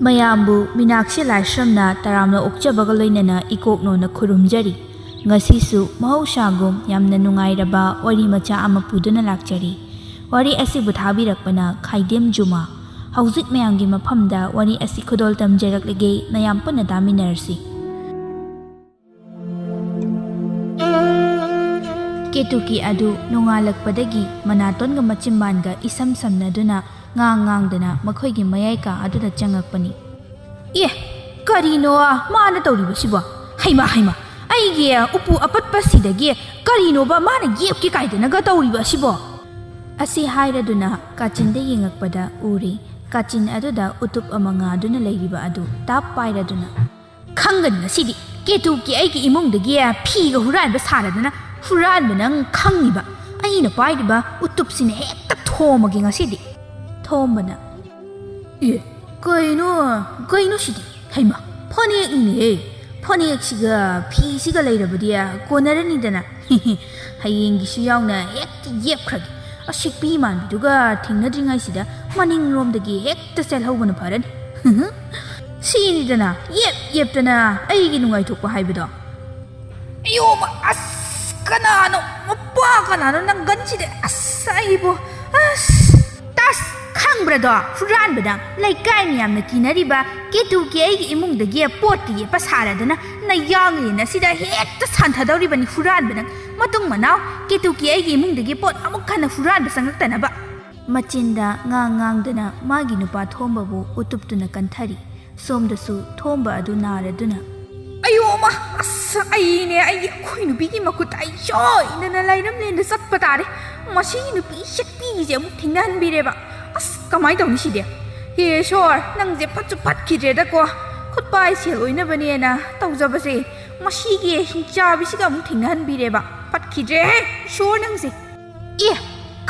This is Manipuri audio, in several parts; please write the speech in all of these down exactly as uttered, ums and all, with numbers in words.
ꯃꯌꯥꯝꯕꯨ ꯃꯤꯅꯥꯛꯁꯤ ꯂꯥꯏꯁ꯭ꯔꯝꯅ ꯇꯔꯥꯝꯅ ꯑꯣꯛꯆꯕꯒ ꯂꯣꯏꯅꯅ ꯏꯀꯣꯛꯅꯣꯅ ꯈꯨꯔꯨꯝꯖꯔꯤ꯫ ꯉꯁꯤꯁꯨ ꯃꯍꯧꯁꯥꯒꯨꯝ ꯌꯥꯝꯅ ꯅꯨꯡꯉꯥꯏꯔꯕ ꯋꯥꯔꯤ ꯃꯆꯥ ꯑꯃ ꯄꯨꯗꯨꯅ ꯂꯥꯛꯆꯔꯤ꯫ ꯋꯥꯔꯤ ꯑꯁꯤꯕꯨ ꯊꯥꯕꯤꯔꯛꯄꯅ ꯈꯥꯏꯗꯦꯝ ꯖꯨꯃꯥ꯫ ꯍꯧꯖꯤꯛ ꯃꯌꯥꯝꯒꯤ ꯃꯐꯝꯗ ꯋꯥꯔꯤ ꯑꯁꯤ ꯈꯨꯗꯣꯜ ꯇꯝꯖꯔꯛꯂꯒꯦ, ꯃꯌꯥꯝ ꯄꯨꯟꯅ ꯇꯥꯃꯤꯟꯅꯔꯁꯤ꯫ ꯀꯦꯇꯨꯀꯤ ꯑꯗꯨ ꯅꯣꯡꯉꯥꯜꯂꯛꯄꯗꯒꯤ ꯃꯅꯥꯇꯣꯟꯒ ꯃꯆꯤꯟꯕꯥꯟꯒ ꯏꯁꯝ ꯁꯝꯅꯗꯨꯅ ꯉꯥꯡ ꯉꯥꯡꯗꯅ ꯃꯈꯣꯏꯒꯤ ꯃꯌꯥꯏ ꯀꯥ ꯑꯗꯨꯗ ꯆꯪꯉꯛꯄꯅꯤ꯫ "ꯑꯦ, ꯀꯔꯤꯅꯣ ꯃꯥꯅ ꯇꯧꯔꯤꯕꯁꯤꯕꯣ? ꯍꯩꯃꯥ, ꯍꯩꯃꯥ, ꯑꯩꯒꯤ ꯎꯄꯨ ꯑꯄꯠꯄꯁꯤꯗꯒꯤ ꯀꯔꯤꯅꯣꯕ ꯃꯥꯅ ꯌꯦꯞꯀꯦ ꯀꯥꯏꯗꯅꯒ ꯇꯧꯔꯤꯕ ꯑꯁꯤꯕꯣ?" ꯑꯁꯤ ꯍꯥꯏꯔꯗꯨꯅ ꯀꯥꯆꯤꯟꯗ ꯌꯦꯡꯉꯛꯄꯗ ꯎꯔꯦ, ꯀꯥꯆꯤꯟ ꯑꯗꯨꯗ ꯎꯇꯨꯞ ꯑꯃ ꯉꯥꯗꯨꯅ ꯂꯩꯔꯤꯕ ꯑꯗꯨ ꯇꯥꯞ ꯄꯥꯏꯔꯗꯨꯅ, "ꯈꯪꯒꯅꯤ ꯉꯁꯤꯗꯤ, ꯀꯦꯇꯨꯀꯤ ꯑꯩꯒꯤ ꯏꯃꯨꯡꯗꯒꯤ ꯐꯤꯒ ꯍꯨꯔꯥꯟꯕ ꯁꯥꯔꯗꯅ ꯍꯨꯔꯥꯟꯕ ꯅꯪ ꯈꯪꯉꯤꯕ? ꯑꯩꯅ ꯄꯥꯏꯔꯤꯕ ꯎꯇꯨꯞꯁꯤꯅ ꯍꯦꯛꯇ ꯊꯣꯝꯃꯒꯦ ꯉꯁꯤꯗꯤ!" ꯊꯣꯝꯕꯅ, "ꯑꯦ, ꯀꯩꯅꯣ, ꯀꯩꯅꯣ ꯁꯤꯗꯤ? ꯍꯩꯃꯥ, ꯐꯅꯦꯛꯅꯤꯅꯦꯍꯦ! ꯐꯅꯦꯛꯁꯤꯒ ꯐꯤꯁꯤꯒ ꯂꯩꯔꯕꯗꯤ ꯀꯣꯟꯅꯔꯅꯤꯗꯅ꯫ ꯍꯌꯦꯡꯒꯤꯁꯨ ꯌꯥꯎꯅ ꯍꯦꯛꯇ ꯌꯦꯞꯈ꯭ꯔꯒꯦ꯫ ꯑꯁꯤꯛꯄꯤ ꯃꯥꯟꯕꯤꯗꯨꯒ ꯊꯦꯡꯅꯗ꯭ꯔꯤꯉꯩꯁꯤꯗ ꯃꯅꯤꯡꯂꯣꯝꯗꯒꯤ ꯍꯦꯛꯇ ꯆꯦꯜꯍꯧꯕꯅ ꯐꯔꯅꯤ꯫ ꯁꯤꯅꯤꯗꯅ ꯌꯦꯞ ꯌꯦꯞꯇꯅ ꯑꯩꯒꯤ ꯅꯨꯡꯉꯥꯏꯊꯣꯛꯄ ꯍꯥꯏꯕꯗꯣ꯫ ꯑꯌꯣ, ꯑꯁ, ꯀꯅꯥꯅꯣ? ꯃꯄꯥ ꯀꯅꯥꯅꯣ ꯅꯪꯒꯟꯁꯤꯗ? ꯑꯁ, ꯑꯩꯕꯨ, ꯑꯁ!" "ꯇꯁ, ꯈꯪꯕ꯭ꯔꯗꯣ, ꯍꯨꯔꯥꯟꯕꯗ ꯂꯩꯀꯥꯏ ꯃꯌꯥꯝꯅ ꯀꯤꯅꯔꯤꯕ ꯀꯦꯇꯨꯀꯤ ꯑꯩꯒꯤ ꯏꯃꯨꯡꯗꯒꯤ ꯄꯣꯠꯇ ꯌꯦꯞꯄ ꯁꯥꯔꯗꯅ ꯅꯌꯥꯡꯂꯦꯟ ꯑꯁꯤꯗ ꯍꯦꯛꯇ ꯁꯥꯟꯊꯗꯧꯔꯤꯕꯅꯤ ꯍꯨꯔꯥꯟꯕ ꯅꯪ꯫ ꯃꯇꯨꯡ ꯃꯅꯥꯎ ꯀꯦꯇꯨꯀꯤ ꯑꯩꯒꯤ ꯏꯃꯨꯡꯗꯒꯤ ꯄꯣꯠ ꯑꯃꯨꯛ ꯍꯟꯅ ꯍꯨꯔꯥꯟꯕ ꯆꯪꯉꯛꯇꯅꯕ!" ꯃꯆꯤꯟꯗ ꯉꯥꯡ ꯉꯥꯡꯗꯅ ꯃꯥꯒꯤ ꯅꯨꯄꯥ ꯊꯣꯝꯕꯕꯨ ꯎꯇꯨꯞꯇꯨꯅ ꯀꯟꯊꯔꯤ꯫ ꯁꯣꯝꯗꯁꯨ ꯊꯣꯝꯕ ꯑꯗꯨ ꯅꯥꯔꯗꯨꯅ, "ꯑꯌꯣ ꯑꯃ, ꯑꯁ, ꯑꯩꯅꯦ, ꯑꯩꯒꯤ ꯑꯩꯈꯣꯏ ꯅꯨꯄꯤꯒꯤ ꯃꯈꯨꯠꯇ ꯑꯩ ꯁꯣꯏꯗꯅ ꯂꯥꯏꯔꯝꯂꯦꯟꯗ ꯆꯠꯄ ꯇꯥꯔꯦ꯫ ꯃꯁꯤꯒꯤ ꯅꯨꯄꯤ ꯁꯛꯄꯤꯒꯤꯁꯦ ꯑꯃꯨꯛ ꯊꯦꯡꯅꯍꯟꯕꯤꯔꯦꯕ꯫ ꯑꯁ, ꯀꯃꯥꯏꯅ ꯇꯧꯅꯤ ꯁꯤꯗꯤ? ꯍꯦ ꯏꯁꯣꯔ, ꯅꯪꯁꯦ ꯐꯠꯁꯨ ꯐꯠꯈꯤꯗ꯭ꯔꯦꯗꯀꯣ꯫ ꯈꯨꯠꯄꯥꯏ ꯁꯦꯜ ꯑꯣꯏꯅꯕꯅꯦꯅ ꯇꯧꯖꯕꯁꯦ ꯃꯁꯤꯒꯤ ꯍꯤꯡꯆꯥꯕꯤꯁꯤꯒ ꯑꯃꯨꯛ ꯊꯦꯡꯅꯍꯟꯕꯤꯔꯦꯕ꯫ ꯐꯠꯈꯤꯗ꯭ꯔꯦꯍꯦ ꯏꯁꯣꯔ ꯅꯪꯁꯦ!" "ꯑꯦ,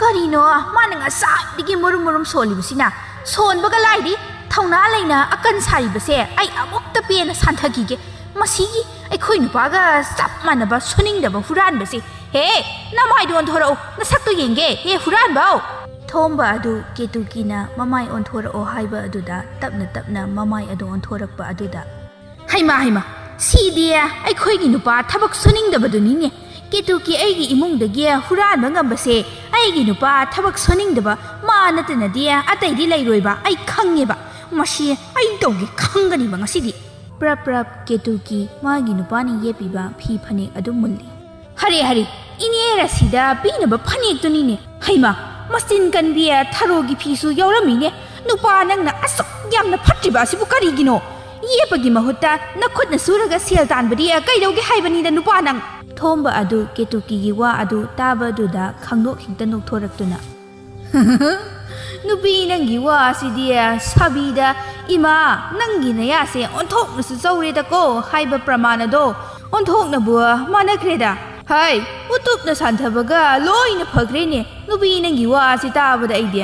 ꯀꯔꯤꯅꯣ ꯃꯥꯅ ꯉꯁꯥꯏꯗꯒꯤ ꯃꯔꯨꯝ ꯃꯔꯨꯝ ꯁꯣꯜꯂꯤꯕꯁꯤꯅ? ꯁꯣꯟꯕꯒ ꯂꯥꯏꯔꯤ, ꯊꯧꯅꯥ ꯂꯩꯅ ꯑꯀꯟ ꯁꯥꯔꯤꯕꯁꯦ ꯑꯩ ꯑꯃꯨꯛꯇ ꯄꯦꯟꯅ ꯁꯥꯟꯊꯈꯤꯒꯦ꯫ ꯃꯁꯤꯒꯤ ꯑꯩꯈꯣꯏ ꯅꯨꯄꯥꯒ ꯆꯞ ꯃꯥꯟꯅꯕ ꯁꯨꯅꯤꯡꯗꯕ ꯍꯨꯔꯥꯟꯕꯁꯦ꯫ ꯍꯦ, ꯅꯃꯥꯏꯗꯣ ꯑꯣꯟꯊꯣꯔꯛꯎ, ꯅꯁꯛꯇꯣ ꯌꯦꯡꯒꯦ꯫ ꯍꯦ, ꯍꯨꯔꯥꯟꯕꯧ!" ꯊꯣꯝꯕ ꯑꯗꯨ ꯀꯦꯇꯨꯀꯤꯅ ꯃꯃꯥꯏ ꯑꯣꯟꯊꯣꯔꯛꯑꯣ ꯍꯥꯏꯕ ꯑꯗꯨꯗ ꯇꯞꯅ ꯇꯞꯅ ꯃꯃꯥꯏ ꯑꯗꯨ ꯑꯣꯟꯊꯣꯔꯛꯄ ꯑꯗꯨꯗ, "ꯍꯩꯃꯥ, ꯍꯩꯃꯥ, ꯁꯤꯗꯤ ꯑꯩꯈꯣꯏꯒꯤ ꯅꯨꯄꯥ ꯊꯕꯛ ꯁꯨꯅꯤꯡꯗꯕꯗꯨꯅꯤꯅꯦ꯫ ꯀꯦꯇꯨꯀꯤ ꯑꯩꯒꯤ ꯏꯃꯨꯡꯗꯒꯤ ꯍꯨꯔꯥꯟꯕ ꯉꯝꯕꯁꯦ ꯑꯩꯒꯤ ꯅꯨꯄꯥ ꯊꯕꯛ ꯁꯨꯅꯤꯡꯗꯕ ꯃꯥ ꯅꯠꯇꯅꯗꯤ ꯑꯇꯩꯗꯤ ꯂꯩꯔꯣꯏꯕ꯫ ꯑꯩ ꯈꯪꯉꯦꯕ꯫ ꯃꯁꯤ ꯑꯩ ꯇꯧꯒꯦ ꯈꯪꯒꯅꯤꯕ ꯉꯁꯤꯗꯤ"꯫ ꯄ꯭ꯔꯞ ꯄ꯭ꯔꯞ ꯀꯦꯇꯨꯀꯤ ꯃꯥꯒꯤ ꯅꯨꯄꯥꯅ ꯌꯦꯞꯄꯤꯕ ꯐꯤ ꯐꯅꯦꯛ ꯑꯗꯨ ꯃꯨꯜꯂꯤ꯫ "ꯍꯔꯦ, ꯍꯔꯦ, ꯏꯅꯦ ꯔꯥꯁꯤꯗ ꯄꯤꯅꯕ ꯐꯅꯦꯛꯇꯨꯅꯤꯅꯦ꯫ ꯍꯩꯃꯥ, ꯃꯆꯤꯟ ꯀꯟꯕꯤ ꯊꯔꯣꯒꯤ ꯐꯤꯁꯨ ꯌꯥꯎꯔꯝꯃꯤꯅꯦ꯫ ꯅꯨꯄꯥ ꯅꯪꯅ ꯑꯁꯨꯛ ꯌꯥꯝꯅ ꯐꯠꯇ꯭ꯔꯤꯕ ꯑꯁꯤꯕꯨ ꯀꯔꯤꯒꯤꯅꯣ? ꯌꯦꯞꯄꯒꯤ ꯃꯍꯨꯠꯇ ꯅꯈꯨꯠꯅ ꯁꯨꯔꯒ ꯁꯦꯜ ꯇꯥꯟꯕꯗꯤ ꯀꯩꯗꯧꯒꯦ ꯍꯥꯏꯕꯅꯤꯗ ꯅꯨꯄꯥ ꯅꯪ?" ꯊꯣꯝꯕ ꯑꯗꯨ ꯀꯦꯇꯨꯀꯤꯒꯤ ꯋꯥ ꯑꯗꯨ ꯇꯥꯕꯗꯨꯗ ꯈꯪꯅꯣꯛ ꯍꯦꯛꯇ ꯅꯣꯛꯊꯣꯔꯛꯇꯨꯅ, "ꯅꯨꯄꯤ, ꯅꯪꯒꯤ ꯋꯥꯁꯤꯗꯤ ꯁꯥꯕꯤꯗ, ꯏꯃꯥ, ꯅꯪꯒꯤ ꯅꯌꯥꯁꯦ ꯑꯣꯟꯊꯣꯛꯅꯁꯨ ꯆꯧꯔꯦꯗꯀꯣ ꯍꯥꯏꯕ ꯄ꯭ꯔꯃꯥꯟ ꯑꯗꯣ ꯑꯣꯟꯊꯣꯛꯅꯕꯨ ꯃꯥꯟꯅꯈ꯭ꯔꯦꯗ꯫ ꯍꯥꯏ, ꯎꯇꯨꯞꯅ ꯁꯥꯟꯊꯕꯒ ꯂꯣꯏꯅ ꯐꯈ꯭ꯔꯦꯅꯦ꯫ ꯅꯨꯄꯤ, ꯅꯪꯒꯤ ꯋꯥꯁꯤ ꯇꯥꯕꯗ ꯑꯩꯗꯤ"꯫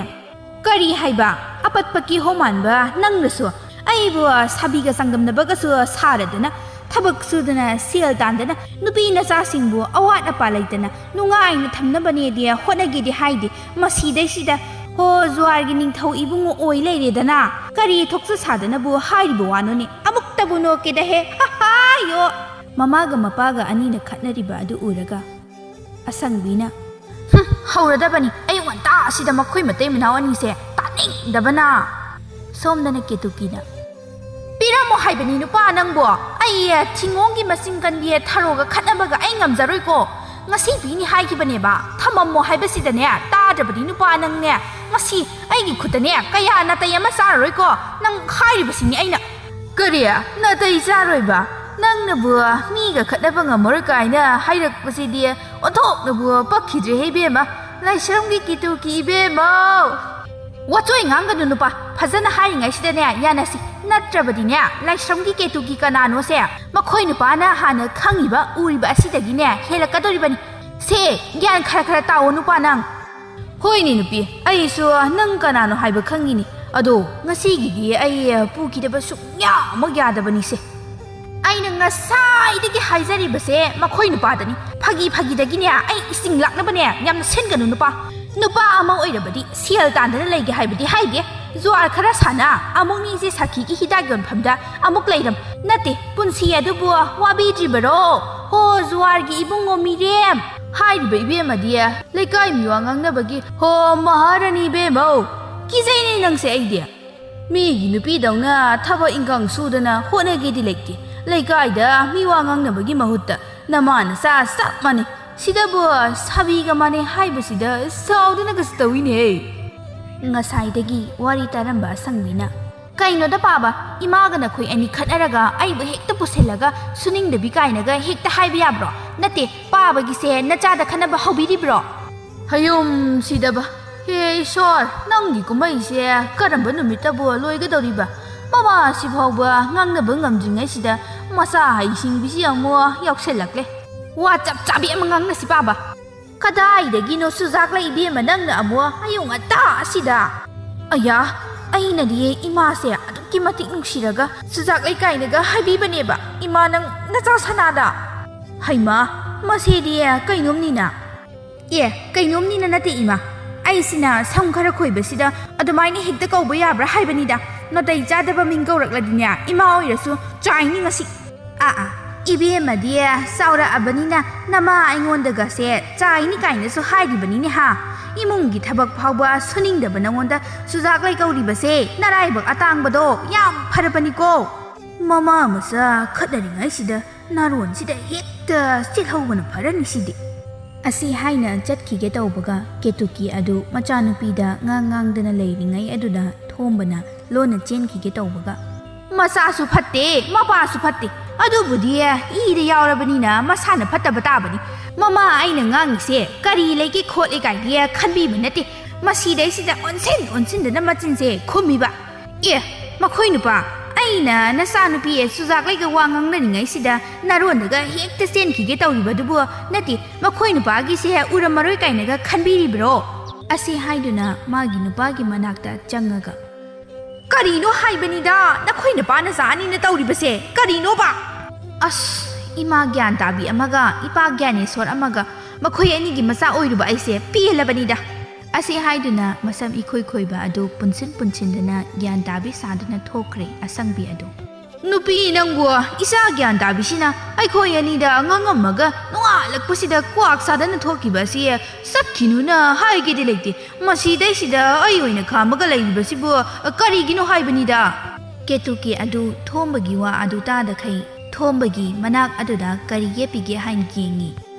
"ꯀꯔꯤ ꯍꯥꯏꯕ? ꯑꯄꯠꯄ ꯀꯤꯍꯣꯝ ꯃꯥꯟꯕ ꯅꯪꯅꯁꯨ ꯑꯩꯕꯨ ꯁꯥꯕꯤꯒ ꯆꯥꯡꯗꯝꯅꯕꯒꯁꯨ ꯁꯥꯔꯗꯅ, ꯊꯕꯛ ꯁꯨꯗꯅ ꯁꯦꯜ ꯇꯥꯟꯗꯅ ꯅꯨꯄꯤ ꯅꯆꯥꯁꯤꯡꯕꯨ ꯑꯋꯥꯠ ꯑꯄꯥ ꯂꯩꯇꯅ ꯅꯨꯡꯉꯥꯏꯅ ꯊꯝꯅꯕꯅꯦꯗꯤ ꯍꯣꯠꯅꯒꯦꯗꯤ ꯍꯥꯏꯗꯦ꯫ ꯃꯁꯤꯗꯩꯁꯤꯗ ꯍꯣ ꯖꯨꯋꯥꯔꯒꯤ ꯅꯤꯡꯊꯧ ꯏꯕꯨꯡꯉꯣ ꯑꯣꯏ ꯂꯩꯔꯦꯗꯅ꯫ ꯀꯔꯤ ꯊꯣꯛꯆ ꯁꯥꯗꯅꯕꯨ ꯍꯥꯏꯔꯤꯕ ꯋꯥꯅꯣꯅꯦ? ꯑꯃꯨꯛꯇꯕꯨ ꯅꯣꯛꯀꯦꯗ ꯍꯦ꯫ ꯍꯥ ꯍꯥ ꯌꯣ!" ꯃꯃꯥꯒ ꯃꯄꯥꯒ ꯑꯅꯤꯅ ꯈꯠꯅꯔꯤꯕ ꯑꯗꯨ ꯎꯔꯒ ꯑꯁꯪꯕꯤꯅ, "ꯍꯨꯝ, ꯍꯧꯔꯗꯕꯅꯤ꯫ ꯑꯌꯨꯛ ꯉꯟꯇꯥ ꯑꯁꯤꯗ ꯃꯈꯣꯏ ꯃꯇꯩ ꯃꯅꯥꯎ ꯑꯅꯤꯁꯦ ꯇꯥꯅꯤꯡꯗꯕꯅ!" ꯁꯣꯝꯗꯅ ꯀꯦꯇꯨꯀꯤꯅ, "ꯄꯤꯔꯝꯃꯣ ꯍꯥꯏꯕꯅꯤ ꯅꯨꯄꯥ ꯅꯪꯕꯣ꯫ ꯑꯩ ꯊꯤꯉꯣꯡꯒꯤ ꯃꯆꯤꯟ ꯀꯟꯕꯤ ꯊꯔꯣꯒ ꯈꯠꯅꯕꯒ ꯑꯩ ꯉꯝꯖꯔꯣꯏꯀꯣ꯫ ꯉꯁꯤ ꯄꯤꯅꯤ ꯍꯥꯏꯈꯤꯕꯅꯦꯕ꯫ ꯊꯃꯝꯃꯣ ꯍꯥꯏꯕꯁꯤꯗꯅꯦ ꯇꯥꯗ꯭ꯔꯕꯗꯤ ꯅꯨꯄꯥ ꯅꯪꯅꯦ꯫ ꯉꯁꯤ ꯑꯩꯒꯤ ꯈꯨꯠꯇꯅꯦ ꯀꯌꯥ ꯅꯥꯇꯩ ꯑꯃ ꯆꯥꯔꯔꯣꯏꯀꯣ꯫ ꯅꯪ ꯍꯥꯏꯔꯤꯕꯁꯤꯅꯤ ꯑꯩꯅ"꯫ "ꯀꯔꯤ? ꯅꯥꯇꯩ ꯆꯥꯔꯣꯏꯕ? ꯅꯪꯅꯕꯨ ꯃꯤꯒ ꯈꯠꯅꯕ ꯉꯝꯃꯔꯣꯏ ꯀꯥꯏꯅ ꯍꯥꯏꯔꯛꯄꯁꯤꯗꯤ ꯑꯣꯟꯊꯣꯛꯅꯕꯨ ꯄꯛꯈꯤꯗ꯭ꯔꯦꯍꯦ ꯏꯕꯦꯝꯃ꯫ ꯂꯥꯏꯁ꯭ꯔꯝꯒꯤ ꯀꯦꯇꯨꯀꯤ ꯏꯕꯦꯝꯃꯧ!" "ꯋꯥꯆꯣꯏ ꯉꯥꯡꯒꯅꯨ ꯅꯨꯄꯥ, ꯐꯖꯅ ꯍꯥꯏꯔꯤꯉꯩꯁꯤꯗꯅꯦ ꯌꯥꯅꯁꯤ꯫ ꯅꯠꯇ꯭ꯔꯕꯗꯤꯅꯦ ꯂꯥꯏꯁ꯭ꯔꯝꯒꯤ ꯀꯦꯇꯨꯀꯤ ꯀꯅꯥꯅꯣꯁꯦ ꯃꯈꯣꯏ ꯅꯨꯄꯥꯅ ꯍꯥꯟꯅ ꯈꯪꯉꯤꯕ ꯎꯔꯤꯕ ꯑꯁꯤꯗꯒꯤꯅꯦ ꯍꯦꯜꯂꯛꯀꯗꯧꯔꯤꯕꯅꯤ꯫ ꯁꯦ, ꯒ꯭ꯌꯥꯟ ꯈꯔ ꯈꯔ ꯇꯥꯑꯣ ꯅꯨꯄꯥ ꯅꯪ"꯫ "ꯍꯣꯏꯅꯦ ꯅꯨꯄꯤ, ꯑꯩꯁꯨ ꯅꯪ ꯀꯅꯥꯅꯣ ꯍꯥꯏꯕ ꯈꯪꯉꯤꯅꯤ꯫ ꯑꯗꯣ ꯉꯁꯤꯒꯤꯗꯤ ꯑꯩ ꯄꯨꯈꯤꯗꯕ ꯁꯨꯡꯌꯥꯃꯛ ꯌꯥꯗꯕꯅꯤꯁꯦ꯫ ꯑꯩꯅ ꯉꯁꯥꯏꯗꯒꯤ ꯍꯥꯏꯖꯔꯤꯕꯁꯦ ꯃꯈꯣꯏ ꯅꯨꯄꯥꯗꯅꯤ꯫ ꯐꯥꯒꯤ ꯐꯥꯒꯤꯗꯒꯤꯅꯦ ꯑꯩ ꯏꯁꯤꯡ ꯂꯥꯛꯅꯕꯅꯦ ꯌꯥꯝꯅ ꯁꯤꯟꯒꯅꯨ ꯅꯨꯄꯥ꯫ ꯅꯨꯄꯥ ꯑꯃ ꯑꯣꯏꯔꯕꯗꯤ ꯁꯦꯜ ꯇꯥꯟꯗꯅ ꯂꯩꯒꯦ ꯍꯥꯏꯕꯗꯤ ꯍꯥꯏꯗꯦ꯫ ꯖꯨꯋꯥꯔ ꯈꯔ ꯁꯥꯟꯅ, ꯑꯃꯨꯛꯅꯤꯁꯦ ꯁꯈꯤꯒꯤ ꯍꯤꯗꯥꯛ ꯌꯣꯟꯐꯝꯗ ꯑꯃꯨꯛ ꯂꯩꯔꯝ꯫ ꯅꯠꯇꯦ, ꯄꯨꯟꯁꯤ ꯑꯗꯨꯕꯨ ꯋꯥꯕꯤꯗ꯭ꯔꯤꯕꯔꯣ? ꯍꯣ, ꯖꯨꯋꯥꯔꯒꯤ ꯏꯕꯨꯡꯉꯣ ꯃꯤꯔꯦꯝ! ꯍꯥꯏꯔꯤꯕ ꯏꯕꯦꯝꯃꯗꯤ ꯂꯩꯀꯥꯏ ꯃꯤꯋꯥ ꯉꯥꯡꯅꯕꯒꯤ, ꯍꯣ, ꯃꯍꯥꯔꯥꯅꯤ ꯏꯕꯦꯝꯃꯧ! ꯀꯤꯖꯩꯅꯦ ꯅꯪꯁꯦ ꯑꯩꯗꯤ꯫ ꯃꯤꯒꯤ ꯅꯨꯄꯤꯗꯧꯅ ꯊꯕꯛ ꯏꯟꯈꯥꯡ ꯁꯨꯗꯅ ꯍꯣꯠꯅꯒꯦꯗꯤ ꯂꯩꯇꯦ꯫ ꯂꯩꯀꯥꯏꯗ ꯃꯤꯋꯥ ꯉꯥꯡꯅꯕꯒꯤ ꯃꯍꯨꯠꯇ ꯅꯃꯥ ꯅꯆꯥ ꯆꯞ ꯃꯥꯟꯅꯩ꯫ ꯁꯤꯗꯕꯨ ꯁꯥꯕꯤꯒ ꯃꯥꯟꯅꯩ ꯍꯥꯏꯕꯁꯤꯗ ꯁꯥꯎꯗꯅꯒꯁꯨ ꯇꯧꯏꯅꯦ꯫ ꯉꯁꯥꯏꯗꯒꯤ ꯋꯥꯔꯤ ꯇꯥꯔꯝꯕ ꯑꯁꯪꯕꯤꯅ, "ꯀꯩꯅꯣꯗ ꯄꯥꯕ, ꯏꯃꯥꯒ ꯅꯈꯣꯏ ꯑꯅꯤ ꯈꯠꯅꯔꯒ ꯑꯩꯕꯨ ꯍꯦꯛꯇ ꯄꯨꯁꯤꯜꯂꯒ ꯁꯨꯅꯤꯡꯗꯕꯤ ꯀꯥꯏꯅꯒ ꯍꯦꯛꯇ ꯍꯥꯏꯕ ꯌꯥꯕ꯭ꯔꯣ? ꯅꯠꯇꯦ, ꯄꯥꯕꯒꯤꯁꯦ ꯅꯆꯥꯗ ꯈꯠꯅꯕ ꯍꯧꯕꯤꯔꯤꯕ꯭ꯔꯣ?" ꯍꯌꯨꯝ ꯁꯤꯗꯕ꯫ ꯍꯦ ꯏꯁꯣꯔ, ꯅꯪꯒꯤ ꯀꯨꯝꯍꯩꯁꯦ ꯀꯔꯝꯕ ꯅꯨꯃꯤꯠꯇꯕꯨ ꯂꯣꯏꯒꯗꯧꯔꯤꯕ? ꯃꯃꯥꯁꯤ ꯐꯥꯎꯕ ꯉꯥꯡꯅꯕ ꯉꯝꯗ꯭ꯔꯤꯉꯩꯁꯤꯗ ꯃꯆꯥ ꯍꯩꯁꯤꯡꯕꯤꯁꯤ ꯑꯃꯨꯛ ꯌꯥꯎꯁꯜꯂꯛꯂꯦ꯫ ꯋꯥ ꯆꯞ ꯆꯥꯕꯤ ꯑꯃ ꯉꯥꯡꯅꯁꯤ ꯄꯥꯕ꯫ ꯀꯗꯥꯏꯗꯒꯤꯅꯣ ꯆꯨꯖꯥꯛꯂ ꯏꯕꯦꯝꯃ ꯅꯪꯅ ꯑꯃꯨꯛ ꯑꯌꯨꯛ ꯉꯟꯇꯥ ꯑꯁꯤꯗ? ꯑꯌꯥ, ꯑꯩꯅꯗꯤ ꯏꯃꯥꯁꯦ ꯑꯗꯨꯛꯀꯤ ꯃꯇꯤꯛ ꯅꯨꯡꯁꯤꯔꯒ ꯆꯨꯖꯥꯛꯂꯩ ꯀꯥꯏꯅꯒ ꯍꯥꯏꯕꯤꯕꯅꯦꯕ, ꯏꯃꯥ ꯅꯪ ꯅꯆꯥ ꯁꯅꯥꯗ꯫ ꯍꯩꯃꯥ, ꯃꯁꯤꯗꯤ ꯀꯩꯅꯣꯝꯅꯤꯅ꯫ ꯑꯦ, ꯀꯩꯅꯣꯝꯅꯤꯅ ꯅꯠꯇꯦ ꯏꯃꯥ, ꯑꯩꯁꯤꯅ ꯁꯝ ꯈꯔ ꯈꯣꯏꯕꯁꯤꯗ ꯑꯗꯨꯃꯥꯏꯅ ꯍꯦꯛꯇ ꯀꯧꯕ ꯌꯥꯕ꯭ꯔꯥ ꯍꯥꯏꯕꯅꯤꯗ꯫ ꯅꯥꯇꯩ ꯆꯥꯗꯕ ꯃꯤꯡ ꯀꯧꯔꯛꯂꯗꯤꯅꯦ, ꯏꯃꯥ ꯑꯣꯏꯔꯁꯨ ꯆꯥꯏꯅꯤ ꯉꯁꯤ꯫ ꯑꯥ ꯑꯥ, ꯏꯕꯦꯝꯃꯗꯤ ꯆꯥꯎꯔꯛꯑꯕꯅꯤꯅ ꯅꯃꯥ ꯑꯩꯉꯣꯟꯗꯒꯁꯦ ꯆꯥꯏꯅꯤ ꯀꯥꯏꯅꯁꯨ ꯍꯥꯏꯔꯤꯕꯅꯤꯅꯦ ꯍꯥ꯫ ꯏꯃꯨꯡꯒꯤ ꯊꯕꯛ ꯐꯥꯎꯕ ꯁꯨꯅꯤꯡꯗꯕ ꯅꯉꯣꯟꯗ ꯆꯨꯖꯥꯛ ꯂꯩ ꯀꯧꯔꯤꯕꯁꯦ ꯅꯔꯥꯏꯕꯛ ꯑꯇꯥꯡꯕꯗꯣ ꯌꯥꯝ ꯐꯔꯕꯅꯤꯀꯣ꯫ ꯃꯃꯥ ꯃꯆꯥ ꯈꯠꯅꯔꯤꯉꯩꯁꯤꯗ ꯅꯥꯔꯣꯟꯁꯤꯗ ꯍꯦꯛꯇ ꯆꯦꯜꯍꯧꯕꯅ ꯐꯔꯅꯤ ꯁꯤꯗꯤ꯫ ꯑꯁꯤ ꯍꯥꯏꯅ ꯆꯠꯈꯤꯒꯦ ꯇꯧꯕꯒ ꯀꯦꯇꯨꯀꯤ ꯑꯗꯨ ꯃꯆꯥꯅꯨꯄꯤꯗ ꯉꯥꯡ ꯉꯥꯡꯗꯅ ꯂꯩꯔꯤꯉꯩ ꯑꯗꯨꯗ ꯊꯣꯝꯕꯅ ꯂꯣꯟꯅ ꯆꯦꯟꯈꯤꯒꯦ ꯇꯧꯕꯒ, "ꯃꯆꯥꯁꯨ ꯐꯠꯇꯦ, ꯃꯄꯥꯁꯨ ꯐꯠꯇꯦ꯫ ꯑꯗꯨꯕꯨꯗꯤ ꯏꯗ ꯌꯥꯎꯔꯕꯅꯤꯅ ꯃꯁꯥꯅ ꯐꯠꯇꯕ ꯇꯥꯕꯅꯤ꯫ ꯃꯃꯥ ꯑꯩꯅ ꯉꯥꯡꯉꯤꯁꯦ ꯀꯔꯤ ꯂꯩꯒꯦ ꯈꯣꯠꯂꯦ ꯀꯥꯏꯗꯤ ꯈꯟꯕꯤꯕ ꯅꯠꯇꯦ꯫ ꯃꯁꯤꯗꯩꯁꯤꯗ ꯑꯣꯟꯁꯤꯟ ꯑꯣꯟꯁꯤꯟꯗꯅ ꯃꯆꯤꯟꯁꯦ ꯈꯨꯝꯃꯤꯕ꯫ ꯑꯦ, ꯃꯈꯣꯏ ꯅꯨꯄꯥ, ꯑꯩꯅ ꯅꯆꯥꯅꯨꯄꯤ ꯆꯨꯖꯥꯛꯂꯩꯒ ꯋꯥ ꯉꯥꯡꯅꯔꯤꯉꯩꯁꯤꯗ ꯅꯥꯔꯣꯟꯗꯒ ꯍꯦꯛꯇ ꯆꯦꯟꯈꯤꯒꯦ ꯇꯧꯔꯤꯕꯗꯨꯕꯨ ꯅꯠꯇꯦ, ꯃꯈꯣꯏ ꯅꯨꯄꯥꯒꯤꯁꯦ ꯎꯔꯝꯃꯔꯣꯏ ꯀꯥꯏꯅꯒ ꯈꯟꯕꯤꯔꯤꯕ꯭ꯔꯣ?" ꯑꯁꯤ ꯍꯥꯏꯗꯨꯅ ꯃꯥꯒꯤ ꯅꯨꯄꯥꯒꯤ ꯃꯅꯥꯛꯇ ꯆꯪꯉꯒ, "ꯀꯔꯤꯅꯣ ꯍꯥꯏꯕꯅꯤꯗ, ꯅꯈꯣꯏ ꯅꯨꯄꯥ ꯅꯆꯥ ꯑꯅꯤꯅ ꯇꯧꯔꯤꯕꯁꯦ ꯀꯔꯤꯅꯣꯕ?" ꯑꯁ, ꯏꯃꯥ ꯒ꯭ꯌꯥꯟ ꯇꯥꯕꯤ ꯑꯃꯒ ꯏꯄꯥ ꯒ꯭ꯌꯥꯅꯦꯁꯣꯔ ꯑꯃꯒ ꯃꯈꯣꯏ ꯑꯅꯤꯒꯤ ꯃꯆꯥ ꯑꯣꯏꯔꯨꯕ ꯑꯩꯁꯦ ꯄꯦꯜꯂꯕꯅꯤꯗ꯫ ꯑꯁꯤ ꯍꯥꯏꯗꯨꯅ ꯃꯁꯝ ꯏꯈꯣꯏ ꯈꯣꯏꯕ ꯑꯗꯨ ꯄꯨꯟꯁꯤꯟ ꯄꯨꯟꯁꯤꯟꯗꯨꯅ ꯒ꯭ꯌꯥꯟ ꯇꯥꯕꯤ ꯁꯥꯗꯨꯅ ꯊꯣꯛꯈ꯭ꯔꯦ ꯑꯁꯪꯕꯤ ꯑꯗꯨ꯫ "ꯅꯨꯄꯤ ꯅꯪꯕꯨ, ꯏꯆꯥ ꯒ꯭ꯌꯥꯟ ꯇꯥꯕꯤꯁꯤꯅ ꯑꯩꯈꯣꯏ ꯑꯅꯤꯗ ꯉꯥꯡꯉꯝꯃꯒ ꯅꯣꯡꯉꯥꯜꯂꯛꯄꯁꯤꯗ ꯀ꯭ꯋꯥꯛ ꯁꯥꯗꯅ ꯊꯣꯛꯈꯤꯕ ꯑꯁꯤ ꯆꯠꯈꯤꯅꯨꯅ ꯍꯥꯏꯒꯦꯗꯤ ꯂꯩꯇꯦ꯫ ꯃꯁꯤꯗꯩꯁꯤꯗ ꯑꯩ ꯑꯣꯏꯅ ꯈꯥꯝꯃꯒ ꯂꯩꯔꯤꯕꯁꯤꯕꯨ ꯀꯔꯤꯒꯤꯅꯣ ꯍꯥꯏꯕꯅꯤꯗ?" ꯀꯦꯇꯨꯀꯤ ꯑꯗꯨ ꯊꯣꯝꯕꯒꯤ ꯋꯥ ꯑꯗꯨ ꯇꯥꯗꯈꯩ ꯊꯣꯝꯕꯒꯤ ꯃꯅꯥꯛ ꯑꯗꯨꯗ ꯀꯔꯤ ꯌꯦꯠꯄꯤꯒꯦ ꯍꯥꯏꯅ ꯌꯦꯡꯉꯤ꯫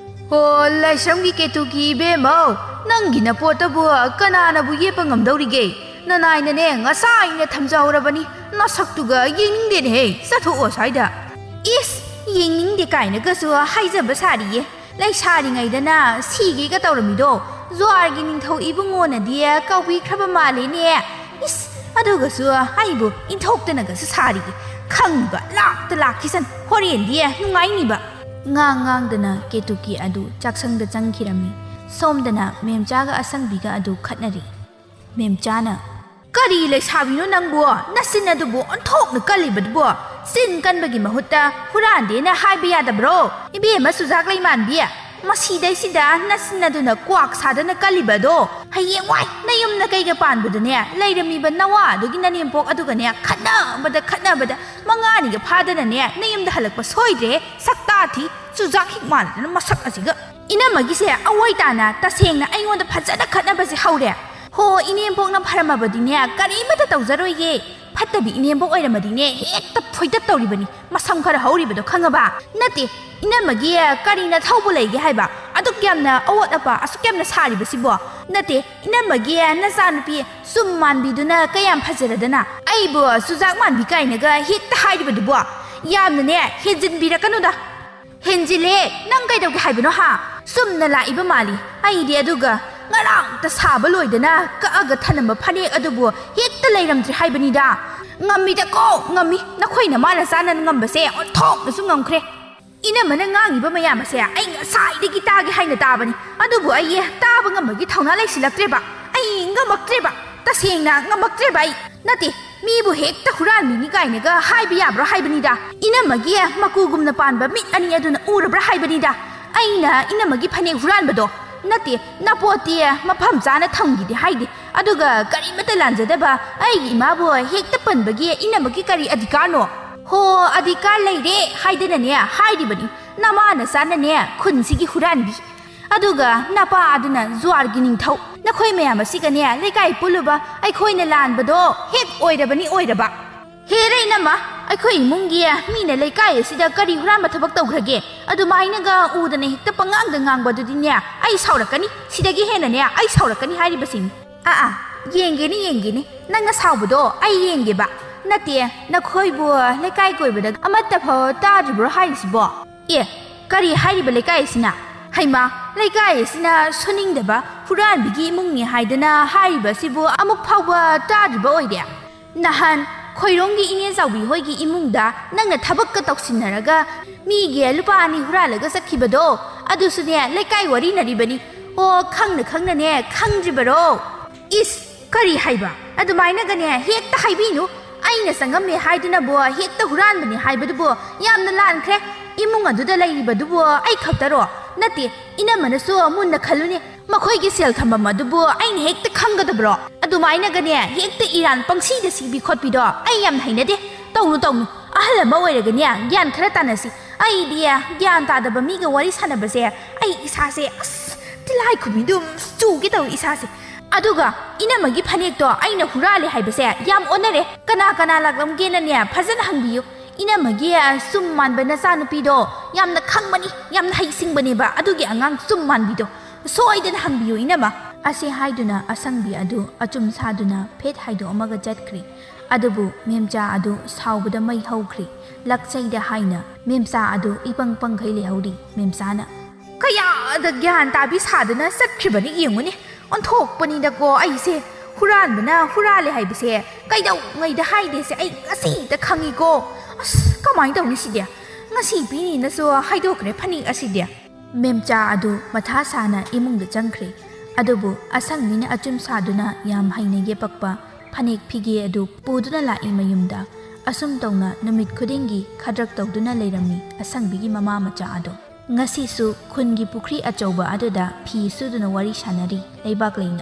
"ꯍꯣ, ꯂꯥꯏꯁ꯭ꯔꯝꯒꯤ ꯀꯦꯇꯨꯀꯤ ꯏꯕꯦꯝꯃꯧ, ꯅꯪꯒꯤ ꯅꯄꯣꯠꯇꯕꯨ ꯀꯅꯥꯅꯕꯨ ꯌꯦꯠꯄ ꯉꯝꯗꯧꯔꯤꯒꯦ? ꯅꯅꯥꯏꯅꯅꯦ ꯉꯁꯥꯏꯅ ꯊꯝꯖꯍꯧꯔꯕꯅꯤ, ꯅꯁꯛꯇꯨꯒ ꯌꯦꯡꯅꯤꯡꯗꯦꯅꯦꯍꯦ, ꯆꯠꯊꯣꯛꯑꯣ ꯁ꯭ꯋꯥꯏꯗ꯫" "ꯏꯁ, ꯌꯦꯡꯅꯤꯡꯗꯦ ꯀꯥꯏꯅꯒꯁꯨ ꯍꯥꯏꯖꯕ ꯁꯥꯔꯤꯌꯦ꯫ ꯂꯩꯁꯥꯔꯤꯉꯩꯗꯅ ꯁꯤꯒꯦꯒ ꯇꯧꯔꯝꯃꯤꯗꯣ ꯖ꯭ꯋꯥꯔꯒꯤ ꯅꯤꯡꯊꯧ ꯏꯕꯨꯡꯉꯣꯅꯗꯤ ꯀꯧꯕꯤꯈ꯭ꯔꯕ ꯃꯥꯜꯂꯦꯅꯦ꯫ ꯏꯁ, ꯑꯗꯨꯒꯁꯨ ꯑꯩꯕꯨ ꯏꯟꯊꯣꯛꯇꯅꯒꯁꯨ ꯁꯥꯔꯤꯌꯦ꯫ ꯈꯪꯕ ꯂꯥꯛꯇ ꯂꯥꯛꯈꯤꯁꯟ, ꯍꯣꯔꯦꯟꯗꯤ ꯅꯨꯡꯉꯥꯏꯅꯤꯕ꯫" ꯉꯥꯡ ꯉꯥꯡꯗꯅ ꯀꯦꯇꯨꯀꯤ ꯑꯗꯨ ꯆꯥꯛꯁꯪꯗ ꯆꯪꯈꯤꯔꯝꯃꯤ꯫ ꯁꯣꯝꯗꯅ ꯃꯦꯝꯆꯥꯒ ꯑꯁꯪꯕꯤꯒ ꯑꯗꯨ ꯈꯠꯅꯔꯤ꯫ ꯃꯦꯝꯆꯥꯅ, "ꯀꯔꯤ ꯂꯩꯁꯥꯕꯤꯅꯣ ꯅꯪꯕꯨ? ꯅꯆꯤꯟ ꯑꯗꯨꯕꯨ ꯑꯣꯟꯊꯣꯛꯅ ꯀꯜꯂꯤꯕꯗꯨꯕꯨ? ꯆꯤꯟ ꯀꯟꯕꯒꯤ ꯃꯍꯨꯠꯇ ꯍꯨꯔꯥꯟꯗꯦꯅ ꯍꯥꯏꯕ ꯌꯥꯗꯕ꯭ꯔꯣ? ꯏꯕꯦꯝꯃ ꯆꯨꯖꯥꯛ ꯂꯩꯃꯥꯟꯕꯤ, ꯃꯁꯤꯗꯩꯁꯤꯗ ꯅꯆꯤꯟ ꯑꯗꯨꯅ ꯀ꯭ꯋꯥꯛ ꯁꯥꯗꯅ ꯀꯜꯂꯤꯕꯗꯣ, ꯍꯌꯦꯡꯋꯥꯏ ꯅꯌꯨꯝ ꯅꯀꯩꯒ ꯄꯥꯟꯕꯗꯅꯦ, ꯂꯩꯔꯝꯃꯤꯕ ꯅꯋꯥ ꯑꯗꯨꯒꯤ ꯅꯅꯦꯝꯄꯣꯛ ꯑꯗꯨꯒꯅꯦ ꯈꯠꯅꯕꯗ ꯈꯠꯅꯕꯗ ꯃꯉꯥꯅꯤꯒ ꯐꯥꯗꯅꯅꯦ ꯅꯌꯨꯝꯗ ꯍꯜꯂꯛꯄ ꯁꯣꯏꯗ꯭ꯔꯦ꯫ ꯁꯛꯇꯥ ꯊꯤ, ꯆꯨꯖꯥꯛ ꯍꯤꯛ ꯃꯥꯟꯗꯅ ꯃꯁꯛ ꯑꯁꯤꯒ꯫" ꯏꯅꯝꯃꯒꯤꯁꯦ ꯑꯋꯣꯏ ꯇꯥꯅ ꯇꯁꯦꯡꯅ ꯑꯩꯉꯣꯟꯗ ꯐꯖꯅ ꯈꯠꯅꯕꯁꯦ ꯍꯧꯔꯦ꯫ ꯍꯣ, ꯏꯅꯦꯝꯕꯣꯛꯅ ꯐꯔꯝꯃꯕꯗꯤꯅꯦ, ꯀꯔꯤꯃꯇ ꯇꯧꯖꯔꯣꯏꯌꯦ꯫ ꯐꯠꯇꯕꯤ ꯏꯅꯦꯝꯕꯣꯛ ꯑꯣꯏꯔꯝꯃꯗꯤꯅꯦ, ꯍꯦꯛꯇ ꯐꯣꯏꯗꯠ ꯇꯧꯔꯤꯕꯅꯤ, ꯃꯁꯝ ꯈꯔ ꯍꯧꯔꯤꯕꯗꯣ ꯈꯪꯉꯕ? ꯅꯠꯇꯦ, ꯏꯅꯝꯃꯒꯤ ꯀꯔꯤꯅ ꯊꯧꯕ ꯂꯩꯒꯦ ꯍꯥꯏꯕ? ꯑꯗꯨꯛ ꯌꯥꯝꯅ ꯑꯋꯣꯠ ꯑꯄꯥ ꯑꯁꯨꯛ ꯌꯥꯝꯅ ꯁꯥꯔꯤꯕꯁꯤꯕꯣ? ꯅꯠꯇꯦ, ꯏꯅꯝꯃꯒꯤ ꯅꯆꯥꯅꯨꯄꯤ ꯆꯨꯝ ꯃꯥꯟꯕꯤꯗꯨꯅ ꯀꯌꯥꯝ ꯐꯖꯔꯗꯅ, ꯑꯩꯕꯨ ꯆꯨꯖꯥꯛ ꯃꯥꯟꯕꯤ ꯀꯥꯏꯅꯒ ꯍꯦꯛꯇ ꯍꯥꯏꯔꯤꯕꯗꯨꯕꯣ? ꯌꯥꯝꯅꯅꯦ ꯍꯦꯟꯖꯤꯟꯕꯤꯔꯛꯀꯅꯨꯗ꯫ ꯍꯦꯟꯖꯤꯜꯂꯦ! ꯅꯪ ꯀꯩꯗꯧꯒꯦ ꯍꯥꯏꯕꯅꯣ ꯍꯥ? ꯆꯨꯝꯅ ꯂꯥꯛꯏꯕ ꯃꯥꯜꯂꯤ꯫ ꯑꯩꯗꯤ ꯑꯗꯨꯒ ꯉꯔꯥꯡꯇ ꯁꯥꯕ ꯂꯣꯏꯗꯅ ꯀꯛꯑꯒ ꯊꯅꯝꯕ ꯐꯅꯦꯛ ꯑꯗꯨꯕꯨ ꯍꯦꯛꯇ ꯂꯩꯔꯝꯗ꯭ꯔꯦ ꯍꯥꯏꯕꯅꯤꯗ꯫ ꯉꯝꯃꯤꯗꯀꯣ, ꯉꯝꯃꯤ꯫ ꯅꯈꯣꯏ ꯅꯃꯥ ꯅꯆꯥꯅ ꯉꯝꯕꯁꯦ ꯑꯣꯟꯊꯣꯛꯅꯁꯨ ꯉꯝꯈ꯭ꯔꯦ꯫ ꯏꯅꯝꯃꯅ ꯉꯥꯡꯉꯤꯕ ꯃꯌꯥꯝ ꯑꯁꯦ ꯑꯩ ꯉꯁꯥꯏꯗꯒꯤ ꯇꯥꯒꯦ ꯍꯥꯏꯅ ꯇꯥꯕꯅꯤ, ꯑꯗꯨꯕꯨ ꯑꯩ ꯇꯥꯕ ꯉꯝꯕꯒꯤ ꯊꯧꯅꯥ ꯂꯩꯁꯤꯜꯂꯛꯇ꯭ꯔꯦꯕ꯫ ꯑꯩ ꯉꯝꯃꯛꯇ꯭ꯔꯦꯕ, ꯇꯁꯦꯡꯅ ꯉꯝꯃꯛꯇ꯭ꯔꯦꯕ ꯑꯩ꯫ ꯅꯠꯇꯦ, ꯃꯤꯕꯨ ꯍꯦꯛꯇ ꯍꯨꯔꯥꯟꯕꯤꯅꯤ ꯀꯥꯏꯅꯒ ꯍꯥꯏꯕ ꯌꯥꯕ꯭ꯔꯣ ꯍꯥꯏꯕꯅꯤꯗ꯫ ꯏꯅꯝꯃꯒꯤ ꯃꯀꯨꯒꯨꯝꯅ ꯄꯥꯟꯕ ꯃꯤꯠ ꯑꯅꯤ ꯑꯗꯨꯅ ꯎꯔꯕ꯭ꯔꯥ ꯍꯥꯏꯕꯅꯤꯗ꯫ ꯑꯩꯅ ꯏꯅꯝꯃꯒꯤ ꯐꯅꯦꯛ ꯍꯨꯔꯥꯟꯕꯗꯣ ꯅꯠꯇꯦ, ꯅꯄꯣꯠꯇꯤ ꯃꯐꯝ ꯆꯥꯅ ꯊꯝꯈꯤꯗꯦ ꯍꯥꯏꯗꯦ꯫ ꯑꯗꯨꯒ ꯀꯔꯤꯃꯠꯇ ꯂꯥꯟꯖꯗꯕ ꯑꯩꯒꯤ ꯏꯃꯥꯕꯨ ꯍꯦꯛꯇ ꯄꯟꯕꯒꯤ ꯏꯅꯝꯃꯒꯤ ꯀꯔꯤ ꯑꯙꯤꯀꯥꯔꯅꯣ? ꯍꯣ, ꯑꯙꯤꯀꯥꯔ ꯂꯩꯔꯦ ꯍꯥꯏꯗꯅꯅꯦ ꯍꯥꯏꯔꯤꯕꯅꯤ꯫ ꯅꯃꯥ ꯅꯆꯥꯅꯅꯦ ꯈꯨꯟꯁꯤꯒꯤ ꯍꯨꯔꯥꯟꯕꯤ꯫ ꯑꯗꯨꯒ ꯅꯄꯥ ꯑꯗꯨꯅ ꯖꯨꯋꯥꯔꯒꯤ ꯅꯤꯡꯊꯧ꯫ ꯅꯈꯣꯏ ꯃꯌꯥꯝ ꯑꯁꯤꯒꯅꯦ ꯂꯩꯀꯥꯏ ꯄꯨꯜꯂꯨꯕ ꯑꯩꯈꯣꯏꯅ ꯂꯥꯟꯕꯗꯣ ꯍꯦꯛ ꯑꯣꯏꯔꯕꯅꯤ ꯑꯣꯏꯔꯕ꯫ ꯍꯦꯔꯦ ꯏꯅꯝꯃ, ꯑꯩꯈꯣꯏ ꯏꯃꯨꯡꯒꯤ ꯃꯤꯅ ꯂꯩꯀꯥꯏ ꯑꯁꯤꯗ ꯀꯔꯤ ꯍꯨꯔꯥꯟꯕ ꯊꯕꯛ ꯇꯧꯈ꯭ꯔꯒꯦ? ꯑꯗꯨꯃꯥꯏꯅꯒ ꯎꯗꯅ ꯍꯦꯛꯇ ꯄꯉꯥꯡꯗ ꯉꯥꯡꯕꯗꯨꯗꯤꯅꯦ ꯑꯩ ꯁꯥꯎꯔꯛꯀꯅꯤ꯫ ꯁꯤꯗꯒꯤ ꯍꯦꯟꯅꯅꯦ ꯑꯩ ꯁꯥꯎꯔꯛꯀꯅꯤ ꯍꯥꯏꯔꯤꯕꯁꯤꯅꯤ꯫ ꯑꯥ ꯑꯥ, ꯌꯦꯡꯒꯦꯅꯦ ꯌꯦꯡꯒꯦꯅꯦ, ꯅꯪꯅ ꯁꯥꯎꯕꯗꯣ ꯑꯩ ꯌꯦꯡꯒꯦꯕ꯫ ꯅꯠꯇꯦ, ꯅꯈꯣꯏꯕꯨ ꯂꯩꯀꯥꯏ ꯀꯣꯏꯕꯗ ꯑꯃꯠꯇ ꯐꯥꯎ ꯇꯥꯗ꯭ꯔꯤꯕ꯭ꯔꯣ ꯍꯥꯏꯔꯤꯁꯤꯕꯣ? ꯑꯦ, ꯀꯔꯤ ꯍꯥꯏꯔꯤꯕ ꯂꯩꯀꯥꯏ ꯑꯁꯤꯅ? ꯍꯩꯃꯥ, ꯂꯩꯀꯥꯏ ꯑꯁꯤꯅ ꯁꯨꯅꯤꯡꯗꯕ ꯍꯨꯔꯥꯟꯕꯤꯒꯤ ꯏꯃꯨꯡꯅꯤ ꯍꯥꯏꯗꯅ ꯍꯥꯏꯔꯤꯕ ꯑꯁꯤꯕꯨ ꯑꯃꯨꯛ ꯐꯥꯎꯕ ꯇꯥꯗ꯭ꯔꯤꯕ ꯑꯣꯏꯔꯦ? ꯅꯍꯥꯟ ꯈꯣꯏꯔꯣꯡꯒꯤ ꯏꯅꯦ ꯆꯥꯎꯕꯤ ꯍꯣꯏꯒꯤ ꯏꯃꯨꯡꯗ ꯅꯪꯅ ꯊꯕꯛꯀ ꯇꯧꯁꯤꯟꯅꯔꯒ ꯃꯤꯒꯤ ꯂꯨꯄꯥ ꯑꯅꯤ ꯍꯨꯔꯥꯜꯂꯒ ꯆꯠꯈꯤꯕꯗꯣ, ꯑꯗꯨꯁꯨꯅꯦ ꯂꯩꯀꯥꯏ ꯋꯥꯔꯤꯅꯔꯤꯕꯅꯤ꯫ ꯑꯣ, ꯈꯪꯅ ꯈꯪꯅꯅꯦ ꯈꯪꯗ꯭ꯔꯤꯕꯔꯣ? ꯏꯁ, ꯀꯔꯤ ꯍꯥꯏꯕ? ꯑꯗꯨꯃꯥꯏꯅꯒꯅꯦ ꯍꯦꯛꯇ ꯍꯥꯏꯕꯤꯅꯨ꯫ ꯑꯩꯅ ꯆꯪꯉꯝꯃꯦ ꯍꯥꯏꯗꯨꯅꯕꯨ ꯍꯦꯛꯇ ꯍꯨꯔꯥꯟꯕꯅꯤ ꯍꯥꯏꯕꯗꯨꯕꯨ ꯌꯥꯝꯅ ꯂꯥꯟꯈ꯭ꯔꯦ꯫ ꯏꯃꯨꯡ ꯑꯗꯨꯗ ꯂꯩꯔꯤꯕꯗꯨꯕꯨ ꯑꯩ ꯈꯛꯇꯔꯣ? ꯅꯠꯇꯦ, ꯏꯅꯝꯃꯅꯁꯨ ꯃꯨꯟꯅ ꯈꯜꯂꯨꯅꯦ꯫ ꯃꯈꯣꯏꯒꯤ ꯁꯦꯜ ꯊꯝꯐꯝ ꯑꯗꯨꯕꯨ ꯑꯩꯅ ꯍꯦꯛꯇ ꯈꯪꯒꯗꯕ꯭ꯔꯣ? ꯑꯗꯨꯃꯥꯏꯅꯒꯅꯦ ꯍꯦꯛꯇ ꯏꯔꯥꯟ ꯄꯪꯁꯤꯗ ꯁꯤꯕꯤ ꯈꯣꯠꯄꯤꯗꯣ ꯑꯩ ꯌꯥꯝ ꯍꯩꯅꯗꯦ꯫ ꯇꯧꯅꯨ, ꯇꯧꯅꯨ꯫ ꯑꯍꯜ ꯑꯃ ꯑꯣꯏꯔꯒꯅꯦ ꯒ꯭ꯌꯥꯟ ꯈꯔ ꯇꯥꯅꯁꯤ꯫ ꯑꯩꯗꯤ ꯒ꯭ꯌꯥꯟ ꯇꯥꯗꯕ ꯃꯤꯒ ꯋꯥꯔꯤ ꯁꯥꯟꯅꯕꯁꯦ ꯑꯩ ꯏꯁꯥꯁꯦ ꯑꯁ ꯇꯤꯜꯂꯥꯏꯈꯨꯝꯕꯤꯗꯨꯝ ꯆꯨꯒꯦ ꯇꯧꯏ ꯏꯁꯥꯁꯦ꯫ ꯑꯗꯨꯒ ꯏꯅꯝꯃꯒꯤ ꯐꯅꯦꯛꯇꯣ ꯑꯩꯅ ꯍꯨꯔꯥꯜꯂꯦ ꯍꯥꯏꯕꯁꯦ ꯌꯥꯝ ꯑꯣꯟꯅꯔꯦ꯫ ꯀꯅꯥ ꯀꯅꯥ ꯂꯥꯛꯂꯝꯒꯦꯅꯅꯦ ꯐꯖꯅ ꯍꯪꯕꯤꯌꯨ꯫ ꯏꯅꯝꯃꯒꯤ, ꯑ, ꯆꯨꯝ ꯃꯥꯟꯕ ꯅꯆꯥꯅꯨꯄꯤꯗꯣ ꯌꯥꯝꯅ ꯈꯪꯕꯅꯤ, ꯌꯥꯝꯅ ꯍꯩꯁꯤꯡꯕꯅꯦꯕ ꯑꯗꯨꯒꯤ ꯑꯉꯥꯡ ꯆꯨꯝ ꯃꯥꯟꯕꯤꯗꯣ꯫ ꯁꯣꯏꯗꯅ ꯍꯪꯕꯤꯌꯨ ꯏꯅꯝꯃ꯫ ꯑꯁꯤ ꯍꯥꯏꯗꯨꯅ ꯑꯁꯪꯕꯤ ꯑꯗꯨ ꯑꯆꯨꯝ ꯁꯥꯗꯨꯅ ꯐꯦꯠ ꯍꯥꯏꯗꯣꯛꯑꯝꯃꯒ ꯆꯠꯈ꯭ꯔꯦ꯫ ꯑꯗꯨꯕꯨ ꯃꯦꯝꯆꯥ ꯑꯗꯨ ꯁꯥꯎꯕꯗ ꯃꯩ ꯍꯧꯈ꯭ꯔꯦ꯫ ꯂꯛꯆꯩꯗ ꯍꯥꯏꯅ ꯃꯦꯝꯆꯥ ꯑꯗꯨ ꯏꯄꯪ ꯄꯪꯈꯩ ꯂꯩꯍꯧꯔꯤ꯫ ꯃꯦꯝꯆꯥꯅ ꯀꯌꯥꯗ ꯒ꯭ꯌꯥꯟ ꯇꯥꯕꯤ ꯁꯥꯗꯨꯅ ꯆꯠꯈ꯭ꯔꯤꯕꯅꯤ ꯌꯦꯡꯉꯨꯅꯦ꯫ ꯑꯣꯟꯊꯣꯛꯄꯅꯤꯗꯀꯣ ꯑꯩꯁꯦ꯫ ꯍꯨꯔꯥꯟꯕꯅ ꯍꯨꯔꯥꯜꯂꯦ ꯍꯥꯏꯕꯁꯦ ꯀꯩꯗꯧꯉꯩꯗ ꯍꯥꯏꯗꯦꯁꯦ ꯑꯩ ꯉꯁꯤꯗ ꯈꯪꯉꯤꯀꯣ꯫ ꯑꯁ, ꯀꯃꯥꯏꯅ ꯇꯧꯅꯤ ꯁꯤꯗꯤ? ꯉꯁꯤ ꯄꯤꯅꯤꯅꯁꯨ ꯍꯥꯏꯗꯣꯛꯈ꯭ꯔꯦ ꯐꯅꯦꯛ ꯑꯁꯤꯗꯤ꯫ ꯃꯦꯝꯆꯥ ꯑꯗꯨ ꯃꯊꯥ ꯁꯥꯅ ꯏꯃꯨꯡꯗ ꯆꯪꯈ꯭ꯔꯦ꯫ ꯑꯗꯨꯕꯨ ꯑꯁꯪꯕꯤꯅ ꯑꯆꯨꯝ ꯁꯥꯗꯨꯅ ꯌꯥꯝ ꯍꯩꯅ ꯌꯦꯛꯄꯛꯄ ꯐꯅꯦꯛ ꯐꯤꯒꯦ ꯑꯗꯨ ꯄꯨꯗꯨꯅ ꯂꯥꯛꯏ ꯃꯌꯨꯝꯗ꯫ ꯑꯁꯨꯝ ꯇꯧꯅ ꯅꯨꯃꯤꯠ ꯈꯨꯗꯤꯡꯒꯤ ꯈꯗ꯭ꯔꯛ ꯇꯧꯗꯨꯅ ꯂꯩꯔꯝꯃꯤ ꯑꯁꯪꯕꯤꯒꯤ ꯃꯃꯥ ꯃꯆꯥ ꯑꯗꯨ꯫ ꯉꯁꯤꯁꯨ ꯈꯨꯟꯒꯤ ꯄꯨꯈ꯭ꯔꯤ ꯑꯆꯧꯕ ꯑꯗꯨꯗ ꯐꯤ ꯁꯨꯗꯨꯅ ꯋꯥꯔꯤ ꯁꯥꯟꯅꯔꯤ ꯂꯩꯕꯥꯛꯂꯩꯅ꯫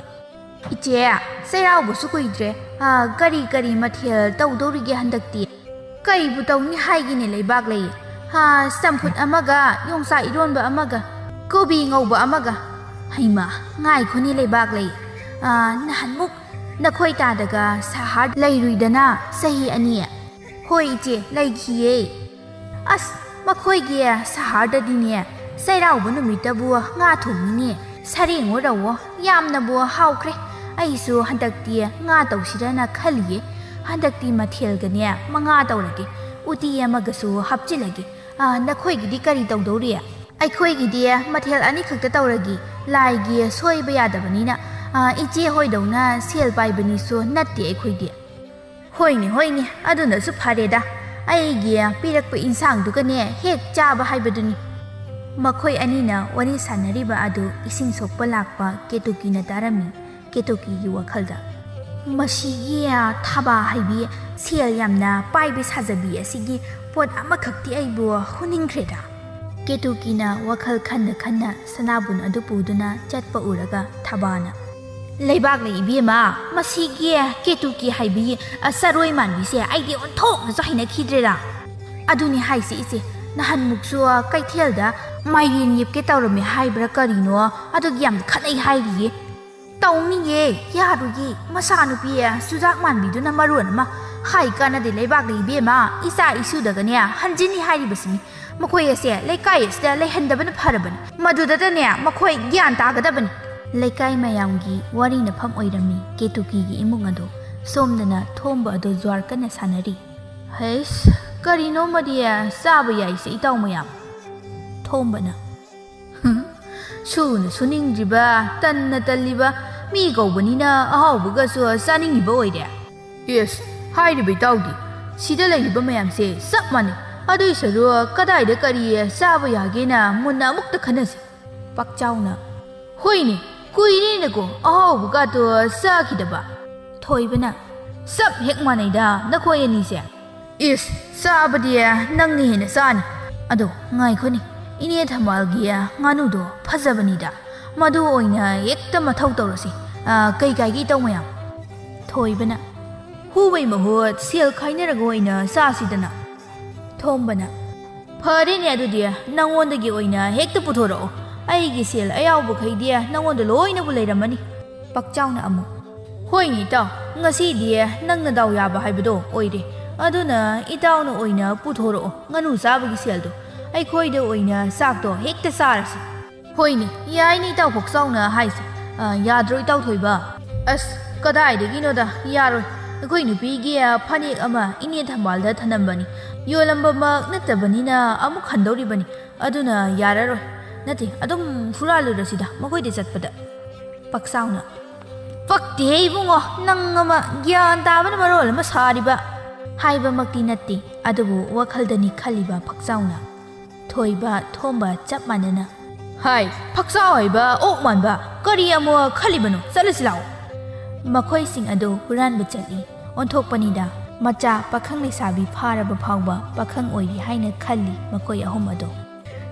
"ꯏꯆꯦ, ꯆꯩꯔꯥꯎꯕꯁꯨ ꯀꯨꯏꯗ꯭ꯔꯦ꯫ ꯑꯥ, ꯀꯔꯤ ꯀꯔꯤ ꯃꯊꯦꯜ ꯇꯧꯗꯧꯔꯤꯒꯦ ꯍꯟꯗꯛꯇꯤ?" "ꯀꯩꯕꯨ ꯇꯧꯅꯤ ꯍꯥꯏꯒꯤꯅꯦ ꯂꯩꯕꯥꯛꯂꯩ? ꯑꯥ, ꯆꯝꯐꯨꯠ ꯑꯃꯒ, ꯌꯣꯡꯆꯥꯛ ꯏꯔꯣꯟꯕ ꯑꯃꯒ, ꯀꯣꯕꯤ ꯉꯧꯕ ꯑꯃꯒ꯫ ꯍꯩꯃꯥ, ꯉꯥꯏꯈꯣꯅꯦ ꯂꯩꯕꯥꯛꯂꯩ꯫ ꯑꯥ, ꯅꯍꯥꯟꯃꯨꯛ ꯅꯈꯣꯏ ꯇꯥꯗꯒ ꯁꯍꯔ ꯂꯩꯔꯨꯏꯗꯅ ꯆꯍꯤ ꯑꯅꯤ?" "ꯍꯣꯏ ꯏꯆꯦ, ꯂꯩꯈꯤꯌꯦ꯫ ꯑꯁ, ꯃꯈꯣꯏꯒꯤ ꯁꯍꯔꯗꯗꯤꯅꯦ, ꯆꯩꯔꯥꯎꯕ ꯅꯨꯃꯤꯠꯇꯕꯨ ꯉꯥ ꯊꯣꯡꯉꯤꯅꯦ꯫ ꯁꯔꯦꯡꯉꯣ ꯔꯧꯋꯣ, ꯌꯥꯝꯅꯕꯨ ꯍꯥꯎꯈ꯭ꯔꯦ꯫ ꯑꯩꯁꯨ ꯍꯟꯗꯛꯇꯤ ꯉꯥ ꯇꯧꯁꯤꯔꯅ ꯈꯜꯂꯤꯌꯦ꯫ ꯍꯟꯗꯛꯇꯤ ꯃꯊꯦꯜꯒꯅꯦ ꯃꯉꯥ ꯇꯧꯔꯒꯦ, ꯎꯇꯤ ꯑꯃꯒꯁꯨ ꯍꯥꯞꯆꯤꯜꯂꯒꯦ꯫ ꯑꯥ, ꯅꯈꯣꯏꯒꯤꯗꯤ ꯀꯔꯤ ꯇꯧꯗꯧꯔꯤ?" "ꯑꯩꯈꯣꯏꯒꯤꯗꯤ ꯃꯊꯦꯜ ꯑꯅꯤꯈꯛꯇ ꯇꯧꯔꯒꯦ, ꯂꯥꯏꯒꯤ ꯁꯣꯏꯕ ꯌꯥꯗꯕꯅꯤꯅ꯫ ꯑꯥ, ꯏꯆꯦ ꯍꯣꯏꯗꯧꯅ ꯁꯦꯜ ꯄꯥꯏꯕꯅꯤꯁꯨ ꯅꯠꯇꯦ ꯑꯩꯈꯣꯏꯗꯤ꯫" "ꯍꯣꯏꯅꯦ, ꯍꯣꯏꯅꯦ, ꯑꯗꯨꯅꯁꯨ ꯐꯔꯦꯗ꯫ ꯑꯩꯒꯤ ꯄꯤꯔꯛꯄ ꯏꯟꯁꯥꯡꯗꯨꯒꯅꯦ ꯍꯦꯛ ꯆꯥꯕ ꯍꯥꯏꯕꯗꯨꯅꯤ꯫" ꯃꯈꯣꯏ ꯑꯅꯤꯅ ꯋꯥꯔꯤ ꯁꯥꯟꯅꯔꯤꯕ ꯑꯗꯨ ꯏꯁꯤꯡ ꯁꯣꯛꯄ ꯂꯥꯛꯄ ꯀꯦꯇꯨꯀꯤꯅ ꯇꯥꯔꯝꯃꯤ꯫ ꯀꯦꯇꯨꯀꯤꯒꯤ ꯋꯥꯈꯜꯗ, "ꯃꯁꯤꯒꯤ ꯊꯥꯕꯥ ꯍꯥꯏꯕꯤ ꯁꯦꯜ ꯌꯥꯝꯅ ꯄꯥꯏꯕꯤ ꯁꯥꯖꯕꯤ ꯑꯁꯤꯒꯤ ꯄꯣꯠ ꯑꯃꯈꯛꯇꯤ ꯑꯩꯕꯨ ꯍꯨꯅꯤꯡꯈ꯭ꯔꯦꯗ꯫" ꯀꯦꯇꯨꯀꯤꯅ ꯋꯥꯈꯜ ꯈꯟꯅ ꯈꯟꯅ ꯁꯅꯥꯕꯨꯟ ꯑꯗꯨ ꯄꯨꯗꯨꯅ ꯆꯠꯄ ꯎꯔꯒ ꯊꯥꯕꯥꯅ, "ꯂꯩꯕꯥꯛꯂꯩ ꯏꯕꯦꯝꯃ, ꯃꯁꯤꯒꯤ ꯀꯦꯇꯨꯀꯤ ꯍꯥꯏꯕꯤ, ꯑ, ꯆꯔꯣꯏ ꯃꯥꯟꯕꯤꯁꯦ ꯑꯩꯗꯤ ꯑꯣꯟꯊꯣꯛꯅꯁꯨ ꯍꯩꯅꯈꯤꯗ꯭ꯔꯦꯗ꯫ ꯑꯗꯨꯅꯤ ꯍꯥꯏꯁꯦ ꯏꯆꯦ, ꯅꯍꯥꯟꯃꯨꯛꯁꯨ ꯀꯩꯊꯦꯜꯗ ꯃꯥꯏꯔꯦꯟ ꯌꯦꯞꯀꯦ ꯇꯧꯔꯝꯃꯦ ꯍꯥꯏꯕ꯭ꯔꯥ ꯀꯔꯤꯅꯣ, ꯑꯗꯨꯒꯤ ꯌꯥꯝ ꯈꯠꯅꯩ ꯍꯥꯏꯔꯤꯌꯦ꯫" "ꯇꯧꯅꯤꯌꯦ, ꯌꯥꯔꯨꯌꯦ, ꯃꯆꯥꯅꯨꯄꯤ ꯆꯨꯖꯥꯛ ꯃꯥꯟꯕꯤꯗꯨꯅ ꯃꯔꯣꯟ ꯑꯃ꯫ ꯍꯥꯏ ꯀꯥꯟꯅꯗꯦ ꯂꯩꯕꯥꯛꯂꯩ ꯏꯕꯦꯝꯃ, ꯏꯆꯥ ꯏꯁꯨꯗꯒꯅꯦ ꯍꯟꯖꯤꯟꯅꯤ ꯍꯥꯏꯔꯤꯕꯁꯤꯅꯤ꯫ ꯃꯈꯣꯏ ꯑꯁꯦ ꯂꯩꯀꯥꯏ ꯑꯁꯤꯗ ꯂꯩꯍꯟꯗꯕꯅ ꯐꯔꯕꯅꯤ꯫ ꯃꯗꯨꯗꯇꯅꯦ ꯃꯈꯣꯏ ꯒ꯭ꯌꯥꯟ ꯇꯥꯒꯗꯕꯅꯤ꯫" ꯂꯩꯀꯥꯏ ꯃꯌꯥꯝꯒꯤ ꯋꯥꯔꯤꯅꯐꯝ ꯑꯣꯏꯔꯝꯃꯤ ꯀꯦꯇꯨꯀꯤꯒꯤ ꯏꯃꯨꯡ ꯑꯗꯨ꯫ ꯁꯣꯝꯗꯅ ꯊꯣꯝꯕ ꯑꯗꯨ ꯖ꯭ꯋꯥꯔ ꯀꯟꯅ ꯁꯥꯟꯅꯔꯤ꯫ "ꯍꯩꯁ, ꯀꯔꯤꯅꯣꯃꯗꯤ ꯆꯥꯕ ꯌꯥꯏꯁꯦ ꯏꯇꯥꯎ ꯃꯌꯥꯝ꯫" ꯊꯣꯝꯕꯅ, "ꯍꯨꯝ, ꯁꯨꯅ ꯁꯨꯅꯤꯡꯗ꯭ꯔꯤꯕ, ꯇꯟꯅ ꯇꯜꯂꯤꯕ, ꯃꯤ ꯀꯧꯕꯅꯤꯅ ꯑꯍꯥꯎꯕꯒꯁꯨ ꯆꯥꯅꯤꯡꯉꯤꯕ ꯑꯣꯏꯔꯦ꯫" "ꯏꯁ, ꯍꯥꯏꯔꯤꯕ ꯏꯇꯥꯎꯗꯤ, ꯁꯤꯗ ꯂꯩꯔꯤꯕ ꯃꯌꯥꯝꯁꯦ ꯆꯞ ꯃꯥꯟꯅꯩ꯫ ꯑꯗꯨꯏ ꯁꯔꯨꯛ ꯀꯗꯥꯏꯗ ꯀꯔꯤ ꯆꯥꯕ ꯌꯥꯒꯦꯅ ꯃꯨꯟꯅ ꯑꯃꯨꯛꯇ ꯈꯟꯅꯁꯤ꯫" ꯄꯥꯛꯆꯥꯎꯅ, "ꯍꯣꯏꯅꯦ, ꯀꯨꯏꯔꯦꯅꯦꯀꯣ ꯑꯍꯥꯎꯕꯒꯗꯣ ꯆꯥꯈꯤꯗꯕ꯫" ꯊꯣꯏꯕꯅ, "ꯆꯞ ꯍꯦꯛ ꯃꯥꯟꯅꯩꯗ ꯅꯈꯣꯏ ꯑꯅꯤꯁꯦ꯫" "ꯏꯁ, ꯆꯥꯕꯗꯤ ꯅꯪꯅ ꯍꯦꯟꯅ ꯆꯥꯅꯤ꯫ ꯑꯗꯣ ꯉꯥꯏꯈꯣꯅꯦ, "ꯏꯅꯦ ꯊꯝꯕꯥꯜꯒꯤ ꯉꯥꯅꯨꯗꯣ ꯐꯖꯕꯅꯤꯗ, ꯃꯗꯨ ꯑꯣꯏꯅ ꯍꯦꯛꯇ ꯃꯊꯧ ꯇꯧꯔꯁꯤ꯫ ꯑ, ꯀꯩ ꯀꯥꯏꯒꯦ ꯏꯇꯥꯎ ꯃꯌꯥꯝ?" ꯊꯣꯏꯕꯅ, "ꯍꯨꯕꯩ ꯃꯍꯨꯠ ꯁꯦꯜ ꯈꯥꯏꯅꯔꯒ ꯑꯣꯏꯅ ꯆꯥꯁꯤꯗꯅ?" ꯊꯣꯝꯕꯅ, "ꯐꯔꯦꯅꯦ, ꯑꯗꯨꯗꯤ ꯅꯪꯉꯣꯟꯗꯒꯤ ꯑꯣꯏꯅ ꯍꯦꯛꯇ ꯄꯨꯊꯣꯔꯛꯑꯣ꯫ ꯑꯩꯒꯤ ꯁꯦꯜ ꯑꯌꯥꯎꯕꯈꯩꯗꯤ ꯅꯪꯉꯣꯟꯗ ꯂꯣꯏꯅꯕꯨ ꯂꯩꯔꯝꯃꯅꯤ꯫" ꯄꯥꯛꯆꯥꯎꯅ ꯑꯃꯨꯛ, "ꯍꯣꯏꯅꯦ ꯏꯇꯥꯎ, ꯉꯁꯤꯗꯤ ꯅꯪꯅ ꯗꯥꯎ ꯌꯥꯕ ꯍꯥꯏꯕꯗꯣ ꯑꯣꯏꯔꯦ꯫ ꯑꯗꯨꯅ ꯏꯇꯥꯎꯅ ꯑꯣꯏꯅ ꯄꯨꯊꯣꯔꯛꯑꯣ ꯉꯥꯅꯨ ꯆꯥꯕꯒꯤ ꯁꯦꯜꯗꯣ꯫ ꯑꯩꯈꯣꯏꯗ ꯑꯣꯏꯅ ꯆꯥꯛꯇꯣ ꯍꯦꯛꯇ ꯆꯥꯔꯁꯤ꯫" "ꯍꯣꯏꯅꯦ, ꯌꯥꯏꯅꯦ ꯏꯇꯥꯎ ꯄꯥꯛꯆꯥꯎꯅ ꯍꯥꯏꯁꯦ꯫ ꯑ, ꯌꯥꯗ꯭ꯔꯣ ꯏꯇꯥꯎ ꯊꯣꯏꯕ?" "ꯑꯁ, ꯀꯗꯥꯏꯗꯒꯤꯅꯣꯗ, ꯌꯥꯔꯣꯏ꯫ ꯑꯩꯈꯣꯏ ꯅꯨꯄꯤꯒꯤ, ꯑ, ꯐꯅꯦꯛ ꯑꯃ ꯏꯅꯦ ꯊꯝꯕꯥꯜꯗ ꯊꯅꯝꯕꯅꯤ꯫ ꯌꯣꯜꯂꯝꯕꯃꯛ ꯅꯠꯇꯕꯅꯤꯅ ꯑꯃꯨꯛ ꯍꯟꯗꯧꯔꯤꯕꯅꯤ꯫ ꯑꯗꯨꯅ ꯌꯥꯔꯔꯣꯏ꯫ ꯅꯠꯇꯦ, ꯑꯗꯨꯝ ꯍꯨꯔꯥꯜꯂꯨꯔꯁꯤꯗ ꯃꯈꯣꯏꯗ ꯆꯠꯄꯗ꯫" ꯄꯥꯛꯆꯥꯎꯅ, "ꯄꯛꯇꯦꯍꯦ ꯏꯕꯨꯡꯉꯣ, ꯅꯪ ꯑꯃ ꯒ꯭ꯌꯥꯟ ꯇꯥꯕꯅ ꯃꯔꯣꯜ ꯑꯃ ꯁꯥꯔꯤꯕ꯫" ꯍꯥꯏꯕꯃꯛꯇꯤ ꯅꯠꯇꯦ, ꯑꯗꯨꯕꯨ ꯋꯥꯈꯜꯗꯅꯤ ꯈꯜꯂꯤꯕ ꯄꯥꯛꯆꯥꯎꯅ꯫ ꯊꯣꯏꯕ ꯊꯣꯝꯕ ꯆꯞ ꯃꯥꯟꯅꯅ, "ꯍꯥꯏ, ꯄꯥꯛꯆꯥꯎ ꯍꯥꯏꯕ ꯑꯣꯛ ꯃꯥꯟꯕ, ꯀꯔꯤ ꯑꯃꯨꯛ ꯈꯜꯂꯤꯕꯅꯣ? ꯆꯠꯂꯁꯤ ꯂꯥꯛꯑꯣ꯫" ꯃꯈꯣꯏꯁꯤꯡ ꯑꯗꯨ ꯍꯨꯔꯥꯟꯕ ꯆꯠꯂꯤ꯫ ꯑꯣꯟꯊꯣꯛꯄꯅꯤꯗ, ꯃꯆꯥ ꯄꯥꯈꯪ ꯂꯩꯁꯥꯕꯤ ꯐꯥꯔꯕ ꯐꯥꯎꯕ ꯄꯥꯈꯪ ꯑꯣꯏꯔꯤ ꯍꯥꯏꯅ ꯈꯜꯂꯤ ꯃꯈꯣꯏ ꯑꯍꯨꯝ ꯑꯗꯨ꯫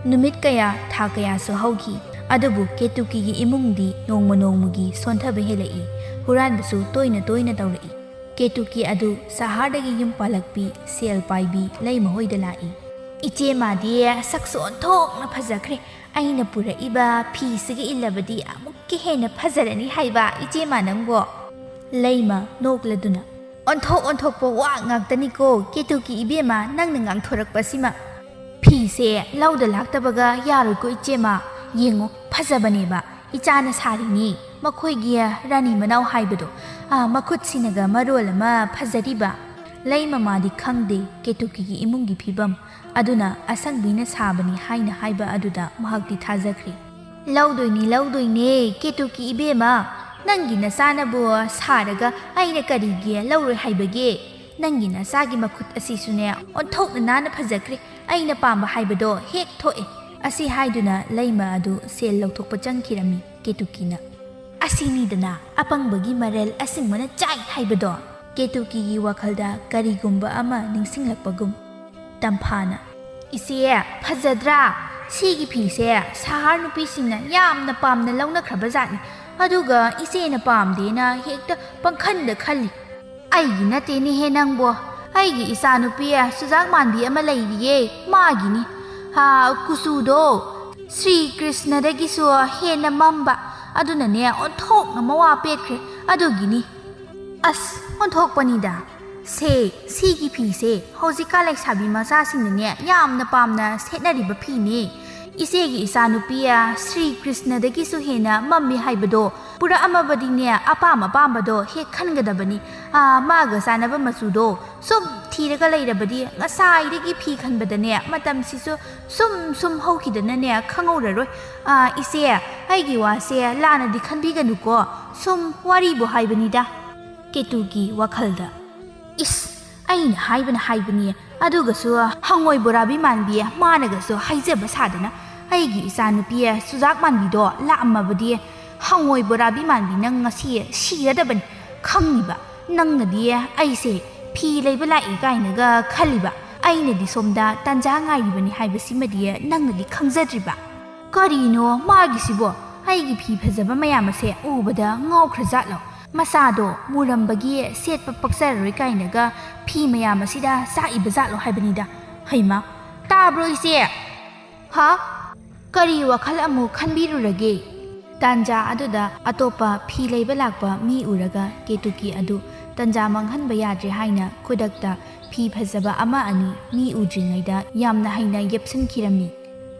ꯅꯨꯃꯤꯠ ꯀꯌꯥ, ꯊꯥ ꯀꯌꯥꯁꯨ ꯍꯧꯈꯤ꯫ ꯑꯗꯨꯕꯨ ꯀꯦꯇꯨꯀꯤꯒꯤ ꯏꯃꯨꯡꯗꯤ ꯅꯣꯡꯃ ꯅꯣꯡꯃꯒꯤ ꯁꯣꯟꯊꯕ ꯍꯦꯜꯂꯛꯏ꯫ ꯍꯨꯔꯥꯟꯕꯁꯨ ꯇꯣꯏꯅ ꯇꯣꯏꯅ ꯇꯧꯔꯛꯏ꯫ ꯀꯦꯇꯨꯀꯤ ꯑꯗꯨ ꯁꯍꯔꯗꯒꯤ ꯌꯨꯝ ꯄꯥꯜꯂꯛꯄꯤ ꯁꯦꯜ ꯄꯥꯏꯕꯤ ꯂꯩꯃ ꯍꯣꯏꯗ ꯂꯥꯛꯏ꯫ "ꯏꯆꯦ ꯃꯥꯗꯤ ꯁꯛꯁꯨ ꯑꯣꯟꯊꯣꯛꯅ ꯐꯖꯈ꯭ꯔꯦ꯫ ꯑꯩꯅ ꯄꯨꯔꯛꯏꯕ ꯐꯤꯁꯤꯒ ꯏꯜꯂꯕꯗꯤ ꯑꯃꯨꯛꯀ ꯍꯦꯟꯅ ꯐꯖꯔꯅꯤ ꯍꯥꯏꯕ, ꯏꯆꯦ ꯃꯥ ꯅꯪꯕꯣ?" ꯂꯩꯃ ꯅꯣꯛꯂꯗꯨꯅ, "ꯑꯣꯟꯊꯣꯛ ꯑꯣꯟꯊꯣꯛꯄ ꯋꯥ ꯉꯥꯛꯇꯅꯤꯀꯣ ꯀꯦꯇꯨꯀꯤ ꯏꯕꯦꯝꯃ ꯅꯪꯅ ꯉꯥꯡꯊꯣꯔꯛꯄꯁꯤꯃ꯫ ꯐꯤꯁꯦ ꯂꯧꯗ ꯂꯥꯛꯇꯕꯒ ꯌꯥꯔꯣꯏꯀꯣ ꯏꯆꯦꯃ꯫ ꯌꯦꯡꯉꯣ, ꯐꯖꯕꯅꯦꯕ, ꯏꯆꯥꯅ ꯁꯥꯔꯤꯅꯤ꯫ ꯃꯈꯣꯏꯒꯤ ꯔꯥꯅꯤ ꯃꯅꯥꯎ ꯍꯥꯏꯕꯗꯣ, ꯑꯥ, ꯃꯈꯨꯠꯁꯤꯅꯒ ꯃꯔꯣꯜ ꯑꯃ ꯐꯖꯔꯤꯕ꯫" ꯂꯩꯃꯃꯥꯗꯤ ꯈꯪꯗꯦ ꯀꯦꯇꯨꯀꯤꯒꯤ ꯏꯃꯨꯡꯒꯤ ꯐꯤꯕꯝ꯫ ꯑꯗꯨꯅ ꯑꯁꯪꯕꯤꯅ ꯁꯥꯕꯅꯤ ꯍꯥꯏꯅ ꯍꯥꯏꯕ ꯑꯗꯨꯗ ꯃꯍꯥꯛꯇꯤ ꯊꯥꯖꯈ꯭ꯔꯦ꯫ "ꯂꯧꯗꯣꯏꯅꯤ, ꯂꯧꯗꯣꯏꯅꯦ, ꯀꯦꯇꯨꯀꯤ ꯏꯕꯦꯝꯃ꯫ ꯅꯪꯒꯤ ꯅꯆꯥꯅꯕꯨ ꯁꯥꯔꯒ ꯑꯩꯅ ꯀꯔꯤꯒꯤ ꯂꯧꯔꯣꯏ ꯍꯥꯏꯕꯒꯦ? ꯅꯪꯒꯤ ꯅꯆꯥꯒꯤ ꯃꯈꯨꯠ ꯑꯁꯤꯁꯨꯅꯦ, ꯑꯣꯟꯊꯣꯛꯅ ꯅꯥꯟꯅ ꯐꯖꯈ꯭ꯔꯦ꯫ ꯑꯩꯅ ꯄꯥꯝꯕ ꯍꯥꯏꯕꯗꯣ ꯍꯦꯛ ꯊꯣꯛꯑꯦ꯫" ꯑꯁꯤ ꯍꯥꯏꯗꯨꯅ ꯂꯩꯃ ꯑꯗꯨ ꯁꯦꯜ ꯂꯧꯊꯣꯛꯄ ꯆꯪꯈꯤꯔꯝꯃꯤ ꯀꯦꯇꯨꯀꯤꯅ꯫ "ꯑꯁꯤꯅꯤꯗꯅ ꯑꯄꯪꯕꯒꯤ ꯃꯔꯜ ꯑꯁꯤꯡꯕꯅ ꯆꯥꯏ ꯍꯥꯏꯕꯗꯣ꯫" ꯀꯦꯇꯨꯀꯤꯒꯤ ꯋꯥꯈꯜꯗ ꯀꯔꯤꯒꯨꯝꯕ ꯑꯃ ꯅꯤꯡꯁꯤꯡꯂꯛꯄꯒꯨꯝ꯫ ꯇꯝꯐꯥꯅ, "ꯏꯆꯦ, ꯐꯖꯗ꯭ꯔꯥ? ꯁꯤꯒꯤ ꯐꯤꯁꯦ ꯁꯍꯔ ꯅꯨꯄꯤꯁꯤꯡꯅ ꯌꯥꯝꯅ ꯄꯥꯝꯅ ꯂꯧꯅꯈ꯭ꯔꯕ ꯖꯥꯠꯅꯤ꯫ ꯑꯗꯨꯒ ꯏꯆꯦꯅ ꯄꯥꯝꯗꯦꯅ ꯍꯦꯛꯇ ꯄꯪꯈꯟꯗ ꯈꯜꯂꯤ꯫ ꯑꯩꯒꯤ ꯅꯠꯇꯦꯅꯦꯍꯦ ꯅꯪꯕꯣ, ꯑꯩꯒꯤ ꯏꯆꯥꯅꯨꯄꯤ ꯆꯨꯖꯥꯛ ꯃꯥꯟꯕꯤ ꯑꯃ ꯂꯩꯔꯤꯌꯦ, ꯃꯥꯒꯤꯅꯤ꯫ ꯍꯥ, ꯀꯨꯆꯨꯗꯣ ꯁ꯭ꯔꯤ ꯀ꯭ꯔꯤꯁꯅꯗꯒꯤꯁꯨ ꯍꯦꯟꯅ ꯃꯝꯕ, ꯑꯗꯨꯅꯅꯦ ꯑꯣꯟꯊꯣꯛꯅ ꯃꯋꯥ ꯄꯦꯠꯈ꯭ꯔꯦ꯫ ꯑꯗꯨꯒꯤꯅꯤ꯫ ꯑꯁ, ꯑꯣꯟꯊꯣꯛꯄꯅꯤꯗ꯫ ꯁꯦ, ꯁꯤꯒꯤ ꯐꯤꯁꯦ ꯍꯧꯖꯤꯛꯀꯥꯟ ꯂꯩꯁꯥꯕꯤ ꯃꯆꯥꯁꯤꯡꯅꯅꯦ ꯌꯥꯝꯅ ꯄꯥꯝꯅ ꯁꯦꯠꯅꯔꯤꯕ ꯐꯤꯅꯦ꯫ ꯏꯆꯦꯒꯤ ꯏꯆꯥꯅꯨꯄꯤ ꯁ꯭ꯔꯤ ꯀ꯭ꯔꯤꯁꯅꯗꯒꯤꯁꯨ ꯍꯦꯟꯅ ꯃꯝꯃꯤ ꯍꯥꯏꯕꯗꯣ ꯄꯨꯔꯛꯑꯝꯃꯕꯗꯤꯅꯦ, ꯑꯄꯥꯝ ꯑꯄꯥꯝꯕꯗꯣ ꯍꯦꯛ ꯈꯟꯒꯗꯕꯅꯤ꯫ ꯑꯥ, ꯃꯥꯒ ꯆꯥꯟꯅꯕ ꯃꯆꯨꯗꯣ ꯁꯨꯝ ꯊꯤꯔꯒ ꯂꯩꯔꯕꯗꯤ ꯉꯁꯥꯏꯗꯒꯤ ꯐꯤ ꯈꯟꯕꯗꯅꯦ ꯃꯇꯝꯁꯤꯁꯨ ꯁꯨꯝ ꯁꯨꯝ ꯍꯧꯈꯤꯗꯅꯅꯦ ꯈꯪꯍꯧꯔꯔꯣꯏ꯫ ꯑꯥ, ꯏꯆꯦ, ꯑꯩꯒꯤ ꯋꯥꯁꯦ ꯂꯥꯟꯅꯗꯤ ꯈꯟꯕꯤꯒꯅꯨꯀꯣ, ꯁꯨꯝ ꯋꯥꯔꯤꯕꯨ ꯍꯥꯏꯕꯅꯤꯗ꯫ ꯀꯦꯇꯨꯒꯤ ꯋꯥꯈꯜꯗ, "ꯏꯁ, ꯑꯩꯅ ꯍꯥꯏꯕꯅ ꯍꯥꯏꯕꯅꯤ, ꯑꯗꯨꯒꯁꯨ ꯍꯪꯉꯣꯏ ꯕꯣꯔꯥꯕꯤ ꯃꯥꯟꯕꯤ ꯃꯥꯅꯒꯁꯨ ꯍꯥꯏꯖꯕ ꯁꯥꯗꯅ, ꯑꯩꯒꯤ ꯏꯆꯥꯅꯨꯄꯤ ꯆꯨꯖꯥꯛ ꯃꯥꯟꯕꯤꯗꯣ ꯂꯥꯛꯑꯝꯃꯕꯗꯤ ꯍꯪꯉꯣꯏ ꯕꯣꯔꯥꯕꯤ ꯃꯥꯟꯕꯤ ꯅꯪ ꯉꯁꯤ ꯁꯤꯔꯗꯕꯅꯤ꯫ ꯈꯪꯉꯤꯕ ꯅꯪꯅꯗꯤ ꯑꯩꯁꯦ ꯐꯤ ꯂꯩꯕ ꯂꯥꯛꯏ ꯀꯥꯏꯅꯒ ꯈꯜꯂꯤꯕ, ꯑꯩꯅꯗꯤ ꯁꯣꯝꯗ ꯇꯥꯟꯖꯥ ꯉꯥꯏꯔꯤꯕꯅꯤ ꯍꯥꯏꯕꯁꯤꯃꯗꯤ ꯅꯪꯅꯗꯤ ꯈꯪꯖꯗ꯭ꯔꯤꯕ?" ꯀꯔꯤꯅꯣ ꯃꯥꯒꯤꯁꯤꯕꯣ? ꯑꯩꯒꯤ ꯐꯤ ꯐꯖꯕ ꯃꯌꯥꯝ ꯑꯁꯦ ꯎꯕꯗ ꯉꯥꯎꯈ꯭ꯔꯖꯥꯠꯂꯣ? ꯃꯆꯥꯗꯣ ꯃꯨꯔꯝꯕꯒꯤ ꯁꯦꯠꯄ ꯄꯛꯆꯔꯔꯣꯏ ꯀꯥꯏꯅꯒ ꯐꯤ ꯃꯌꯥꯝ ꯑꯁꯤꯗ ꯆꯥꯛꯏꯕ ꯖꯥꯠꯂꯣ ꯍꯥꯏꯕꯅꯤꯗ꯫ ꯍꯩꯃꯥ! ꯇꯥꯕ꯭ꯔꯣ ꯏꯆꯦ? ꯍꯥ? ꯀꯔꯤ ꯋꯥꯈꯜ ꯑꯃꯨꯛ ꯈꯟꯕꯤꯔꯨꯔꯒꯦ? ꯇꯥꯟꯖꯥ ꯑꯗꯨꯗ ꯑꯇꯣꯞꯄ ꯐꯤ ꯂꯩꯕ ꯂꯥꯛꯄ ꯃꯤ ꯎꯔꯒ ꯀꯦꯇꯨꯀꯤ ꯑꯗꯨ ꯇꯥꯟꯖꯥ ꯃꯥꯡꯍꯟꯕ ꯌꯥꯗ꯭ꯔꯦ ꯍꯥꯏꯅ ꯈꯨꯗꯛꯇ ꯐꯤ ꯐꯖꯕ ꯑꯃ ꯑꯅꯤ ꯃꯤ ꯎꯗ꯭ꯔꯤꯉꯩꯗ ꯌꯥꯝꯅ ꯍꯩꯅ ꯌꯦꯞꯁꯤꯟꯈꯤꯔꯝꯃꯤ꯫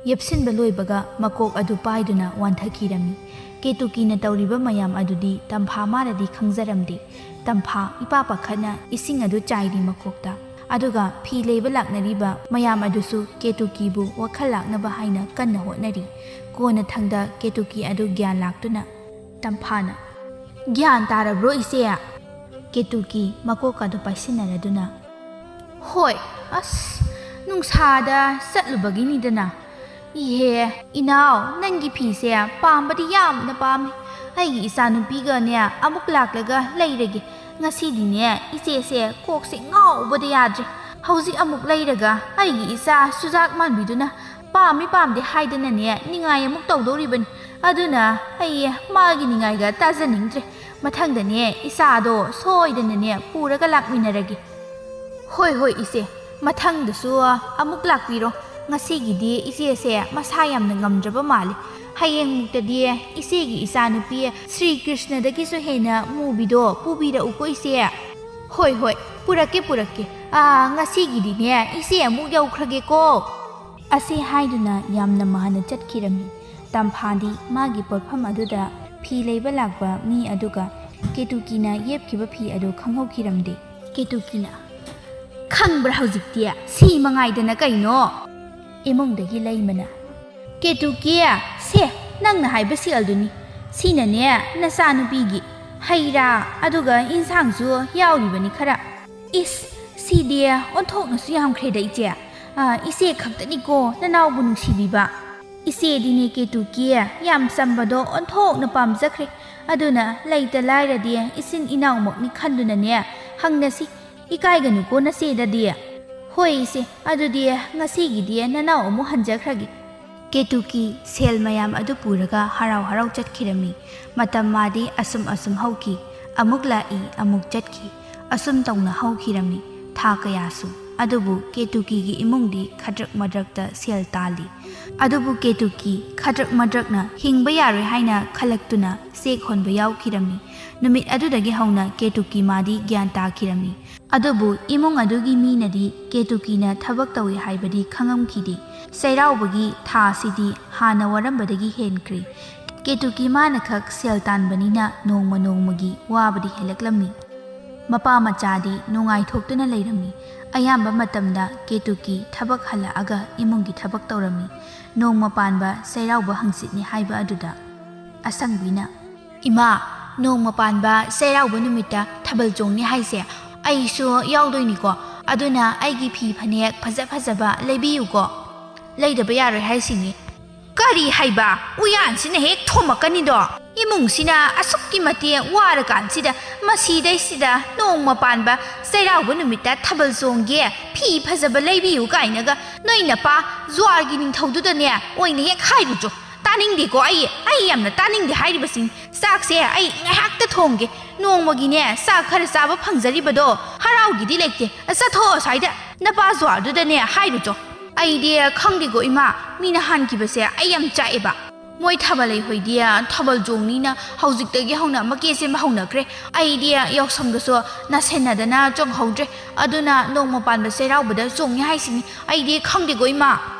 ꯌꯦꯞꯁꯤꯟꯕ ꯂꯣꯏꯕꯒ ꯃꯀꯣꯛ ꯑꯗꯨ ꯄꯥꯏꯗꯨꯅ ꯋꯥꯟꯊꯈꯤꯔꯝꯃꯤ꯫ ꯀꯦꯇꯨꯀꯤꯅ ꯇꯧꯔꯤꯕ ꯃꯌꯥꯝ ꯑꯗꯨꯗꯤ ꯇꯝꯐꯥ ꯃꯥꯅꯗꯤ ꯈꯪꯖꯔꯝꯗꯦ꯫ ꯇꯝꯐꯥ ꯏꯄꯥ ꯄꯥꯈꯠꯅ ꯏꯁꯤꯡ ꯑꯗꯨ ꯆꯥꯏꯔꯤ ꯃꯀꯣꯛꯇ꯫ ꯑꯗꯨꯒ ꯐꯤ ꯂꯩꯕ ꯂꯥꯛꯅꯔꯤꯕ ꯃꯌꯥꯝ ꯑꯗꯨꯁꯨ ꯀꯦꯇꯨꯀꯤꯕꯨ ꯋꯥꯈꯜ ꯂꯥꯛꯅꯕ ꯍꯥꯏꯅ ꯀꯟꯅ ꯍꯣꯠꯅꯔꯤ꯫ ꯀꯣꯟꯅꯊꯪꯗ ꯀꯦꯇꯨꯀꯤ ꯑꯗꯨ ꯒ꯭ꯌꯥꯟ ꯂꯥꯛꯇꯨꯅ ꯇꯝꯐꯥꯅ, "ꯒ꯭ꯌꯥꯟ ꯇꯥꯔꯕ꯭ꯔꯣ ꯏꯆꯦ?" ꯀꯦꯇꯨꯀꯤ ꯃꯀꯣꯛ ꯑꯗꯨ ꯄꯥꯏꯁꯤꯟꯅꯔꯗꯨꯅ, "ꯍꯣꯏ, ꯑꯁ, ꯅꯨꯡꯁꯥꯗ ꯆꯠꯂꯨꯕꯒꯤꯅꯤꯗꯅ꯫ ꯏꯍꯦ, ꯏꯅꯥꯎ, ꯅꯪꯒꯤ ꯐꯤꯁꯦ ꯄꯥꯝꯕꯗꯤ ꯌꯥꯝꯅ ꯄꯥꯝꯃꯤ꯫ ꯑꯩꯒꯤ ꯏꯆꯥꯅꯨꯄꯤꯒꯅꯦ ꯑꯃꯨꯛ ꯂꯥꯛꯂꯒ ꯂꯩꯔꯒꯦ꯫ ꯉꯁꯤꯗꯤꯅꯦ ꯏꯆꯦꯁꯦ ꯀꯣꯛꯁꯦ ꯉꯥꯎꯕꯗ ꯌꯥꯗ꯭ꯔꯦ꯫ ꯍꯧꯖꯤꯛ ꯑꯃꯨꯛ ꯂꯩꯔꯒ ꯑꯩꯒꯤ ꯏꯆꯥ ꯆꯨꯖꯥꯛ ꯃꯥꯟꯕꯤꯗꯨꯅ ꯄꯥꯝꯃꯤ ꯄꯥꯝꯗꯦ ꯍꯥꯏꯗꯅꯅꯦ ꯅꯤꯡꯉꯥꯏ ꯑꯃꯨꯛ ꯇꯧꯗꯧꯔꯤꯕꯅꯤ꯫ ꯑꯗꯨꯅ ꯑꯩ ꯃꯥꯒꯤ ꯅꯤꯡꯉꯥꯏꯒ ꯇꯥꯖꯅꯤꯡꯗ꯭ꯔꯦ꯫ ꯃꯊꯪꯗꯅꯦ ꯏꯆꯥꯗꯣ ꯁꯣꯏꯗꯅꯅꯦ ꯄꯨꯔꯒ ꯂꯥꯛꯃꯤꯟꯅꯔꯒꯦ꯫ ꯍꯣꯏ ꯍꯣꯏ ꯏꯆꯦ, ꯃꯊꯪꯗꯁꯨ ꯑꯃꯨꯛ ꯂꯥꯛꯄꯤꯔꯣ꯫ ꯉꯁꯤꯒꯤꯗꯤ ꯏꯆꯦꯁꯦ ꯃꯁꯥ ꯌꯥꯝꯅ ꯉꯝꯗ꯭ꯔꯕ ꯃꯥꯜꯂꯤ꯫ ꯍꯌꯦꯡꯃꯨꯛꯇꯗꯤ ꯏꯆꯦꯒꯤ ꯏꯆꯥꯅꯨꯄꯤ ꯁ꯭ꯔꯤ ꯀ꯭ꯔꯤꯁꯅꯗꯒꯤꯁꯨ ꯍꯦꯟꯅ ꯃꯨꯕꯤꯗꯣ ꯄꯨꯕꯤꯔꯛꯎꯀꯣ ꯏꯆꯦ꯫ ꯍꯣꯏ ꯍꯣꯏ, ꯄꯨꯔꯛꯀꯦ ꯄꯨꯔꯛꯀꯦ꯫ ꯑꯥ, ꯉꯁꯤꯒꯤꯗꯤꯅꯦ ꯏꯆꯦ ꯑꯃꯨꯛ ꯌꯧꯈ꯭ꯔꯒꯦꯀꯣ꯫ ꯑꯁꯤ ꯍꯥꯏꯗꯨꯅ ꯌꯥꯝꯅ ꯃꯍꯥꯅ ꯆꯠꯈꯤꯔꯝꯃꯤ꯫ ꯇꯝꯐꯥꯗꯤ ꯃꯥꯒꯤ ꯄꯣꯠꯐꯝ ꯑꯗꯨꯗ ꯐꯤ ꯂꯩꯕ ꯂꯥꯛꯄ ꯃꯤ ꯑꯗꯨꯒ ꯀꯦꯇꯨꯀꯤꯅ ꯌꯦꯞꯈꯤꯕ ꯐꯤ ꯑꯗꯨ ꯈꯪꯍꯧꯈꯤꯔꯝꯗꯦ꯫ ꯀꯦꯇꯨꯀꯤꯅ, "ꯈꯪꯕ꯭ꯔꯥ ꯍꯧꯖꯤꯛꯇꯤ? ꯁꯤ ꯃꯉꯥꯏꯗꯅ ꯀꯩꯅꯣ?" ꯏꯃꯨꯡꯗꯒꯤ ꯂꯩꯃꯅ, "ꯀꯦꯇꯨꯀꯤ, ꯁꯦ, ꯅꯪꯅ ꯍꯥꯏꯕ ꯁꯦꯜꯗꯨꯅꯤ꯫ ꯁꯤꯅꯅꯦ ꯅꯆꯥꯅꯨꯄꯤꯒꯤ ꯍꯩ ꯔꯥ, ꯑꯗꯨꯒ ꯏꯟꯁꯥꯡꯁꯨ ꯌꯥꯎꯔꯤꯕꯅꯤ ꯈꯔ꯫ ꯏꯁ, ꯁꯤꯗꯤ ꯑꯣꯟꯊꯣꯛꯅꯁꯨ ꯌꯥꯝꯈ꯭ꯔꯦꯗ ꯏꯆꯦ꯫ ꯑꯥ, ꯏꯆꯦ ꯈꯛꯇꯅꯤꯀꯣ ꯅꯅꯥꯎꯕꯨ ꯅꯨꯡꯁꯤꯕꯤꯕ꯫ ꯏꯆꯦꯗꯤꯅꯦ ꯀꯦꯇꯨꯀꯤ, ꯌꯥꯝ ꯆꯝꯕꯗꯣ ꯑꯣꯟꯊꯣꯛꯅ ꯄꯥꯝꯖꯈ꯭ꯔꯦ꯫ ꯑꯗꯨꯅ ꯂꯩꯇ ꯂꯥꯏꯔꯗꯤ ꯏꯆꯤꯟ ꯏꯅꯥꯎꯃꯛꯅꯤ ꯈꯟꯗꯨꯅꯅꯦ ꯍꯪꯅꯁꯤ꯫ ꯏꯀꯥꯏꯒꯅꯨꯀꯣ ꯅꯆꯦꯗꯗꯤ꯫" "ꯍꯣꯏ ꯏꯆꯦ, ꯑꯗꯨꯗꯤ ꯉꯁꯤꯒꯤꯗꯤ ꯅꯅꯥꯎ ꯑꯃꯨꯛ ꯍꯟꯖꯈ꯭ꯔꯒꯦ꯫" ꯀꯦꯇꯨꯀꯤ ꯁꯦꯜ ꯃꯌꯥꯝ ꯑꯗꯨ ꯄꯨꯔꯒ ꯍꯔꯥꯎ ꯍꯔꯥꯎ ꯆꯠꯈꯤꯔꯝꯃꯤ꯫ ꯃꯇꯝ ꯃꯥꯗꯤ ꯑꯁꯨꯝ ꯑꯁꯨꯝ ꯍꯧꯈꯤ꯫ ꯑꯃꯨꯛ ꯂꯥꯛꯏ, ꯑꯃꯨꯛ ꯆꯠꯈꯤ꯫ ꯑꯁꯨꯝ ꯇꯧꯅ ꯍꯧꯈꯤꯔꯝꯃꯤ ꯊꯥ ꯀꯌꯥꯁꯨ꯫ ꯑꯗꯨꯕꯨ ꯀꯦꯇꯨꯀꯤꯒꯤ ꯏꯃꯨꯡꯗꯤ ꯈꯗ꯭ꯔꯛ ꯃꯗ꯭ꯔꯛꯇ ꯁꯦꯜ ꯇꯥꯜꯂꯤ꯫ ꯑꯗꯨꯕꯨ ꯀꯦꯇꯨꯀꯤ ꯈꯗ꯭ꯔꯛ ꯃꯗ꯭ꯔꯛꯅ ꯍꯤꯡꯕ ꯌꯥꯔꯣꯏ ꯍꯥꯏꯅ ꯈꯜꯂꯛꯇꯨꯅ ꯆꯦꯛ ꯍꯣꯟꯕ ꯌꯥꯎꯈꯤꯔꯝꯃꯤ꯫ ꯅꯨꯃꯤꯠ ꯑꯗꯨꯗꯒꯤ ꯍꯧꯅ ꯀꯦꯇꯨꯀꯤ ꯃꯥꯗꯤ ꯒ꯭ꯌꯥꯟ ꯇꯥꯈꯤꯔꯝꯃꯤ꯫ ꯑꯗꯨꯕꯨ ꯏꯃꯨꯡ ꯑꯗꯨꯒꯤ ꯃꯤꯅꯗꯤ ꯀꯦꯇꯨꯀꯤꯅ ꯊꯕꯛ ꯇꯧꯏ ꯍꯥꯏꯕꯗꯤ ꯈꯪꯉꯝꯈꯤꯗꯦ꯫ ꯆꯩꯔꯥꯎꯕꯒꯤ ꯊꯥ ꯑꯁꯤꯗꯤ ꯍꯥꯟꯅ ꯋꯥꯔꯝꯕꯗꯒꯤ ꯍꯦꯟꯈ꯭ꯔꯦ꯫ ꯀꯦꯇꯨꯀꯤ ꯃꯥꯅ ꯈꯛ ꯁꯦꯜ ꯇꯥꯟꯕꯅꯤꯅ ꯅꯣꯡꯃ ꯅꯣꯡꯃꯒꯤ ꯋꯥꯕꯗꯤ ꯍꯦꯜꯂꯛꯂꯝꯃꯤ꯫ ꯃꯄꯥ ꯃꯆꯥꯗꯤ ꯅꯨꯡꯉꯥꯏꯊꯣꯛꯇꯨꯅ ꯂꯩꯔꯝꯃꯤ꯫ ꯑꯌꯥꯝꯕ ꯃꯇꯝꯗ ꯀꯦꯇꯨꯀꯤ ꯊꯕꯛ ꯍꯜꯂꯛꯑꯒ ꯏꯃꯨꯡꯒꯤ ꯊꯕꯛ ꯇꯧꯔꯝꯃꯤ꯫ ꯅꯣꯡꯃ ꯄꯥꯟꯕ ꯆꯩꯔꯥꯎꯕ ꯍꯪꯆꯤꯠꯅꯤ ꯍꯥꯏꯕ ꯑꯗꯨꯗ ꯑꯁꯪꯕꯤꯅ, "ꯏꯃꯥ, ꯅꯣꯡꯃ ꯄꯥꯟꯕ ꯆꯩꯔꯥꯎꯕ ꯅꯨꯃꯤꯠꯇ ꯊꯥꯕꯜ ꯆꯣꯡꯅꯤ ꯍꯥꯏꯁꯦ, ꯑꯩꯁꯨ ꯌꯥꯎꯗꯣꯏꯅꯤꯀꯣ꯫ ꯑꯗꯨꯅ ꯑꯩꯒꯤ ꯐꯤ ꯐꯅꯦꯛ ꯐꯖ ꯐꯖꯕ ꯂꯩꯕꯤꯌꯨꯀꯣ꯫ ꯂꯩꯗꯕ ꯌꯥꯔꯣꯏ ꯍꯥꯏꯁꯤꯅꯤ꯫" "ꯀꯔꯤ ꯍꯥꯏꯕ? ꯎꯌꯥꯟꯁꯤꯅ ꯍꯦꯛ ꯊꯣꯝꯃꯛꯀꯅꯤꯗꯣ!" ꯏꯃꯨꯡꯁꯤꯅ ꯑꯁꯨꯛꯀꯤ ꯃꯇꯤꯛ ꯋꯥꯔꯀꯥꯟꯁꯤꯗ, ꯃꯁꯤꯗꯩꯁꯤꯗ ꯅꯣꯡꯃ ꯄꯥꯟꯕ ꯆꯩꯔꯥꯎꯕ ꯅꯨꯃꯤꯠꯇ ꯊꯥꯕꯜ ꯆꯣꯡꯒꯦ, ꯐꯤ ꯐꯖꯕ ꯂꯩꯕꯤꯌꯨ ꯀꯥꯏꯅꯒ ꯅꯣꯏ ꯅꯄꯥ ꯖꯨꯋꯥꯔꯒꯤ ꯅꯤꯡꯊꯧꯗꯨꯗꯅꯦ ꯑꯣꯏꯅ ꯍꯦꯛ ꯍꯥꯏꯔꯨꯆꯣ꯫ ꯇꯥꯅꯤꯡꯗꯦꯀꯣ, ꯑꯩ, ꯑꯩ ꯌꯥꯝꯅ ꯇꯥꯅꯤꯡꯗꯦ ꯍꯥꯏꯔꯤꯕꯁꯤꯡ꯫ ꯆꯥꯛꯁꯦ ꯑꯩ ꯉꯥꯏꯍꯥꯛꯇ ꯊꯣꯡꯒꯦ꯫ ꯅꯣꯡꯃꯒꯤꯅꯦ ꯆꯥꯛ ꯈꯔ ꯆꯥꯕ ꯐꯪꯖꯔꯤꯕꯗꯣ ꯍꯔꯥꯎꯒꯤꯗꯤ ꯂꯩꯇꯦ꯫ ꯆꯠꯊꯣꯛꯑꯣ ꯑꯁ꯭ꯋꯥꯏꯗ, ꯅꯄꯥ ꯖꯨꯋꯥꯔꯗꯨꯗꯅꯦ ꯍꯥꯏꯔꯨꯆꯣ꯫ ꯑꯩꯗꯤ ꯈꯪꯗꯦꯀꯣ ꯏꯃꯥ, ꯃꯤꯅ ꯍꯥꯟꯈꯤꯕꯁꯦ ꯑꯩ ꯌꯥꯝ ꯆꯥꯛꯑꯦꯕ꯫ ꯃꯣꯏ ꯊꯥꯕꯜ ꯂꯩꯍꯣꯏꯗꯤ ꯊꯥꯕꯜ ꯆꯣꯡꯅꯤꯅ ꯍꯧꯖꯤꯛꯇꯒꯤ ꯍꯧꯅ ꯃꯀꯦ ꯁꯦꯝꯕ ꯍꯧꯅꯈ꯭ꯔꯦ꯫ ꯑꯩꯗꯤ ꯌꯥꯎꯁꯪꯗꯁꯨ ꯅꯥꯁꯦꯟꯅꯗꯅ ꯆꯣꯡꯍꯧꯗ꯭ꯔꯦ꯫ ꯑꯗꯨꯅ ꯅꯣꯡꯃ ꯄꯥꯟꯕ ꯆꯩꯔꯥꯎꯕꯗ ꯆꯣꯡꯉꯦ ꯍꯥꯏꯁꯤꯅꯤ꯫ ꯑꯩꯗꯤ ꯈꯪꯗꯦꯀꯣ ꯏꯃꯥ꯫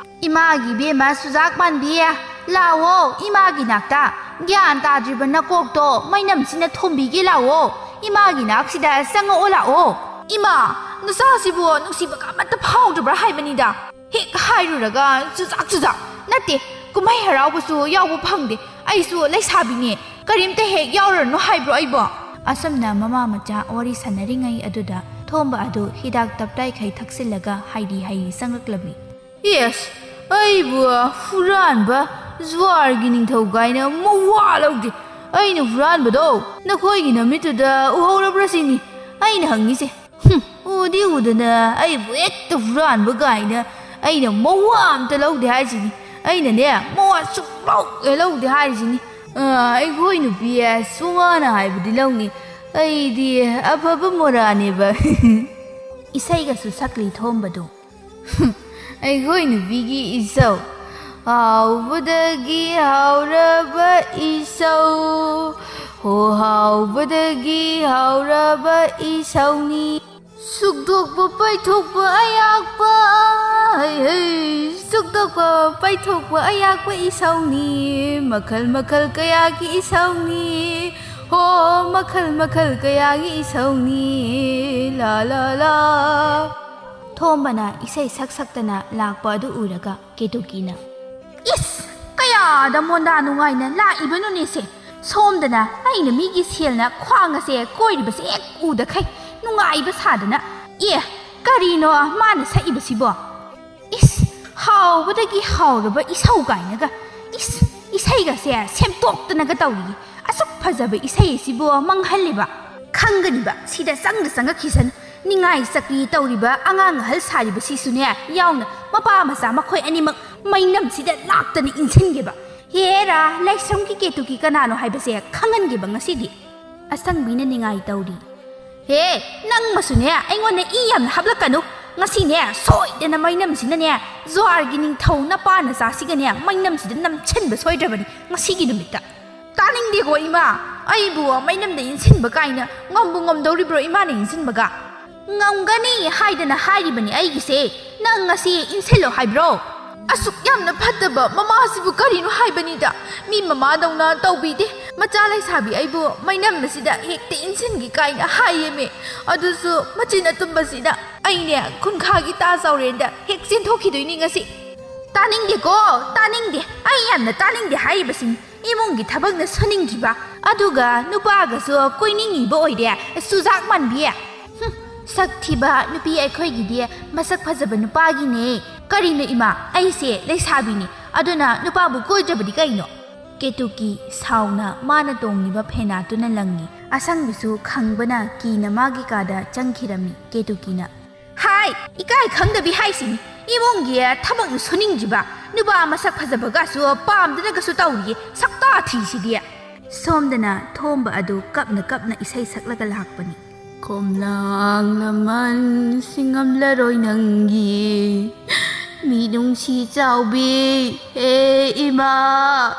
ꯏꯃꯥꯒꯤ ꯏꯕꯦꯝꯃ ꯆꯨꯖꯥꯛ ꯃꯥꯟꯕꯤ, ꯂꯥꯛꯑꯣ ꯏꯃꯥꯒꯤ ꯅꯥꯛꯇ꯫ ꯒ꯭ꯌꯥꯟ ꯇꯥꯗ꯭ꯔꯤꯕ ꯅꯀꯣꯛꯇꯣ ꯃꯩꯅꯝꯁꯤꯅ ꯊꯣꯝꯕꯤꯒꯦ ꯂꯥꯛꯑꯣ꯫ ꯏꯃꯥꯒꯤ ꯅꯥꯛꯁꯤꯗ ꯆꯪꯉꯛꯑꯣ ꯂꯥꯛꯑꯣ꯫ ꯏꯃꯥ, ꯅꯆꯥꯁꯤꯕꯨ ꯅꯨꯡꯁꯤꯕꯒ ꯑꯃꯠꯇ ꯐꯥꯎꯗ꯭ꯔꯕ꯭ꯔꯥ ꯍꯥꯏꯕꯅꯤꯗ꯫ ꯍꯦꯛ ꯍꯥꯏꯔꯨꯔꯒ ꯆꯨꯖꯥꯛ ꯆꯨꯖꯥꯛ꯫ ꯅꯠꯇꯦ, ꯀꯨꯝꯍꯩ ꯍꯔꯥꯎꯕꯁꯨ ꯌꯥꯎꯕ ꯐꯪꯗꯦ꯫ ꯑꯩꯁꯨ ꯂꯩꯁꯥꯕꯤꯅꯦ, ꯀꯔꯤꯝꯇ ꯍꯦꯛ ꯌꯥꯎꯔꯅꯨ ꯍꯥꯏꯕ꯭ꯔꯣ ꯑꯩꯕꯣ? ꯑꯁꯨꯝꯅ ꯃꯃꯥ ꯃꯆꯥ ꯋꯥꯔꯤ ꯁꯥꯟꯅꯔꯤꯉꯩ ꯑꯗꯨꯗ ꯊꯣꯝꯕ ꯑꯗꯨ ꯍꯤꯗꯥꯛ ꯇꯞꯇꯥꯏꯈꯩ ꯊꯛꯆꯤꯜꯂꯒ ꯍꯥꯏꯔꯤ ꯍꯥꯏꯔꯤ ꯆꯪꯂꯛꯂꯝꯃꯤ꯫ ꯌꯦꯁ, ꯑꯩꯕꯨ ꯍꯨꯔꯥꯟꯕ, ꯖꯨꯋꯥꯔꯒꯤ ꯅꯤꯡꯊꯧ ꯀꯥꯏꯅ ꯃꯋꯥ ꯂꯧꯗꯦ꯫ ꯑꯩꯅ ꯍꯨꯔꯥꯟꯕꯗꯣ ꯅꯈꯣꯏꯒꯤ ꯅꯃꯤꯠꯇꯨꯗ ꯎꯍꯧꯔꯕ꯭ꯔꯥ ꯁꯤꯅꯤ ꯑꯩꯅ ꯍꯪꯉꯤꯁꯦ꯫ ꯍꯨꯝ, ꯎꯗꯤ ꯎꯗꯅ ꯑꯩꯕꯨ ꯍꯦꯛꯇ ꯍꯨꯔꯥꯟꯕ ꯀꯥꯏꯅ꯫ ꯑꯩꯅ ꯃꯋꯥ ꯑꯝꯇ ꯂꯧꯗꯦ ꯍꯥꯏꯁꯤꯅꯤ꯫ ꯑꯩꯅꯅꯦ, ꯃꯋꯥ ꯁꯨꯛꯂꯧ ꯍꯦꯛ ꯂꯧꯗꯦ ꯍꯥꯏꯔꯤꯁꯤꯅꯤ꯫ ꯑ, ꯑꯩꯈꯣꯏ ꯅꯨꯄꯤ ꯁꯨꯃꯥꯅ ꯍꯥꯏꯕꯗꯤ ꯂꯧꯅꯤ꯫ ꯑꯩꯗꯤ ꯑꯐꯕ ꯃꯣꯔꯥꯅꯦꯕ꯫ ꯏꯁꯩꯒꯁꯨ ꯁꯛꯂꯤ ꯊꯣꯝꯕꯗꯣ꯫ ꯑꯩꯈꯣꯏ ꯅꯨꯄꯤꯒꯤ ꯏꯁꯧ꯫ ꯍꯥꯎꯕꯗꯒꯤ ꯍꯥꯎꯔꯕ ꯏꯁꯧ꯫ ꯍꯣ ꯍꯥꯎꯕꯗꯒꯤ ꯍꯥꯎꯔꯕ ꯏꯁꯧꯅꯤ꯫ ꯁꯨꯛꯇꯣꯛꯄ ꯄꯥꯏꯊꯣꯛꯄ ꯑꯌꯥꯛꯄ, ꯍꯩ ꯍꯩ, ꯁꯨꯛꯇꯣꯛꯄ ꯄꯥꯏꯊꯣꯛꯄ ꯑꯌꯥꯛꯄ ꯏꯁꯧꯅꯤ, ꯃꯈꯜ ꯃꯈꯜ ꯀꯌꯥꯒꯤ ꯏꯁꯧꯅꯤ, ꯍꯣ, ꯃꯈꯜ ꯃꯈꯜ ꯀꯌꯥꯒꯤ ꯏꯁꯧꯅꯤ, ꯂꯥ ꯂꯥ ꯂꯥ꯫ ꯊꯣꯝꯕꯅ ꯏꯁꯩ ꯁꯛ ꯁꯛꯇꯅ ꯂꯥꯛꯄ ꯑꯗꯨ ꯎꯔꯒ ꯀꯦꯇꯨꯀꯤꯅ, "ꯏꯁ! ꯀꯌꯥꯗ ꯃꯣꯟꯗꯥ ꯅꯨꯡꯉꯥꯏꯅ ꯂꯥꯛꯏꯕꯅꯣꯅꯦꯁꯦ! ꯁꯣꯝꯗꯅ ꯑꯩꯅ ꯃꯤꯒꯤ ꯁꯦꯜꯅ ꯈ꯭ꯋꯥꯡ ꯑꯁꯦ ꯀꯣꯏꯔꯤꯕꯁꯦ ꯍꯦꯛ ꯎꯗꯈꯩ ꯅꯨꯡꯉꯥꯏꯕ ꯁꯥꯗꯅ꯫ ꯑꯦ, ꯀꯔꯤꯅꯣ ꯃꯥꯅ ꯁꯛꯏꯕꯁꯤꯕꯣ? ꯏꯁ! ꯍꯥꯎꯕꯗꯒꯤ ꯍꯥꯎꯔꯕ ꯏꯁꯧ ꯀꯥꯏꯅꯒ꯫ ꯏꯁ! ꯏꯁꯩꯒꯁꯦ ꯁꯦꯝꯗꯣꯛꯇꯅꯒ ꯇꯧꯔꯤꯌꯦ꯫ ꯑꯁꯨꯛ ꯐꯖꯕ ꯏꯁꯩ ꯑꯁꯤꯕꯨ ꯃꯥꯡꯍꯜꯂꯤꯕ? ꯈꯪꯒꯅꯤꯕ, ꯁꯤꯗ ꯆꯪꯗ ꯆꯪꯉꯛꯈꯤꯁꯅꯨ꯫ ꯅꯤꯡꯉꯥꯏ ꯆꯀ꯭ꯔꯤ ꯇꯧꯔꯤꯕ ꯑꯉꯥꯡ ꯑꯍꯜ ꯁꯥꯔꯤꯕꯁꯤꯁꯨꯅꯦ ꯌꯥꯎꯅ ꯃꯄꯥ ꯃꯆꯥ ꯃꯈꯣꯏ ꯑꯅꯤꯃꯛ ꯃꯩꯅꯝꯁꯤꯗ ꯂꯥꯛꯇꯅ ꯏꯟꯁꯤꯟꯒꯦꯕ꯫ ꯍꯦꯔꯥ, ꯂꯥꯏꯁ꯭ꯔꯝꯒꯤ ꯀꯦꯇꯨꯀꯤ ꯀꯅꯥꯅꯣ ꯍꯥꯏꯕꯁꯦ ꯈꯪꯍꯟꯒꯦꯕ ꯉꯁꯤꯗꯤ꯫ ꯑꯁꯪꯕꯤꯅ ꯅꯤꯡꯉꯥꯏ ꯇꯧꯔꯤ꯫ ꯍꯦ, ꯅꯪꯃꯁꯨꯅꯦ ꯑꯩꯉꯣꯟꯗ ꯏ ꯌꯥꯝꯅ ꯍꯥꯞꯂꯛꯀꯅꯨ꯫ ꯉꯁꯤꯅꯦ ꯁꯣꯏꯗꯅ ꯃꯩꯅꯝꯁꯤꯅꯅꯦ ꯖ꯭ꯋꯥꯔꯒꯤ ꯅꯤꯡꯊꯧ ꯅꯄꯥ ꯅꯆꯥꯁꯤꯒꯅꯦ ꯃꯩꯅꯝꯁꯤꯗ ꯅꯝꯁꯤꯟꯕ ꯁꯣꯏꯗ꯭ꯔꯕꯅꯤ ꯉꯁꯤꯒꯤ ꯅꯨꯃꯤꯠꯇ꯫ ꯇꯥꯅꯤꯡꯗꯦꯀꯣ ꯏꯃꯥ, ꯑꯩꯕꯨ ꯃꯩꯅꯝꯗ ꯏꯟꯁꯤꯟꯕ ꯀꯥꯏꯅ ꯉꯝꯕꯨ ꯉꯝꯗꯧꯔꯤꯕ꯭ꯔꯣ ꯏꯃꯥꯅ ꯏꯟꯁꯤꯟꯕꯒ? ꯉꯝꯒꯅꯤ ꯍꯥꯏꯗꯅ ꯍꯥꯏꯔꯤꯕꯅꯤ ꯑꯩꯒꯤꯁꯦ, ꯅꯪ ꯉꯁꯤ ꯏꯟꯁꯤꯜꯂꯣ ꯍꯥꯏꯕ꯭ꯔꯣ? ꯑꯁꯨꯛ ꯌꯥꯝꯅ ꯐꯠꯇꯕ ꯃꯃꯥꯁꯤꯕꯨ ꯀꯔꯤꯅꯣ ꯍꯥꯏꯕꯅꯤꯗ, ꯃꯤ ꯃꯃꯥꯗꯧꯅ ꯇꯧꯕꯤꯗꯦ꯫ ꯃꯆꯥ ꯂꯩꯁꯥꯕꯤ ꯑꯩꯕꯨ ꯃꯩꯅꯝ ꯑꯁꯤꯗ ꯍꯦꯛꯇ ꯏꯟꯁꯤꯟꯒꯦ ꯀꯥꯏꯅ ꯍꯥꯏꯌꯦꯃꯦ, ꯑꯗꯨꯁꯨ ꯃꯆꯤꯟ ꯑꯇꯨꯝꯕꯁꯤꯗ꯫ ꯑꯩꯅꯦ ꯈꯨꯟꯈꯥꯒꯤ ꯇꯥ ꯆꯥꯎꯔꯦꯟꯗ ꯍꯦꯛ ꯆꯦꯟꯊꯣꯛꯈꯤꯗꯣꯏꯅꯤ ꯉꯁꯤ꯫ ꯇꯥꯅꯤꯡꯗꯦꯀꯣ, ꯇꯥꯅꯤꯡꯗꯦ, ꯑꯩ ꯌꯥꯝꯅ ꯇꯥꯅꯤꯡꯗꯦ ꯍꯥꯏꯔꯤꯕꯁꯤꯅꯤ꯫ ꯏꯃꯨꯡꯒꯤ ꯊꯕꯛꯅ ꯁꯨꯅꯤꯡꯈꯤꯕ, ꯑꯗꯨꯒ ꯅꯨꯄꯥꯒꯁꯨ ꯀꯣꯏꯅꯤꯡꯉꯤꯕ ꯑꯣꯏꯔꯦ, ꯆꯨꯖꯥꯛ ꯃꯥꯟꯕꯤ꯫ ꯍꯨꯝ, ꯁꯛ ꯊꯤꯕ ꯅꯨꯄꯤ ꯑꯩꯈꯣꯏꯒꯤꯗꯤ ꯃꯁꯛ ꯐꯖꯕ ꯅꯨꯄꯥꯒꯤꯅꯦ꯫ ꯀꯔꯤꯅꯣ ꯏꯃꯥ, ꯑꯩꯁꯦ ꯂꯩꯁꯥꯕꯤꯅꯤ, ꯑꯗꯨꯅ ꯅꯨꯄꯥꯕꯨ ꯀꯣꯏꯗ꯭ꯔꯕꯗꯤ ꯀꯩꯅꯣ? ꯀꯦꯇꯨꯀꯤ ꯁꯥꯎꯅ ꯃꯥꯅ ꯇꯣꯡꯂꯤꯕ ꯐꯦꯅꯥꯠꯇꯨꯅ ꯂꯪꯉꯤ꯫ ꯑꯁꯪꯕꯤꯁꯨ ꯈꯪꯕꯅ ꯀꯤꯅ ꯃꯥꯒꯤ ꯀꯥꯗ ꯆꯪꯈꯤꯔꯝꯃꯤ꯫ ꯀꯦꯇꯨꯀꯤꯅ, ꯍꯥꯏ, ꯏꯀꯥꯏ ꯈꯪꯗꯕꯤ ꯍꯥꯏꯁꯤꯅꯤ꯫ ꯏꯃꯨꯡꯒꯤ ꯊꯕꯛꯅ ꯁꯨꯅꯤꯡꯗ꯭ꯔꯤꯕ, ꯅꯨꯄꯥ ꯃꯁꯛ ꯐꯖꯕꯒꯁꯨ ꯄꯥꯝꯗꯅꯒꯁꯨ ꯇꯧꯔꯤꯌꯦ, ꯁꯛꯇꯥ ꯊꯤꯁꯤꯗꯤ꯫ ꯁꯣꯝꯗꯅ ꯊꯣꯝꯕ ꯑꯗꯨ ꯀꯞꯅ ꯀꯞꯅ ꯏꯁꯩ ꯁꯛꯂꯒ ꯂꯥꯛꯄꯅꯤ꯫ ꯈꯣꯝꯂꯥꯡ ꯂꯃꯟ ꯁꯤꯡꯉꯝꯂꯔꯣꯏ ꯅꯪꯒꯤ ꯃꯤꯅꯨꯡꯁꯤ ꯆꯥꯎꯕꯤ꯫ ꯍꯦ ꯏꯃꯥ,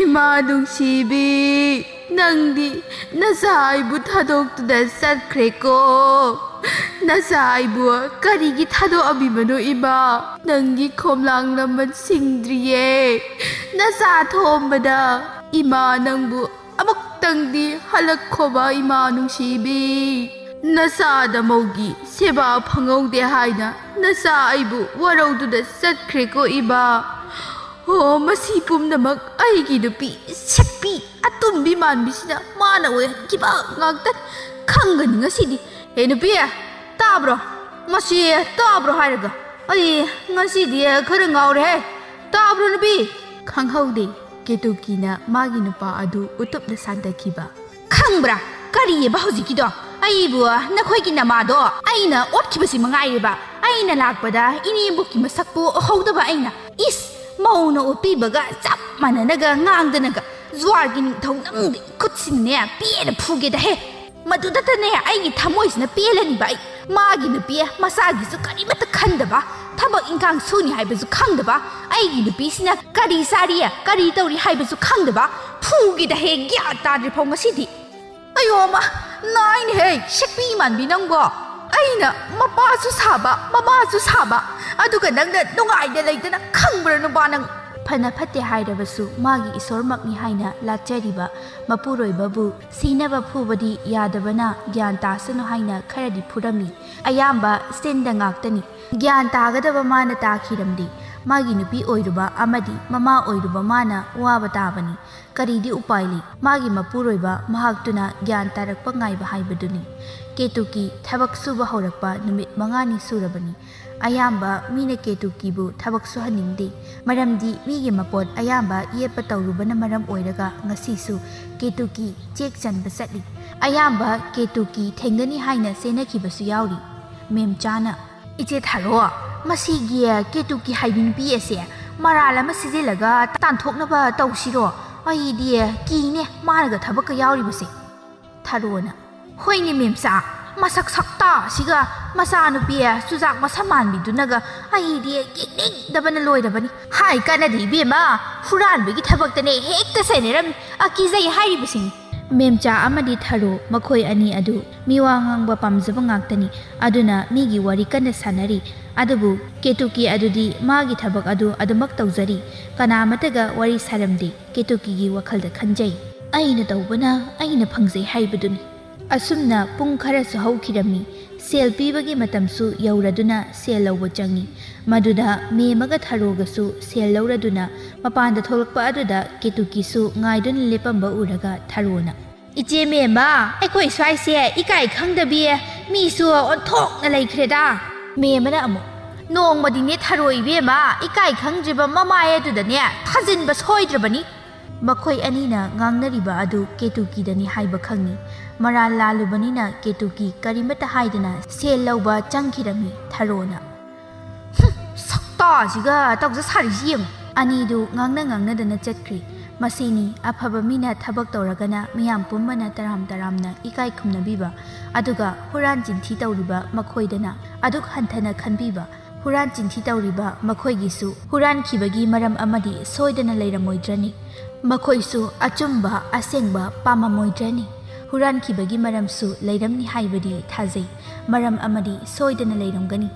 ꯏꯃꯥ ꯅꯨꯡꯁꯤꯕꯤ, ꯅꯪꯗꯤ ꯅꯆꯥ ꯑꯩꯕꯨ ꯊꯥꯗꯣꯛꯇꯨꯅ ꯆꯠꯈ꯭ꯔꯦꯀꯣ꯫ ꯅꯆꯥ ꯑꯩꯕꯨ ꯀꯔꯤꯒꯤ ꯊꯥꯗꯣꯛꯑꯝꯃꯤꯕꯅꯣ ꯏꯃꯥ? ꯅꯪꯒꯤ ꯈꯣꯝꯂꯥꯡ ꯂꯃꯟ ꯁꯤꯡꯗ꯭ꯔꯤꯌꯦ꯫ ꯅꯆꯥ ꯊꯣꯝꯕꯗ ꯏꯃꯥ ꯅꯪꯕꯨ ꯑꯃꯨꯛꯇꯪꯗꯤ ꯍꯜꯂꯛꯈꯣꯕ ꯏꯃꯥ ꯅꯨꯡꯁꯤꯕꯤ꯫ ꯅꯆꯥꯗ ꯃꯧꯒꯤ ꯁꯦꯕꯥ ꯐꯪꯍꯧꯗꯦ ꯍꯥꯏꯅ ꯅꯆꯥ ꯑꯩꯕꯨ ꯋꯥꯔꯧꯗꯨꯅ ꯆꯠꯈ꯭ꯔꯦꯀꯣ ꯏꯃꯥ꯫ ꯑꯣ, ꯃꯁꯤ ꯄꯨꯝꯅꯃꯛ ꯑꯩꯒꯤ ꯅꯨꯄꯤ ꯁꯛꯄꯤ ꯑꯇꯨꯝꯕꯤ ꯃꯥꯟꯕꯤꯁꯤꯅ ꯃꯥꯅ ꯑꯣꯏꯍꯟꯈꯤꯕ ꯉꯥꯛꯇꯅꯤ꯫ ꯈꯪꯒꯅꯤ ꯉꯁꯤꯗꯤ꯫ ꯍꯦ ꯅꯨꯄꯤ, ꯇꯥꯕ꯭ꯔꯣ? ꯃꯁꯤ ꯇꯥꯕ꯭ꯔꯣ ꯍꯥꯏꯔꯒ ꯑꯩ ꯉꯁꯤꯗꯤ ꯈꯔ ꯉꯥꯎꯔꯦꯍꯦ꯫ ꯇꯥꯕ꯭ꯔꯣ ꯅꯨꯄꯤ? ꯈꯪꯍꯧꯗꯦ꯫ ꯀꯦꯇꯨꯀꯤꯅ ꯃꯥꯒꯤ ꯅꯨꯄꯥ ꯑꯗꯨ ꯎꯇꯨꯞꯅ ꯁꯥꯟꯊꯈꯤꯕ꯫ "ꯈꯪꯕ꯭ꯔꯥ? ꯀꯔꯤꯑꯕ ꯍꯧꯖꯤꯛꯀꯤꯗꯣ? ꯑꯩꯕꯨ ꯅꯈꯣꯏꯒꯤ ꯅꯃꯥꯗꯣ ꯑꯩꯅ ꯑꯣꯠꯈꯤꯕꯁꯤ ꯃꯉꯥꯏꯔꯦꯕ꯫ ꯑꯩꯅ ꯂꯥꯛꯄꯗ ꯏꯅꯦꯝꯕꯣꯛꯀꯤ ꯃꯁꯛꯄꯨ ꯎꯍꯧꯗꯕ ꯑꯩꯅ꯫ ꯏꯁ! ꯃꯧꯅ ꯑꯣꯠꯄꯤꯕꯒ ꯆꯞ ꯃꯥꯟꯅꯅꯒ ꯉꯥꯡꯗꯅꯒ꯫ ꯖꯨꯋꯥꯔꯒꯤ ꯅꯤꯡꯊꯧ ꯅꯪꯗꯤ ꯈꯨꯠꯁꯤꯅꯅꯦ ꯄꯦꯟꯅ ꯐꯨꯒꯦꯗꯍꯦ꯫ ꯃꯗꯨꯗꯇꯅꯦ ꯑꯩꯒꯤ ꯊꯃꯣꯏꯁꯤꯅ ꯄꯦꯜꯂꯅꯤꯕ ꯑꯩ꯫ ꯃꯥꯒꯤ ꯅꯨꯄꯤ ꯃꯆꯥꯒꯤꯁꯨ ꯀꯔꯤꯃꯠꯇ ꯈꯟꯗꯕ, ꯊꯕꯛ ꯏꯟꯈꯥꯡ ꯁꯨꯅꯤ ꯍꯥꯏꯕꯁꯨ ꯈꯪꯗꯕ, ꯑꯩꯒꯤ ꯅꯨꯄꯤꯁꯤꯅ ꯀꯔꯤ ꯆꯥꯔꯤ, ꯀꯔꯤ ꯇꯧꯔꯤ ꯍꯥꯏꯕꯁꯨ ꯈꯪꯗꯕ, ꯐꯨꯒꯦꯗꯍꯦ ꯒ꯭ꯌꯥꯟ ꯇꯥꯗ꯭ꯔꯤꯐꯥꯎ ꯉꯁꯤꯗꯤ꯫ ꯑꯌꯣ ꯑꯃ, ꯅꯥꯏꯅꯦꯍꯦ, ꯁꯦꯛꯄꯤ ꯃꯥꯟꯕꯤ ꯅꯪꯕꯣ꯫ ꯑꯩꯅ ꯃꯄꯥꯁꯨ ꯁꯥꯕ, ꯃꯃꯥꯁꯨ ꯁꯥꯕ, ꯑꯗꯨꯒ ꯅꯪꯅ ꯅꯨꯡꯉꯥꯏꯅ ꯂꯩꯗꯅ ꯈꯪꯕ꯭ꯔꯥ ꯅꯨꯄꯥ ꯅꯪ? ꯐꯅ ꯐꯠꯇꯦ ꯍꯥꯏꯔꯕꯁꯨ ꯃꯥꯒꯤ ꯏꯁꯣꯔꯃꯛꯅꯤ ꯍꯥꯏꯅ ꯂꯥꯠꯆꯔꯤꯕ ꯃꯄꯨꯔꯣꯏꯕꯕꯨ ꯁꯤꯅꯕ ꯐꯨꯕꯗꯤ ꯌꯥꯗꯕꯅ ꯒ꯭ꯌꯥꯟ ꯇꯥꯁꯅꯨ ꯍꯥꯏꯅ ꯈꯔꯗꯤ ꯐꯨꯔꯝꯃꯤ꯫ ꯑꯌꯥꯝꯕ ꯁꯤꯟꯗ ꯉꯥꯛꯇꯅꯤ꯫ ꯒ꯭ꯌꯥꯟ ꯇꯥꯒꯗꯕ ꯃꯥꯅ ꯇꯥꯈꯤꯔꯝꯗꯦ꯫ ꯃꯥꯒꯤ ꯅꯨꯄꯤ ꯑꯣꯏꯔꯨꯕ ꯑꯃꯗꯤ ꯃꯃꯥ ꯑꯣꯏꯔꯨꯕ ꯃꯥꯅ ꯋꯥꯕ ꯇꯥꯕꯅꯤ꯫ ꯀꯔꯤꯗꯤ ꯎꯄꯥꯏ ꯂꯩ? ꯃꯥꯒꯤ ꯃꯄꯨꯔꯣꯏꯕ ꯃꯍꯥꯛꯇꯨꯅ ꯒ꯭ꯌꯥꯟ ꯇꯥꯔꯛꯄ ꯉꯥꯏꯕ ꯍꯥꯏꯕꯗꯨꯅꯤ꯫ ꯀꯦꯇꯨꯀꯤ ꯊꯕꯛ ꯁꯨꯕ ꯍꯧꯔꯛꯄ ꯅꯨꯃꯤꯠ ꯃꯉꯥꯅꯤ ꯁꯨꯔꯕꯅꯤ꯫ ꯑꯌꯥꯝꯕ ꯃꯤꯅ ꯀꯦꯇꯨꯀꯤꯕꯨ ꯊꯕꯛ ꯁꯨꯍꯟꯅꯤꯡꯗꯦ, ꯃꯔꯝꯗꯤ ꯃꯤꯒꯤ ꯃꯄꯣꯠ ꯑꯌꯥꯝꯕ ꯌꯦꯞꯄ ꯇꯧꯔꯨꯕꯅ ꯃꯔꯝ ꯑꯣꯏꯔꯒ ꯉꯁꯤꯁꯨ ꯀꯦꯇꯨꯀꯤ ꯆꯦꯛ ꯆꯟꯕ ꯆꯠꯂꯤ꯫ ꯑꯌꯥꯝꯕ ꯀꯦꯇꯨꯀꯤ ꯊꯦꯡꯅꯅꯤ ꯍꯥꯏꯅ ꯆꯦꯟꯅꯈꯤꯕꯁꯨ ꯌꯥꯎꯔꯤ꯫ ꯃꯦꯝꯆꯥꯅ, "ꯏꯆꯦ ꯊꯥꯔꯣ, ꯃꯁꯤꯒꯤ ꯀꯦꯇꯨꯀꯤ ꯍꯥꯏꯕꯤ ꯅꯨꯄꯤ ꯑꯁꯦ ꯃꯔꯥꯜ ꯑꯃ ꯁꯤꯖꯤꯜꯂꯒ ꯇꯥꯟꯊꯣꯛꯅꯕ ꯇꯧꯁꯤꯔꯣ? ꯑꯩꯗꯤ ꯀꯤꯅꯦ ꯃꯥꯅꯒ ꯊꯕꯛꯀ ꯌꯥꯎꯔꯤꯕꯁꯦ"꯫ ꯊꯥꯔꯣꯅ, "ꯍꯣꯏꯅꯦ ꯃꯦꯝꯆꯥ, ꯃꯁꯛ ꯁꯛꯇꯥ ꯑꯁꯤꯒ ꯃꯆꯥꯅꯨꯄꯤ ꯆꯨꯖꯥꯛ ꯃꯁꯝ ꯃꯥꯟꯕꯤꯗꯨꯅꯒ ꯑꯩꯗꯤ ꯌꯦꯡꯅꯤꯡꯗꯕꯅ ꯂꯣꯏꯔꯕꯅꯤ꯫ ꯍꯥꯏ ꯀꯥꯟꯅꯗꯦ ꯏꯕꯦꯝꯃ, ꯍꯨꯔꯥꯟꯕꯒꯤ ꯊꯕꯛꯇꯅꯦ ꯍꯦꯛꯇ ꯆꯦꯟꯅꯔꯝꯃꯤ, ꯑꯀꯤꯖꯩ ꯍꯥꯏꯔꯤꯕꯁꯤꯅꯤ"꯫ ꯃꯦꯝꯆꯥ ꯑꯃꯗꯤ ꯊꯥꯔꯣ ꯃꯈꯣꯏ ꯑꯅꯤ ꯑꯗꯨ ꯃꯤꯋꯥ ꯉꯥꯡꯕ ꯄꯥꯝꯖꯕ ꯉꯥꯛꯇꯅꯤ, ꯑꯗꯨꯅ ꯃꯤꯒꯤ ꯋꯥꯔꯤ ꯀꯟꯅ ꯁꯥꯟꯅꯔꯤ꯫ ꯑꯗꯨꯕꯨ ꯀꯦꯇꯨꯀꯤ ꯑꯗꯨꯗꯤ ꯃꯥꯒꯤ ꯊꯕꯛ ꯑꯗꯨ ꯑꯗꯨꯃꯛ ꯇꯧꯖꯔꯤ, ꯀꯅꯥꯃꯠꯇꯒ ꯋꯥꯔꯤ ꯁꯥꯔꯝꯗꯦ꯫ ꯀꯦꯇꯨꯀꯤꯒꯤ ꯋꯥꯈꯜꯗ ꯈꯟꯖꯩ, "ꯑꯩꯅ ꯇꯧꯕꯅ ꯑꯩꯅ ꯐꯪꯖꯩ" ꯍꯥꯏꯕꯗꯨꯅꯤ꯫ ꯑꯁꯨꯝꯅ ꯄꯨꯡ ꯈꯔꯁꯨ ꯍꯧꯈꯤꯔꯝꯃꯤ꯫ ꯁꯦꯜ ꯄꯤꯕꯒꯤ ꯃꯇꯝꯁꯨ ꯌꯧꯔꯗꯨꯅ ꯁꯦꯜ ꯂꯧꯕ ꯆꯪꯉꯤ꯫ ꯃꯗꯨꯗ ꯃꯦꯝꯃꯒ ꯊꯥꯔꯣꯒꯁꯨ ꯁꯦꯜ ꯂꯧꯔꯗꯨꯅ ꯃꯄꯥꯟꯗ ꯊꯣꯛꯂꯛꯄ ꯑꯗꯨꯗ ꯀꯦꯇꯨꯀꯤꯁꯨ ꯉꯥꯏꯗꯨꯅ ꯂꯦꯞꯄꯝꯕ ꯎꯔꯒ ꯊꯥꯔꯣꯅ, "ꯏꯆꯦ ꯃꯦꯝꯃ, ꯑꯩꯈꯣꯏ ꯁ꯭ꯋꯥꯏꯁꯦ ꯏꯀꯥꯏ ꯈꯪꯗꯕꯤ ꯃꯤꯁꯨ ꯑꯣꯟꯊꯣꯛꯅ ꯂꯩꯈ꯭ꯔꯦꯗ"꯫ ꯃꯦꯝꯃꯅ ꯑꯃꯨꯛ, "ꯅꯣꯡꯃꯗꯤꯅꯦ ꯊꯥꯔꯣ ꯏꯕꯦꯝꯃ, ꯏꯀꯥꯏ ꯈꯪꯗ꯭ꯔꯤꯕ ꯃꯃꯥꯏ ꯑꯗꯨꯗꯅꯦ ꯊꯥꯖꯤꯟꯕ ꯁꯣꯏꯗ꯭ꯔꯕꯅꯤ"꯫ ꯃꯈꯣꯏ ꯑꯅꯤꯅ ꯉꯥꯡꯅꯔꯤꯕ ꯑꯗꯨ ꯀꯦꯇꯨꯀꯤꯗꯅꯤ ꯍꯥꯏꯕ ꯈꯪꯏ꯫ ꯃꯔꯥꯜ ꯂꯥꯜꯂꯨꯕꯅꯤꯅ ꯀꯦꯇꯨꯀꯤ ꯀꯔꯤꯃꯠꯇ ꯍꯥꯏꯗꯅ ꯁꯦꯜ ꯂꯧꯕ ꯆꯪꯈꯤꯔꯝꯃꯤ ꯊꯔꯣꯅ꯫ "ꯍꯨꯝ, ꯁꯛꯇꯥꯁꯤꯒ ꯇꯧꯖ ꯁꯥꯔꯤꯁꯤ ꯌꯦꯡꯉꯨ!" ꯑꯅꯤꯗꯨ ꯉꯥꯡꯅ ꯉꯥꯡꯅꯗꯅ ꯆꯠꯈ꯭ꯔꯤ꯫ ꯃꯁꯤꯅꯤ ꯑꯐꯕ ꯃꯤꯅ ꯊꯕꯛ ꯇꯧꯔꯒꯅ ꯃꯤꯌꯥꯝ ꯄꯨꯝꯕꯅ ꯇꯔꯥꯝ ꯇꯔꯥꯝꯅ ꯏꯀꯥꯏ ꯈꯨꯝꯅꯕꯤꯕ, ꯑꯗꯨꯒ ꯍꯨꯔꯥꯟ ꯆꯤꯟꯊꯤ ꯇꯧꯔꯤꯕ ꯃꯈꯣꯏꯗꯅ ꯑꯗꯨꯛ ꯍꯟꯊꯅ ꯈꯟꯕꯤꯕ꯫ ꯍꯨꯔꯥꯟ ꯆꯤꯟꯊꯤ ꯇꯧꯔꯤꯕ ꯃꯈꯣꯏꯒꯤꯁꯨ ꯍꯨꯔꯥꯟꯈꯤꯕꯒꯤ ꯃꯔꯝ ꯑꯃꯗꯤ ꯁꯣꯏꯗꯅ ꯂꯩꯔꯝꯃꯣꯏꯗ꯭ꯔꯅꯤ? ꯃꯈꯣꯏꯁꯨ ꯑꯆꯨꯝꯕ, ꯑꯁꯦꯡꯕ ꯄꯥꯝꯃꯝꯃꯣꯏꯗ꯭ꯔꯅꯤ? ꯍꯨꯔꯥꯟꯈꯤꯕꯒꯤ ꯃꯔꯝꯁꯨ ꯂꯩꯔꯝꯅꯤ ꯍꯥꯏꯕꯗꯤ ꯊꯥꯖꯩ꯫ ꯃꯔꯝ ꯑꯃꯗꯤ ꯁꯣꯏꯗꯅ ꯂꯩꯔꯝꯒꯅꯤ꯫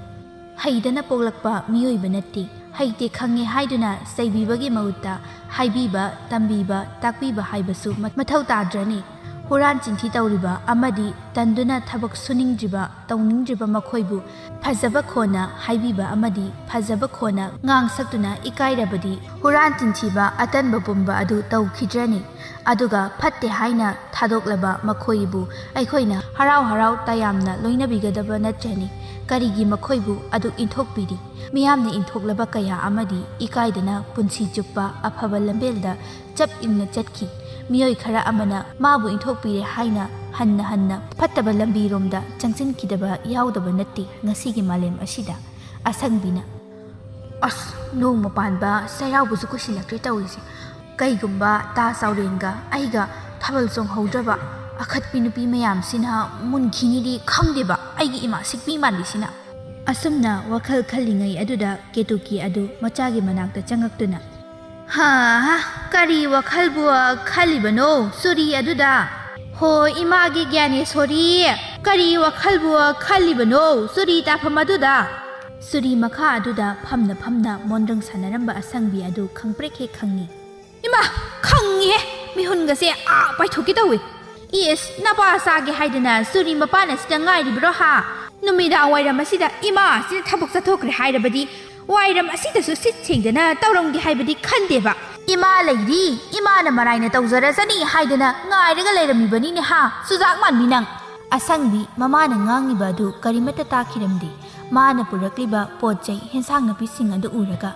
ꯍꯩꯗꯅ ꯄꯣꯛꯂꯛꯄ ꯃꯤꯑꯣꯏꯕ ꯅꯠꯇꯦ꯫ ꯍꯩꯇꯦ ꯈꯪꯉꯦ ꯍꯥꯏꯗꯨꯅ ꯆꯩꯕꯤꯕꯒꯤ ꯃꯍꯨꯠꯇ ꯍꯥꯏꯕꯤꯕ, ꯇꯝꯕꯤꯕ, ꯇꯥꯛꯄꯤꯕ ꯍꯥꯏꯕꯁꯨ ꯃ-, ꯃꯊꯧ ꯇꯥꯗ꯭ꯔꯅꯤ? ꯍꯨꯔꯥꯟ ꯆꯤꯟꯊꯤ ꯇꯧꯔꯤꯕ ꯑꯃꯗꯤ ꯇꯟꯗꯨꯅ ꯊꯕꯛ ꯁꯨꯅꯤꯡꯗ꯭ꯔꯤꯕ, ꯇꯧꯅꯤꯡꯗ꯭ꯔꯤꯕ ꯃꯈꯣꯏꯕꯨ ꯐꯖꯕ ꯈꯣꯟꯅ ꯍꯥꯏꯕꯤꯕ ꯑꯃꯗꯤ ꯐꯖꯕ ꯈꯣꯟꯅ ꯉꯥꯡ ꯁꯛꯇꯨꯅ ꯏꯀꯥꯏꯔꯕꯗꯤ ꯍꯨꯔꯥꯟ ꯆꯤꯟꯊꯤꯕ ꯑꯇꯟꯕ ꯄꯨꯝꯕ ꯑꯗꯨ ꯇꯧꯈꯤꯗ꯭ꯔꯅꯤ? ꯑꯗꯨꯒ ꯐꯠꯇꯦ ꯍꯥꯏꯅ ꯊꯥꯗꯣꯛꯂꯕ ꯃꯈꯣꯏꯕꯨ ꯑꯩꯈꯣꯏꯅ ꯍꯔꯥꯎ ꯍꯔꯥꯎ ꯇꯌꯥꯝꯅ ꯂꯣꯏꯅꯕꯤꯒꯗꯕ ꯅꯠꯇ꯭ꯔꯅꯤ? ꯀꯔꯤꯒꯤ ꯃꯈꯣꯏꯕꯨ ꯑꯗꯨꯛ ꯏꯟꯊꯣꯛꯄꯤꯔꯤ? ꯃꯤꯌꯥꯝꯅ ꯏꯟꯊꯣꯛꯂꯕ ꯀꯌꯥ ꯑꯃꯗꯤ ꯏꯀꯥꯏꯗꯅ ꯄꯨꯟꯁꯤ ꯆꯨꯞꯄ ꯑꯐꯕ ꯂꯝꯕꯦꯜꯗ ꯆꯞ ꯌꯨꯡꯅ ꯆꯠꯈꯤ꯫ ꯃꯤꯑꯣꯏ ꯈꯔ ꯑꯃꯅ ꯃꯥꯕꯨ ꯏꯟꯊꯣꯛꯄꯤꯔꯦ ꯍꯥꯏꯅ ꯍꯟꯅ ꯍꯟꯅ ꯐꯠꯇꯕ ꯂꯝꯕꯤꯔꯣꯝꯗ ꯆꯪꯁꯤꯟꯈꯤꯗꯕ ꯌꯥꯎꯗꯕ ꯅꯠꯇꯦ ꯉꯁꯤꯒꯤ ꯃꯥꯂꯦꯝ ꯑꯁꯤꯗ꯫ ꯑꯁꯪꯕꯤꯅ, "ꯑꯁ, ꯅꯣꯡꯃ ꯄꯥꯟꯕ ꯆꯩꯔꯥꯎꯕꯁꯨ ꯀꯨꯏꯁꯤꯜꯂꯛꯇ꯭ꯔꯦ ꯇꯧꯔꯤꯁꯦ꯫ ꯀꯩꯒꯨꯝꯕ ꯇꯥ ꯆꯥꯎꯔꯦꯟꯒ ꯑꯩꯒ ꯊꯥꯕꯜ ꯆꯣꯡꯍꯧꯗ꯭ꯔꯕ ꯑꯈꯠꯄꯤ ꯅꯨꯄꯤ ꯃꯌꯥꯝꯁꯤꯅ ꯃꯨꯟꯈꯤꯅꯤꯗꯤ ꯈꯪꯗꯦꯕ, ꯑꯩꯒꯤ ꯏꯃꯥ ꯁꯤꯛꯄꯤ ꯃꯥꯟꯕꯤꯁꯤꯅ"꯫ ꯑꯁꯨꯝꯅ ꯋꯥꯈꯜ ꯈꯜꯂꯤꯉꯩ ꯑꯗꯨꯗ ꯀꯦꯇꯨꯀꯤ ꯑꯗꯨ ꯃꯆꯥꯒꯤ ꯃꯅꯥꯛꯇ ꯆꯪꯉꯛꯇꯨꯅ, "ꯍꯥ, ꯀꯔꯤ ꯋꯥꯈꯜꯕꯨ ꯈꯜꯂꯤꯕꯅꯣ ꯆꯨꯔꯤ ꯑꯗꯨꯗ? ꯍꯣ, ꯏꯃꯥꯒꯤ ꯒ꯭ꯌꯥꯅꯦꯁꯣꯔꯤ, ꯀꯔꯤ ꯋꯥꯈꯜꯕꯨ ꯈꯜꯂꯤꯕꯅꯣ ꯆꯨꯔꯤ ꯇꯥꯐꯝ ꯑꯗꯨꯗ?" ꯆꯨꯔꯤ ꯃꯈꯥ ꯑꯗꯨꯗ ꯐꯝꯅ ꯐꯝꯅ ꯃꯣꯟꯗ꯭ꯔꯪ ꯁꯥꯟꯅꯔꯝꯕ ꯑꯁꯪꯕꯤ ꯑꯗꯨ ꯈꯪꯄ꯭ꯔꯦꯛ ꯍꯦꯛ ꯈꯪꯉꯤ꯫ "ꯏꯃꯥ, ꯈꯪꯉꯤꯍꯦ, ꯃꯤꯍꯨꯟꯒꯁꯦ ꯑꯥ ꯄꯥꯏꯊꯣꯛꯀꯦ ꯇꯧꯏ꯫ ꯏꯁ, ꯅꯄꯥ ꯆꯥꯒꯦ ꯍꯥꯏꯗꯅ ꯆꯨꯔꯤ ꯃꯄꯥꯟ ꯑꯁꯤꯗ ꯉꯥꯏꯔꯤꯕ꯭ꯔꯣ ꯍꯥ? ꯅꯨꯃꯤꯗꯥꯡ ꯋꯥꯏꯔꯝ ꯑꯁꯤꯗ ꯏꯃꯥ ꯑꯁꯤꯅ ꯊꯕꯛ ꯆꯠꯊꯣꯛꯈ꯭ꯔꯦ ꯍꯥꯏꯔꯕꯗꯤ ꯋꯥꯏꯔꯝ ꯑꯁꯤꯗꯁꯨ ꯁꯤꯠ ꯁꯦꯡꯗꯅ ꯇꯧꯔꯝꯒꯦ ꯍꯥꯏꯕꯗꯤ ꯈꯟꯗꯦꯕ꯫ ꯏꯃꯥ ꯂꯩꯔꯤ, ꯏꯃꯥꯅ ꯃꯔꯥꯏꯅ ꯇꯧꯖꯔꯖꯅꯤ ꯍꯥꯏꯗꯅ ꯉꯥꯏꯔꯒ ꯂꯩꯔꯝꯃꯤꯕꯅꯤꯅꯦ ꯍꯥ, ꯆꯨꯖꯥꯛ ꯃꯥꯟꯕꯤ ꯅꯪ!" ꯑꯁꯪꯕꯤ ꯃꯃꯥꯅ ꯉꯥꯡꯉꯤꯕ ꯑꯗꯨ ꯀꯔꯤꯃꯠꯇ ꯇꯥꯈꯤꯔꯝꯗꯦ꯫ ꯃꯥꯅ ꯄꯨꯔꯛꯂꯤꯕ ꯄꯣꯠ ꯆꯩ, ꯍꯦꯟꯁꯥꯡ ꯅꯥꯄꯤꯁꯤꯡ ꯑꯗꯨ ꯎꯔꯒ,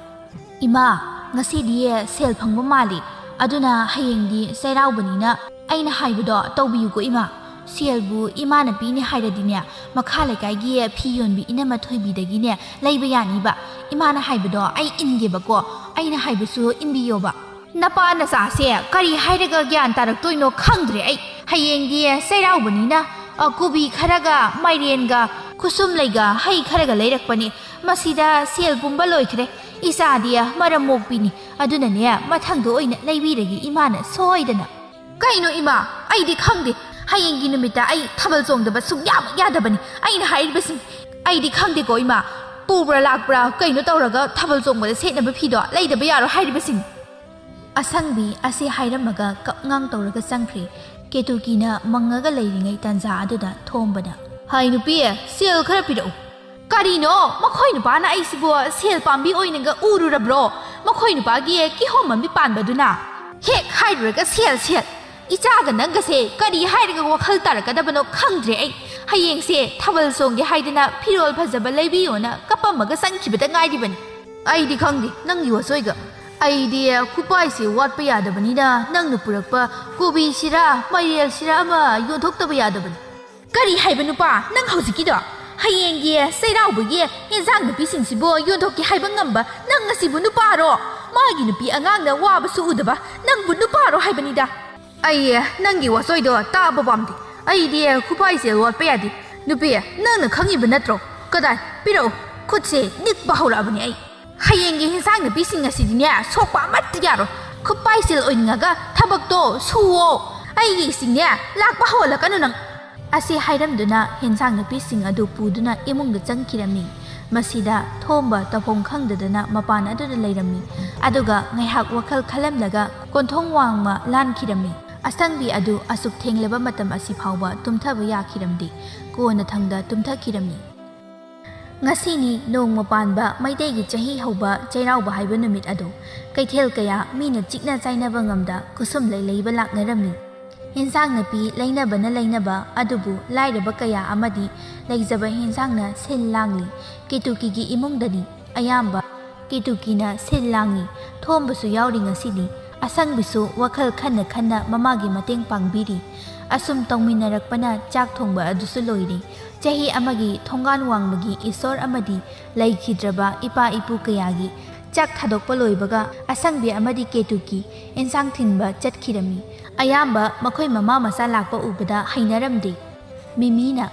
"ꯏꯃꯥ, ꯉꯁꯤꯗꯤ ꯁꯦꯜ ꯐꯪꯕ ꯃꯥꯜꯂꯤ꯫ ꯑꯗꯨꯅ ꯍꯌꯦꯡꯗꯤ ꯆꯩꯔꯥꯎꯕꯅꯤꯅ ꯑꯩꯅ ꯍꯥꯏꯕꯗꯣ ꯇꯧꯕꯤꯌꯨꯀꯣ ꯏꯃꯥ꯫ ꯁꯦꯜꯕꯨ ꯏꯃꯥꯅ ꯄꯤꯅꯤ ꯍꯥꯏꯔꯗꯤꯅꯦ, ꯃꯈꯥ ꯂꯩꯀꯥꯏꯒꯤ ꯐꯤ ꯌꯣꯟꯕꯤ ꯏꯅꯝꯃ ꯊꯣꯏꯕꯤꯗꯒꯤꯅꯦ ꯂꯩꯕ ꯌꯥꯅꯤꯕ꯫ ꯏꯃꯥꯅ ꯍꯥꯏꯕꯗꯣ ꯑꯩ ꯏꯟꯒꯦꯕꯀꯣ, ꯑꯩꯅ ꯍꯥꯏꯕꯁꯨ ꯏꯟꯕꯤꯌꯣꯕ꯫ ꯅꯄꯥ ꯅꯆꯥꯁꯦ ꯀꯔꯤ ꯍꯥꯏꯔꯒ ꯒ꯭ꯌꯥꯟ ꯇꯥꯔꯛꯇꯣꯏꯅꯣ ꯈꯪꯗ꯭ꯔꯦ ꯑꯩ꯫ ꯍꯌꯦꯡꯗꯤ ꯆꯩꯔꯥꯎꯕꯅꯤꯅ, ꯑ, ꯀꯣꯕꯤ ꯈꯔꯒ ꯃꯥꯏꯔꯦꯟꯒ ꯈꯨꯁꯨꯝꯂꯩꯒ ꯍꯩ ꯈꯔꯒ ꯂꯩꯔꯛꯄꯅꯦ꯫ ꯃꯁꯤꯗ ꯁꯦꯜ ꯄꯨꯝꯕ ꯂꯣꯏꯈ꯭ꯔꯦ꯫ ꯏꯆꯥꯗꯤ ꯃꯔꯝ ꯃꯣꯛꯄꯤꯅꯤ꯫ ꯑꯗꯨꯅꯅꯦ, ꯃꯊꯪꯗ ꯑꯣꯏꯅ ꯂꯩꯕꯤꯔꯒꯦ ꯏꯃꯥꯅ ꯁꯣꯏꯗꯅ꯫ ꯀꯩꯅꯣ ꯏꯃꯥ? ꯑꯩꯗꯤ ꯈꯪꯗꯦ꯫ ꯍꯌꯦꯡꯒꯤ ꯅꯨꯃꯤꯠꯇ ꯑꯩ ꯊꯥꯕꯜ ꯆꯣꯡꯗꯕ ꯁꯨꯡꯌꯥꯃꯛ ꯌꯥꯗꯕꯅꯤ꯫ ꯑꯩꯅ ꯍꯥꯏꯔꯤꯕꯁꯤꯡ, ꯑꯩꯗꯤ ꯈꯪꯗꯦꯀꯣ ꯏꯃꯥ꯫ ꯄꯨꯕ꯭ꯔꯥ ꯂꯥꯛꯄ꯭ꯔꯥ ꯀꯩꯅꯣ ꯇꯧꯔꯒ ꯊꯥꯕꯜ ꯆꯣꯡꯕꯗ ꯁꯦꯠꯅꯕ ꯐꯤꯗꯣ ꯂꯩꯗꯕ ꯌꯥꯔꯣꯏ ꯍꯥꯏꯔꯤꯕꯁꯤꯡ꯫ ꯑꯁꯪꯕꯤ ꯑꯁꯤ ꯍꯥꯏꯔꯝꯃꯒ ꯀꯞꯉꯥꯡ ꯇꯧꯔꯒ ꯆꯪꯈ꯭ꯔꯦ꯫ ꯀꯦꯇꯨꯀꯤꯅ ꯃꯪꯉꯒ ꯂꯩꯔꯤꯉꯩ ꯇꯥꯟꯖꯥ ꯑꯗꯨꯗ ꯊꯣꯝꯕꯅ, "ꯍꯥꯏ ꯅꯨꯄꯤ, ꯁꯦꯜ ꯈꯔ ꯄꯤꯔꯛꯎ"꯫ ꯀꯔꯤꯅꯣ? ꯃꯈꯣꯏ ꯅꯨꯄꯥꯅ ꯑꯩꯁꯤꯕꯨ ꯁꯦꯜ ꯄꯥꯝꯕꯤ ꯑꯣꯏꯅꯒ ꯎꯔꯨꯔꯕ꯭ꯔꯣ? ꯃꯈꯣꯏ ꯅꯨꯄꯥꯒꯤ ꯀꯤꯍꯣꯝ ꯑꯃ ꯄꯥꯟꯕꯗꯨꯅ? ꯍꯦꯛ ꯍꯥꯏꯔꯨꯔꯒ ꯁꯦꯜ, ꯁꯦꯜ! ꯏꯆꯥꯒ ꯅꯪꯒꯁꯦ ꯀꯔꯤ ꯍꯥꯏꯔꯒ ꯋꯥꯈꯜ ꯇꯥꯔꯛꯀꯗꯕꯅꯣ ꯈꯪꯗ꯭ꯔꯦ ꯑꯩ꯫ ꯍꯌꯦꯡꯁꯦ ꯊꯥꯕꯜ ꯆꯣꯡꯒꯦ ꯍꯥꯏꯗꯅ ꯐꯤꯔꯣꯜ ꯐꯖꯕ ꯂꯩꯕꯤꯌꯣꯅ ꯀꯞꯄꯝꯃꯒ ꯆꯪꯈꯤꯕꯗ ꯉꯥꯏꯔꯤꯕꯅꯤ꯫ ꯑꯩꯗꯤ ꯈꯪꯗꯦ ꯅꯪꯒꯤ ꯋꯥꯆꯣꯏꯒ꯫ ꯑꯩꯗꯤ ꯈꯨꯄꯥꯏꯁꯦ ꯋꯥꯠꯄ ꯌꯥꯗꯕꯅꯤꯅ ꯅꯪꯅ ꯄꯨꯔꯛꯄ ꯀꯣꯕꯤꯁꯤꯔꯥ ꯃꯥꯏꯔꯦꯜꯁꯤꯔꯥ ꯑꯃ ꯌꯣꯟꯊꯣꯛꯇꯕ ꯌꯥꯗꯕꯅꯤ꯫ ꯀꯔꯤ ꯍꯥꯏꯕ ꯅꯨꯄꯥ ꯅꯪ ꯍꯧꯖꯤꯛꯀꯤꯗꯣ? ꯍꯌꯦꯡꯒꯤ ꯆꯩꯔꯥꯎꯕꯒꯤ ꯏꯟꯖꯥꯡ ꯅꯥꯄꯤꯁꯤꯡꯁꯤꯕꯨ ꯌꯣꯟꯊꯣꯛꯀꯦ ꯍꯥꯏꯕ ꯉꯝꯕ ꯅꯪ ꯑꯁꯤꯕꯨ ꯅꯨꯄꯥꯔꯣ? ꯃꯥꯒꯤ ꯅꯨꯄꯤ ꯑꯉꯥꯡꯅ ꯋꯥꯕꯁꯨ ꯎꯗꯕ ꯅꯪꯕꯨ ꯅꯨꯄꯥꯔꯣ ꯍꯥꯏꯕꯅꯤꯗ꯫ ꯑꯩ ꯅꯪꯒꯤ ꯋꯥꯆꯣꯏꯗꯣ ꯇꯥꯕ ꯄꯥꯝꯗꯦ꯫ ꯑꯩꯗꯤ ꯈꯨꯄꯥꯏꯁꯦ ꯋꯥꯠꯄ ꯌꯥꯗꯦ꯫ ꯅꯨꯄꯤ, ꯅꯪꯅ ꯈꯪꯉꯤꯕ ꯅꯠꯇ꯭ꯔꯣ? ꯀꯗꯥꯏ? ꯄꯤꯔꯛꯎ꯫ ꯈꯨꯠꯁꯦ ꯅꯤꯛꯄ ꯍꯧꯔꯛꯑꯕꯅꯤ ꯑꯩ꯫ ꯍꯌꯦꯡꯒꯤ ꯍꯤꯟꯖꯥꯡ ꯅꯥꯄꯤꯁꯤꯡ ꯑꯁꯤꯗꯤꯅꯦ, ꯁꯣꯛꯄ ꯑꯃꯠꯇ ꯌꯥꯔꯣꯏ꯫ ꯈꯨꯠꯄꯥꯏꯁꯦꯜ ꯑꯣꯏꯅꯤꯡꯉꯒ ꯊꯕꯛꯇꯣ ꯁꯨꯋꯣ꯫ ꯑꯩꯒꯤ ꯏꯁꯤꯡꯅꯦ, ꯂꯥꯛꯄ ꯍꯧꯍꯜꯂꯛꯀꯅꯨ ꯅꯪ꯫ ꯑꯁꯤ ꯍꯥꯏꯔꯝꯗꯨꯅ ꯍꯤꯟꯖꯥꯡ ꯅꯥꯄꯤꯁꯤꯡ ꯑꯗꯨ ꯄꯨꯗꯨꯅ ꯏꯃꯨꯡꯗ ꯆꯪꯈꯤꯔꯝꯃꯤ꯫ ꯃꯁꯤꯗ ꯊꯣꯝꯕ ꯇꯧꯐꯝ ꯈꯪꯗꯗꯅ ꯃꯄꯥꯟ ꯑꯗꯨꯗ ꯂꯩꯔꯝꯃꯤ꯫ ꯑꯗꯨꯒ ꯉꯥꯏꯍꯥꯛ ꯋꯥꯈꯜ ꯈꯜꯂꯝꯂꯒ ꯀꯣꯟꯊꯣꯡ ꯋꯥꯡꯃ ꯂꯥꯟꯈꯤꯔꯝꯃꯤ꯫ ꯑꯁꯪꯕꯤ ꯑꯗꯨ ꯑꯁꯨꯛ ꯊꯦꯡꯂꯕ ꯃꯇꯝ ꯑꯁꯤ ꯐꯥꯎꯕ ꯇꯨꯝꯊꯕ ꯌꯥꯈꯤꯔꯝꯗꯦ꯫ ꯀꯣꯟꯅꯊꯪꯗ ꯇꯨꯝꯊꯈꯤꯔꯝꯃꯤ꯫ ꯉꯁꯤꯅꯤ ꯅꯣꯡꯃ ꯄꯥꯟꯕ ꯃꯩꯇꯩꯒꯤ ꯆꯍꯤ ꯍꯧꯕ ꯆꯩꯔꯥꯎꯕ ꯍꯥꯏꯕ ꯅꯨꯃꯤꯠ ꯑꯗꯨ꯫ ꯀꯩꯊꯦꯜ ꯀꯌꯥ ꯃꯤꯅ ꯆꯤꯛꯅ ꯆꯥꯏꯅꯕ ꯉꯝꯗ ꯈꯨꯁꯨꯝꯂꯩ ꯂꯩꯕ ꯂꯥꯛꯅꯔꯝꯃꯤ꯫ ꯍꯤꯟꯖꯥꯡ ꯅꯥꯄꯤ ꯂꯩꯅꯕꯅ ꯂꯩꯅꯕ ꯑꯗꯨꯕꯨ ꯂꯥꯏꯔꯕ ꯀꯌꯥ ꯑꯃꯗꯤ ꯂꯩꯖꯕ ꯍꯤꯟꯖꯥꯡꯅ ꯁꯤꯜ ꯂꯥꯡꯂꯤ꯫ ꯀꯦꯇꯨꯀꯤꯒꯤ ꯏꯃꯨꯡꯗꯅꯤ ꯑꯌꯥꯝꯕ ꯀꯦꯇꯨꯀꯤꯅ ꯁꯤꯜ ꯂꯥꯡꯉꯤ꯫ ꯊꯣꯝꯕꯁꯨ ꯌꯥꯎꯔꯤ ꯉꯁꯤꯗꯤ꯫ ꯑꯁꯪꯕꯤꯁꯨ ꯋꯥꯈꯜ ꯈꯟꯅ ꯈꯟꯅ ꯃꯃꯥꯒꯤ ꯃꯇꯦꯡ ꯄꯥꯡꯕꯤꯔꯤ꯫ ꯑꯁꯨꯝ ꯇꯧꯃꯤꯟꯅꯔꯛꯄꯅ ꯆꯥꯛ ꯊꯣꯡꯕ ꯑꯗꯨꯁꯨ ꯂꯣꯏꯔꯤ꯫ ꯆꯍꯤ ꯑꯃꯒꯤ ꯊꯣꯡꯒꯥꯟ ꯋꯥꯡꯃꯒꯤ ꯏꯁꯣꯔ ꯑꯃꯗꯤ ꯂꯩꯈꯤꯗ꯭ꯔꯕ ꯏꯄꯥ ꯏꯄꯨ ꯀꯌꯥꯒꯤ ꯆꯥꯛ ꯊꯥꯗꯣꯛꯄ ꯂꯣꯏꯕꯒ ꯑꯁꯪꯕꯤ ꯑꯃꯗꯤ ꯀꯦꯇꯨꯀꯤ ꯏꯟꯁꯥꯡ ꯊꯤꯟꯕ ꯆꯠꯈꯤꯔꯝꯃꯤ꯫ ꯑꯌꯥꯝꯕ ꯃꯈꯣꯏ ꯃꯃꯥ ꯃꯆꯥ ꯂꯥꯛꯄ ꯎꯕꯗ ꯍꯩꯅꯔꯝꯗꯦ꯫ ꯃꯤꯃꯤꯅ,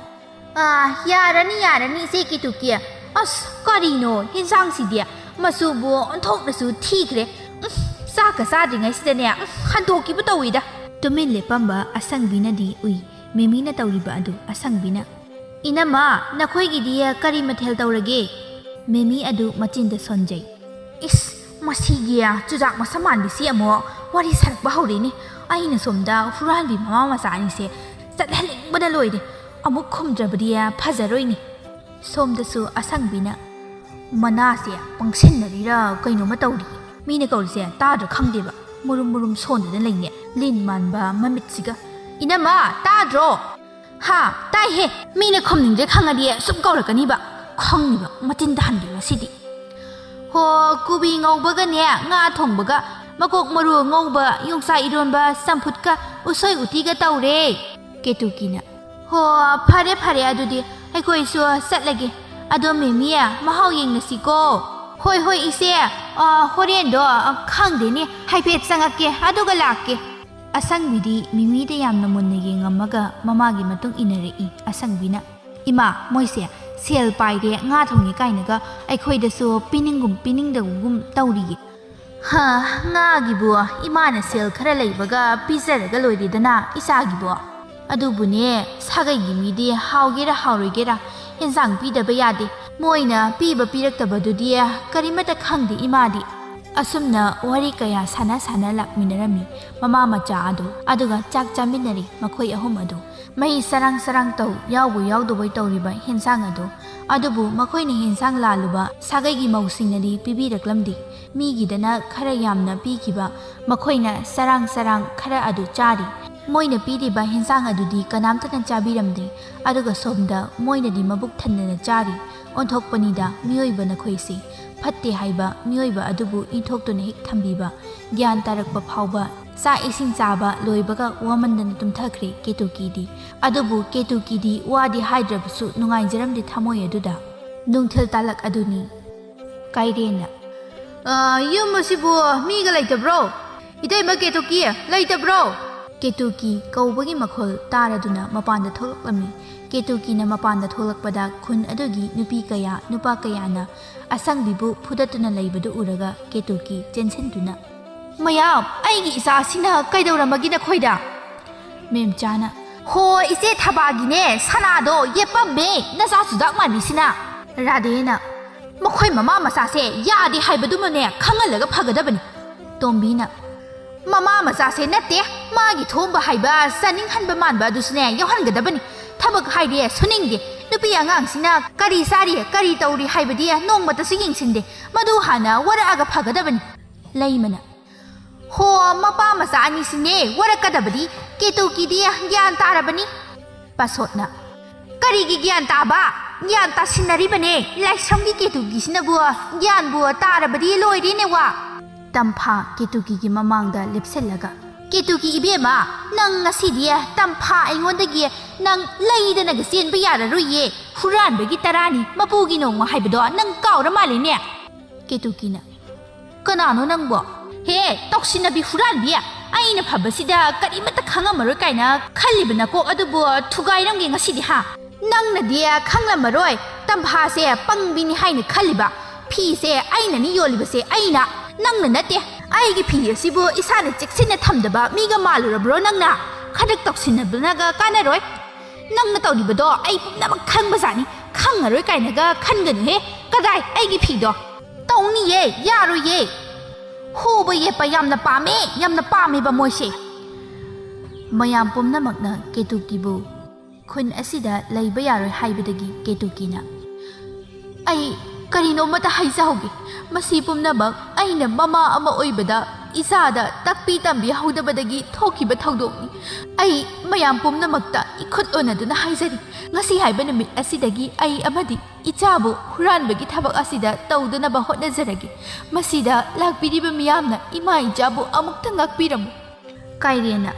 "ꯑꯥ, ꯌꯥꯔꯅꯤ, ꯌꯥꯔꯅꯤ, ꯏꯆꯦ ꯀꯦꯇꯨꯀꯤ꯫ ꯑꯁ, ꯀꯔꯤꯅꯣ ꯍꯤꯟꯖꯥꯡꯁꯤꯗꯤ? ꯃꯆꯨꯕꯨ ꯑꯣꯟꯊꯣꯛꯅꯁꯨ ꯊꯤꯈ꯭ꯔꯦ꯫ ꯎꯝ, ꯆꯥꯛꯀ ꯆꯥꯗ꯭ꯔꯤꯉꯩꯁꯤꯗꯅꯦ, ꯎꯝ, ꯍꯟꯗꯣꯛꯈꯤꯕ ꯇꯧꯋꯤꯗ꯫" ꯇꯨꯃꯤꯟ ꯂꯦꯞꯄꯝꯕ ꯑꯁꯪꯕꯤꯅꯗꯤ ꯎꯏ꯫ ꯃꯤꯃꯤꯅ ꯇꯧꯔꯤꯕ ꯑꯗꯨ ꯑꯁꯪꯕꯤꯅ, "ꯏꯅꯝꯃ, ꯅꯈꯣꯏꯒꯤꯗꯤ ꯀꯔꯤ ꯃꯊꯦꯜ ꯇꯧꯔꯒꯦ?" ꯃꯤꯃꯤ ꯑꯗꯨ ꯃꯆꯤꯟꯗ ꯁꯣꯟꯖꯩ꯫ "ꯏꯁ, ꯃꯁꯤꯒꯤ ꯆꯨꯖꯥꯛ ꯃꯁꯝ ꯃꯥꯟꯕꯤꯁꯤ ꯑꯃꯨꯛ ꯋꯥꯔꯤ ꯁꯥꯔꯛꯄ ꯍꯧꯔꯦꯅꯦ꯫ ꯑꯩꯅ ꯁꯣꯝꯗ ꯍꯨꯔꯥꯟꯕꯤ ꯃꯃꯥ ꯃꯆꯥ ꯑꯅꯤꯁꯦ ꯆꯠꯍꯟꯅꯤꯡꯕꯅ ꯂꯣꯏꯔꯦ꯫ ꯑꯃꯨꯛ ꯈꯨꯝꯗ꯭ꯔꯕꯗꯤ ꯐꯖꯔꯣꯏꯅꯦ꯫" ꯁꯣꯝꯗꯁꯨ ꯑꯁꯪꯕꯤꯅ, "ꯃꯅꯥꯁꯦ ꯄꯪꯁꯤꯟꯅꯔꯤꯔꯥ ꯀꯩꯅꯣꯝꯃ ꯇꯧꯔꯤ꯫ ꯃꯤꯅ ꯀꯧꯔꯤꯁꯦ ꯇꯥꯗ꯭ꯔꯥ ꯈꯪꯗꯦꯕ꯫ ꯃꯨꯔꯨꯝ ꯃꯨꯔꯨꯝ ꯁꯣꯟꯗꯅ ꯂꯩꯅꯦ꯫ ꯂꯤꯟ ꯃꯥꯟꯕ ꯃꯃꯤꯠꯁꯤꯒ꯫ ꯏꯅꯝꯃ, ꯇꯥꯗ꯭ꯔꯣ?" "ꯍꯥ, ꯇꯥꯏꯍꯦ꯫ ꯃꯤꯅ ꯈꯨꯝꯅꯤꯡꯗ꯭ꯔꯦ ꯈꯪꯉꯗꯤ ꯁꯨꯝ ꯀꯧꯔꯛꯀꯅꯤꯕ꯫ ꯈꯪꯉꯤꯕ ꯃꯆꯤꯟ ꯇꯥꯍꯟꯒꯦ ꯉꯁꯤꯗꯤ꯫" "ꯍꯣ, ꯀꯣꯕꯤ ꯉꯧꯕꯒꯅꯦ, ꯉꯥ ꯊꯣꯡꯕꯒ, ꯃꯀꯣꯛ ꯃꯔꯨ ꯉꯧꯕ, ꯌꯣꯡꯆꯥꯛ ꯏꯔꯣꯟꯕ, ꯆꯝꯐꯨꯠꯀ ꯎꯁꯣꯏ ꯎꯇꯤꯒ ꯇꯧꯔꯦ꯫" ꯀꯦꯇꯨꯀꯤꯅ, "ꯍꯣ, ꯐꯔꯦ ꯐꯔꯦ, ꯑꯗꯨꯗꯤ ꯑꯩꯈꯣꯏꯁꯨ ꯆꯠꯂꯒꯦ꯫ ꯑꯗꯣ ꯃꯦꯃꯤ, ꯃꯍꯥꯎ ꯌꯦꯡꯅꯁꯤꯀꯣ꯫" "ꯍꯣꯏ ꯍꯣꯏ ꯏꯆꯦ, ꯑ, ꯍꯣꯔꯦꯟꯗꯣ, ꯑ, ꯈꯪꯗꯦꯅꯦ, ꯍꯥꯏꯐꯦꯠ ꯆꯪꯉꯛꯀꯦ, ꯑꯗꯨꯒ ꯂꯥꯛꯀꯦ꯫" ꯑꯁꯪꯕꯤꯗꯤ ꯃꯤꯃꯤꯗ ꯌꯥꯝꯅ ꯃꯨꯟꯅ ꯌꯦꯡꯉꯝꯃꯒ ꯃꯃꯥꯒꯤ ꯃꯇꯨꯡ ꯏꯟꯅꯔꯛꯏ꯫ ꯑꯁꯪꯕꯤꯅ, "ꯏꯃꯥ, ꯃꯣꯏꯁꯦ ꯁꯦꯜ ꯄꯥꯏꯔꯦ, ꯉꯥ ꯊꯣꯡꯉꯦ ꯀꯥꯏꯅꯒ ꯑꯩꯈꯣꯏꯗꯁꯨ ꯄꯤꯅꯤꯡꯒꯨꯝ ꯄꯤꯅꯤꯡꯗꯒꯨꯝ ꯇꯧꯔꯤꯌꯦ꯫" "ꯍ, ꯉꯥꯒꯤꯕꯨ ꯏꯃꯥꯅ ꯁꯦꯜ ꯈꯔ ꯂꯩꯕꯒ ꯄꯤꯖꯔꯒ ꯂꯣꯏꯔꯦꯗꯅ ꯏꯆꯥꯒꯤꯕꯨ꯫ ꯑꯗꯨꯕꯨꯅꯦ, ꯁꯥꯒꯩꯒꯤ ꯃꯤꯗꯤ ꯍꯥꯎꯒꯦꯔꯥ ꯍꯥꯎꯔꯣꯏꯒꯦꯔꯥ ꯏꯟꯁꯥꯡ ꯄꯤꯗꯕ ꯌꯥꯗꯦ꯫ ꯃꯣꯏꯅ ꯄꯤꯕ ꯄꯤꯔꯛꯇꯕꯗꯨꯗꯤ ꯀꯔꯤꯃꯠꯇ ꯈꯪꯗꯦ ꯏꯃꯥꯗꯤ꯫" ꯑꯁꯨꯝꯅ ꯋꯥꯔꯤ ꯀꯌꯥ ꯁꯥꯟꯅ ꯁꯥꯟꯅ ꯂꯥꯛꯃꯤꯟꯅꯔꯝꯃꯤ ꯃꯃꯥ ꯃꯆꯥ ꯑꯗꯨ꯫ ꯑꯗꯨꯒ ꯆꯥꯛ ꯆꯥꯃꯤꯟꯅꯔꯤ ꯃꯈꯣꯏ ꯑꯍꯨꯝ ꯑꯗꯨ꯫ ꯃꯍꯤ ꯆꯔꯥꯡ ꯆꯔꯥꯡ ꯇꯧ, ꯌꯥꯎꯕꯣꯏ ꯌꯥꯎꯗꯕꯣꯏ ꯇꯧꯔꯤꯕ ꯍꯦꯟꯁꯥꯡ ꯑꯗꯨ꯫ ꯑꯗꯨꯕꯨ ꯃꯈꯣꯏꯅ ꯍꯦꯟꯁꯥꯡ ꯂꯥꯜꯂꯨꯕ ꯁꯥꯒꯩꯒꯤ ꯃꯧꯁꯤꯡꯅꯗꯤ ꯄꯤꯕꯤꯔꯛꯂꯝꯗꯦ꯫ ꯃꯤꯒꯤꯗꯅ ꯈꯔ ꯌꯥꯝꯅ ꯄꯤꯈꯤꯕ ꯃꯈꯣꯏꯅ ꯆꯔꯥꯡ ꯆꯔꯥꯡ ꯈꯔ ꯑꯗꯨ ꯆꯥꯔꯤ꯫ ꯃꯣꯏꯅ ꯄꯤꯔꯤꯕ ꯍꯦꯟꯁꯥꯡ ꯑꯗꯨꯗꯤ ꯀꯅꯥꯝꯇꯅ ꯆꯥꯕꯤꯔꯝꯗꯦ꯫ ꯑꯗꯨꯒ ꯁꯣꯝꯗ ꯃꯣꯏꯅꯗꯤ ꯃꯕꯨꯛ ꯊꯟꯅꯅ ꯆꯥꯔꯤ꯫ ꯑꯣꯟꯊꯣꯛꯄꯅꯤꯗ ꯃꯤꯑꯣꯏꯕ ꯅꯈꯣꯏꯁꯤ꯫ ꯐꯠꯇꯦ ꯍꯥꯏꯕ ꯃꯤꯑꯣꯏꯕ ꯑꯗꯨꯕꯨ ꯏꯟꯊꯣꯛꯇꯨꯅ ꯍꯦꯛ ꯊꯝꯕꯤꯕ꯫ ꯒ꯭ꯌꯥꯟ ꯇꯥꯔꯛꯄ ꯐꯥꯎꯕ ꯆꯥꯛ ꯏꯁꯤꯡ ꯆꯥꯕ ꯂꯣꯏꯕꯒ ꯋꯥꯃꯟꯗꯅ ꯇꯨꯝꯊꯈ꯭ꯔꯦ ꯀꯦꯇꯨꯀꯤꯗꯤ꯫ ꯑꯗꯨꯕꯨ ꯀꯦꯇꯨꯀꯤꯗꯤ ꯋꯥꯗꯤ ꯍꯥꯏꯗ꯭ꯔꯕꯁꯨ ꯅꯨꯡꯉꯥꯏꯖꯔꯝꯗꯦ ꯊꯃꯣꯏ ꯑꯗꯨꯗ꯫ ꯅꯨꯡꯊꯤꯜ ꯇꯥꯂꯛ ꯑꯗꯨꯅꯤ꯫ ꯀꯥꯏꯔꯦꯟꯅ, "ꯑ, ꯌꯨꯝ ꯑꯁꯤꯕꯨ ꯃꯤꯒ ꯂꯩꯇꯕ꯭ꯔꯣ? ꯏꯇꯩꯃ ꯀꯦꯇꯨꯀꯤ, ꯂꯩꯇꯕ꯭ꯔꯣ?" ꯀꯦꯇꯨꯀꯤ ꯀꯧꯕꯒꯤ ꯃꯈꯣꯜ ꯇꯥꯔꯗꯨꯅ ꯃꯄꯥꯟꯗ ꯊꯣꯛꯂꯛꯂꯝꯃꯤ꯫ ꯀꯦꯇꯨꯀꯤꯅ ꯃꯄꯥꯟꯗ ꯊꯣꯛꯂꯛꯄꯗ ꯈꯨꯟ ꯑꯗꯨꯒꯤ ꯅꯨꯄꯤ ꯀꯌꯥ, ꯅꯨꯄꯥ ꯀꯌꯥꯅ ꯑꯁꯪꯕꯤꯕꯨ ꯐꯨꯗꯠꯇꯨꯅ ꯂꯩꯕꯗꯨ ꯎꯔꯒ ꯀꯦꯇꯨꯀꯤ ꯆꯦꯟꯁꯤꯟꯗꯨꯅ, "ꯃꯌꯥꯝ, ꯑꯩꯒꯤ ꯏꯆꯥꯁꯤꯅ ꯀꯩꯗꯧꯔꯝꯃꯒꯦ ꯅꯈꯣꯏꯗ?" ꯃꯦꯝꯆꯥꯅ, "ꯍꯣ, ꯏꯆꯦ ꯊꯕꯥꯒꯤꯅꯦ, ꯁꯅꯥꯗꯣ ꯌꯦꯞꯄꯝꯃꯦ, ꯅꯆꯥ ꯆꯨꯖꯥꯛ ꯃꯥꯟꯕꯤꯁꯤꯅ꯫" ꯔꯥꯙꯦꯅ, "ꯃꯈꯣꯏ ꯃꯃꯥ ꯃꯆꯥꯁꯦ ꯌꯥꯗꯦ ꯍꯥꯏꯕꯗꯨꯃꯅꯦ ꯈꯪꯍꯜꯂꯒ ꯐꯒꯗꯕꯅꯤ꯫" ꯇꯣꯝꯕꯤꯅ, "ꯃꯃꯥ ꯃꯆꯥꯁꯦ ꯅꯠꯇꯦ, ꯃꯥꯒꯤ ꯊꯣꯝꯕ ꯍꯥꯏꯕ ꯆꯥꯅꯤꯡꯍꯟꯕ ꯃꯥꯟꯕ ꯑꯗꯨꯁꯨꯅꯦ ꯌꯥꯎꯍꯟꯒꯗꯕꯅꯤ꯫ ꯊꯕꯛ ꯍꯥꯏꯔꯦ ꯁꯨꯅꯤꯡꯗꯦ꯫ ꯅꯨꯄꯤ ꯑꯉꯥꯡꯁꯤꯅ ꯀꯔꯤ ꯆꯥꯔꯤ, ꯀꯔꯤ ꯇꯧꯔꯤ ꯍꯥꯏꯕꯗꯤ ꯅꯣꯡꯃꯇꯁꯨ ꯌꯦꯡꯁꯤꯟꯗꯦ꯫ ꯃꯗꯨ ꯍꯥꯟꯅ ꯋꯥꯔꯛꯑꯒ ꯐꯒꯗꯕꯅꯤ꯫" ꯂꯩꯃꯅ, "ꯍꯣ, ꯃꯄꯥ ꯃꯆꯥ ꯑꯅꯤꯁꯤꯅꯦ ꯋꯥꯔꯛꯀꯗꯕꯗꯤ꯫ ꯀꯦꯇꯨꯀꯤꯗꯤ ꯒ꯭ꯌꯥꯟ ꯇꯥꯔꯕꯅꯤ꯫" ꯄꯥꯁꯣꯠꯅ, "ꯀꯔꯤꯒꯤ ꯒ꯭ꯌꯥꯟ ꯇꯥꯕ? ꯒ꯭ꯌꯥꯟ ꯇꯥꯁꯤꯟꯅꯔꯤꯕꯅꯦ꯫ ꯂꯥꯏꯁ꯭ꯔꯝꯒꯤ ꯀꯦꯇꯨꯀꯤꯁꯤꯅꯕꯨ ꯒ꯭ꯌꯥꯟꯕꯨ ꯇꯥꯔꯕꯗꯤ ꯂꯣꯏꯔꯦꯅꯦ ꯋꯥ꯫" ꯇꯝꯐꯥ ꯀꯦꯇꯨꯀꯤꯒꯤ ꯃꯃꯥꯡꯗ ꯂꯦꯞꯁꯤꯜꯂꯒ, "ꯀꯦꯇꯨꯀꯤ ꯏꯕꯦꯝꯃ, ꯅꯪ ꯉꯁꯤꯗꯤ ꯇꯝꯐꯥ ꯑꯩꯉꯣꯟꯗꯒꯤ ꯅꯪ ꯂꯩꯗꯅꯒ ꯆꯦꯟꯕ ꯌꯥꯔꯔꯣꯏꯌꯦ꯫ ꯍꯨꯔꯥꯟꯕꯒꯤ ꯇꯔꯥꯅꯤ ꯃꯄꯨꯒꯤ ꯅꯣꯡꯃ ꯍꯥꯏꯕꯗꯣ ꯅꯪ ꯀꯥꯎꯔ ꯃꯥꯜꯂꯦꯅꯦ꯫" ꯀꯦꯇꯨꯀꯤꯅ, "ꯀꯅꯥꯅꯣ ꯅꯪꯕꯣ? ꯍꯦ, ꯇꯧꯁꯤꯟꯅꯕꯤ ꯍꯨꯔꯥꯟꯕꯤ! ꯑꯩꯅ ꯐꯕꯁꯤꯗ ꯀꯔꯤꯃꯠꯇ ꯈꯪꯉꯝꯃꯔꯣꯏ ꯀꯥꯏꯅ ꯈꯜꯂꯤꯕ ꯅꯀꯣꯛ ꯑꯗꯨꯕꯨ ꯊꯨꯒꯥꯏꯔꯝꯒꯦ ꯉꯁꯤꯗꯤ, ꯍꯥ? ꯅꯪꯅꯗꯤ ꯈꯪꯂꯝꯃꯔꯣꯏ, ꯇꯝꯐꯥꯁꯦ ꯄꯪꯕꯤꯅꯤ ꯍꯥꯏꯅ ꯈꯜꯂꯤꯕ꯫ ꯐꯤꯁꯦ ꯑꯩꯅꯅꯤ ꯌꯣꯜꯂꯤꯕꯁꯦ, ꯑꯩꯅ, ꯅꯪꯅ ꯅꯠꯇꯦ꯫ ꯑꯩꯒꯤ ꯐꯤ ꯑꯁꯤꯕꯨ ꯏꯁꯥꯅ ꯆꯦꯛꯁꯤꯟꯅ ꯊꯝꯗꯕ ꯃꯤꯒ ꯃꯥꯜꯂꯨꯔꯕ꯭ꯔꯣ ꯅꯪꯅ? ꯈꯗꯛ ꯇꯧꯁꯤꯟꯅꯕꯅꯒ ꯀꯥꯟꯅꯔꯣꯏ꯫ ꯅꯪꯅ ꯇꯧꯔꯤꯕꯗꯣ ꯑꯩ ꯄꯨꯝꯅꯃꯛ ꯈꯪꯕꯖꯥꯠꯅꯤ꯫ ꯈꯪꯉꯔꯣꯏ ꯀꯥꯏꯅꯒ ꯈꯟꯒꯅꯨꯍꯦ꯫ ꯀꯗꯥꯏ ꯑꯩꯒꯤ ꯐꯤꯗꯣ? ꯇꯧꯅꯤꯌꯦ, ꯌꯥꯔꯣꯏꯌꯦ꯫ ꯍꯨꯕ ꯌꯦꯠꯄ ꯌꯥꯝꯅ ꯄꯥꯝꯃꯦ, ꯌꯥꯝꯅ ꯄꯥꯝꯃꯦꯕ ꯃꯣꯏꯁꯦ꯫" ꯃꯌꯥꯝ ꯄꯨꯝꯅꯃꯛꯅ ꯀꯦꯇꯨꯀꯤꯕꯨ ꯈꯨꯟ ꯑꯁꯤꯗ ꯂꯩꯕ ꯌꯥꯔꯣꯏ ꯍꯥꯏꯕꯗꯒꯤ ꯀꯦꯇꯨꯀꯤꯅ, "ꯑꯩ ꯀꯔꯤꯅꯣꯃꯇ ꯍꯥꯏꯖꯍꯧꯒꯦ꯫ ꯃꯁꯤ ꯄꯨꯝꯅꯃꯛ ꯑꯩꯅ ꯃꯃꯥ ꯑꯃ ꯑꯣꯏꯕꯗ ꯏꯆꯥꯗ ꯇꯥꯛꯄꯤ ꯇꯝꯕꯤꯍꯧꯗꯕꯗꯒꯤ ꯊꯣꯛꯈꯤꯕ ꯊꯧꯗꯣꯛꯅꯤ꯫ ꯑꯩ ꯃꯌꯥꯝ ꯄꯨꯝꯅꯃꯛꯇ ꯏꯈꯨꯠ ꯑꯣꯟꯅꯗꯨꯅ ꯍꯥꯏꯖꯔꯤ, ꯉꯁꯤ ꯍꯥꯏꯕ ꯅꯨꯃꯤꯠ ꯑꯁꯤꯗꯒꯤ ꯑꯩ ꯑꯃꯗꯤ ꯏꯆꯥꯕꯨ ꯍꯨꯔꯥꯟꯕꯒꯤ ꯊꯕꯛ ꯑꯁꯤꯗ ꯇꯧꯗꯅꯕ ꯍꯣꯠꯅꯖꯔꯒꯦ꯫ ꯃꯁꯤꯗ ꯂꯥꯛꯄꯤꯔꯤꯕ ꯃꯤꯌꯥꯝꯅ ꯏꯃꯥ ꯏꯆꯥꯕꯨ ꯑꯃꯨꯛꯇ ꯉꯥꯛꯄꯤꯔꯝꯃꯨ꯫ ꯀꯥꯏꯔꯦꯟꯅ,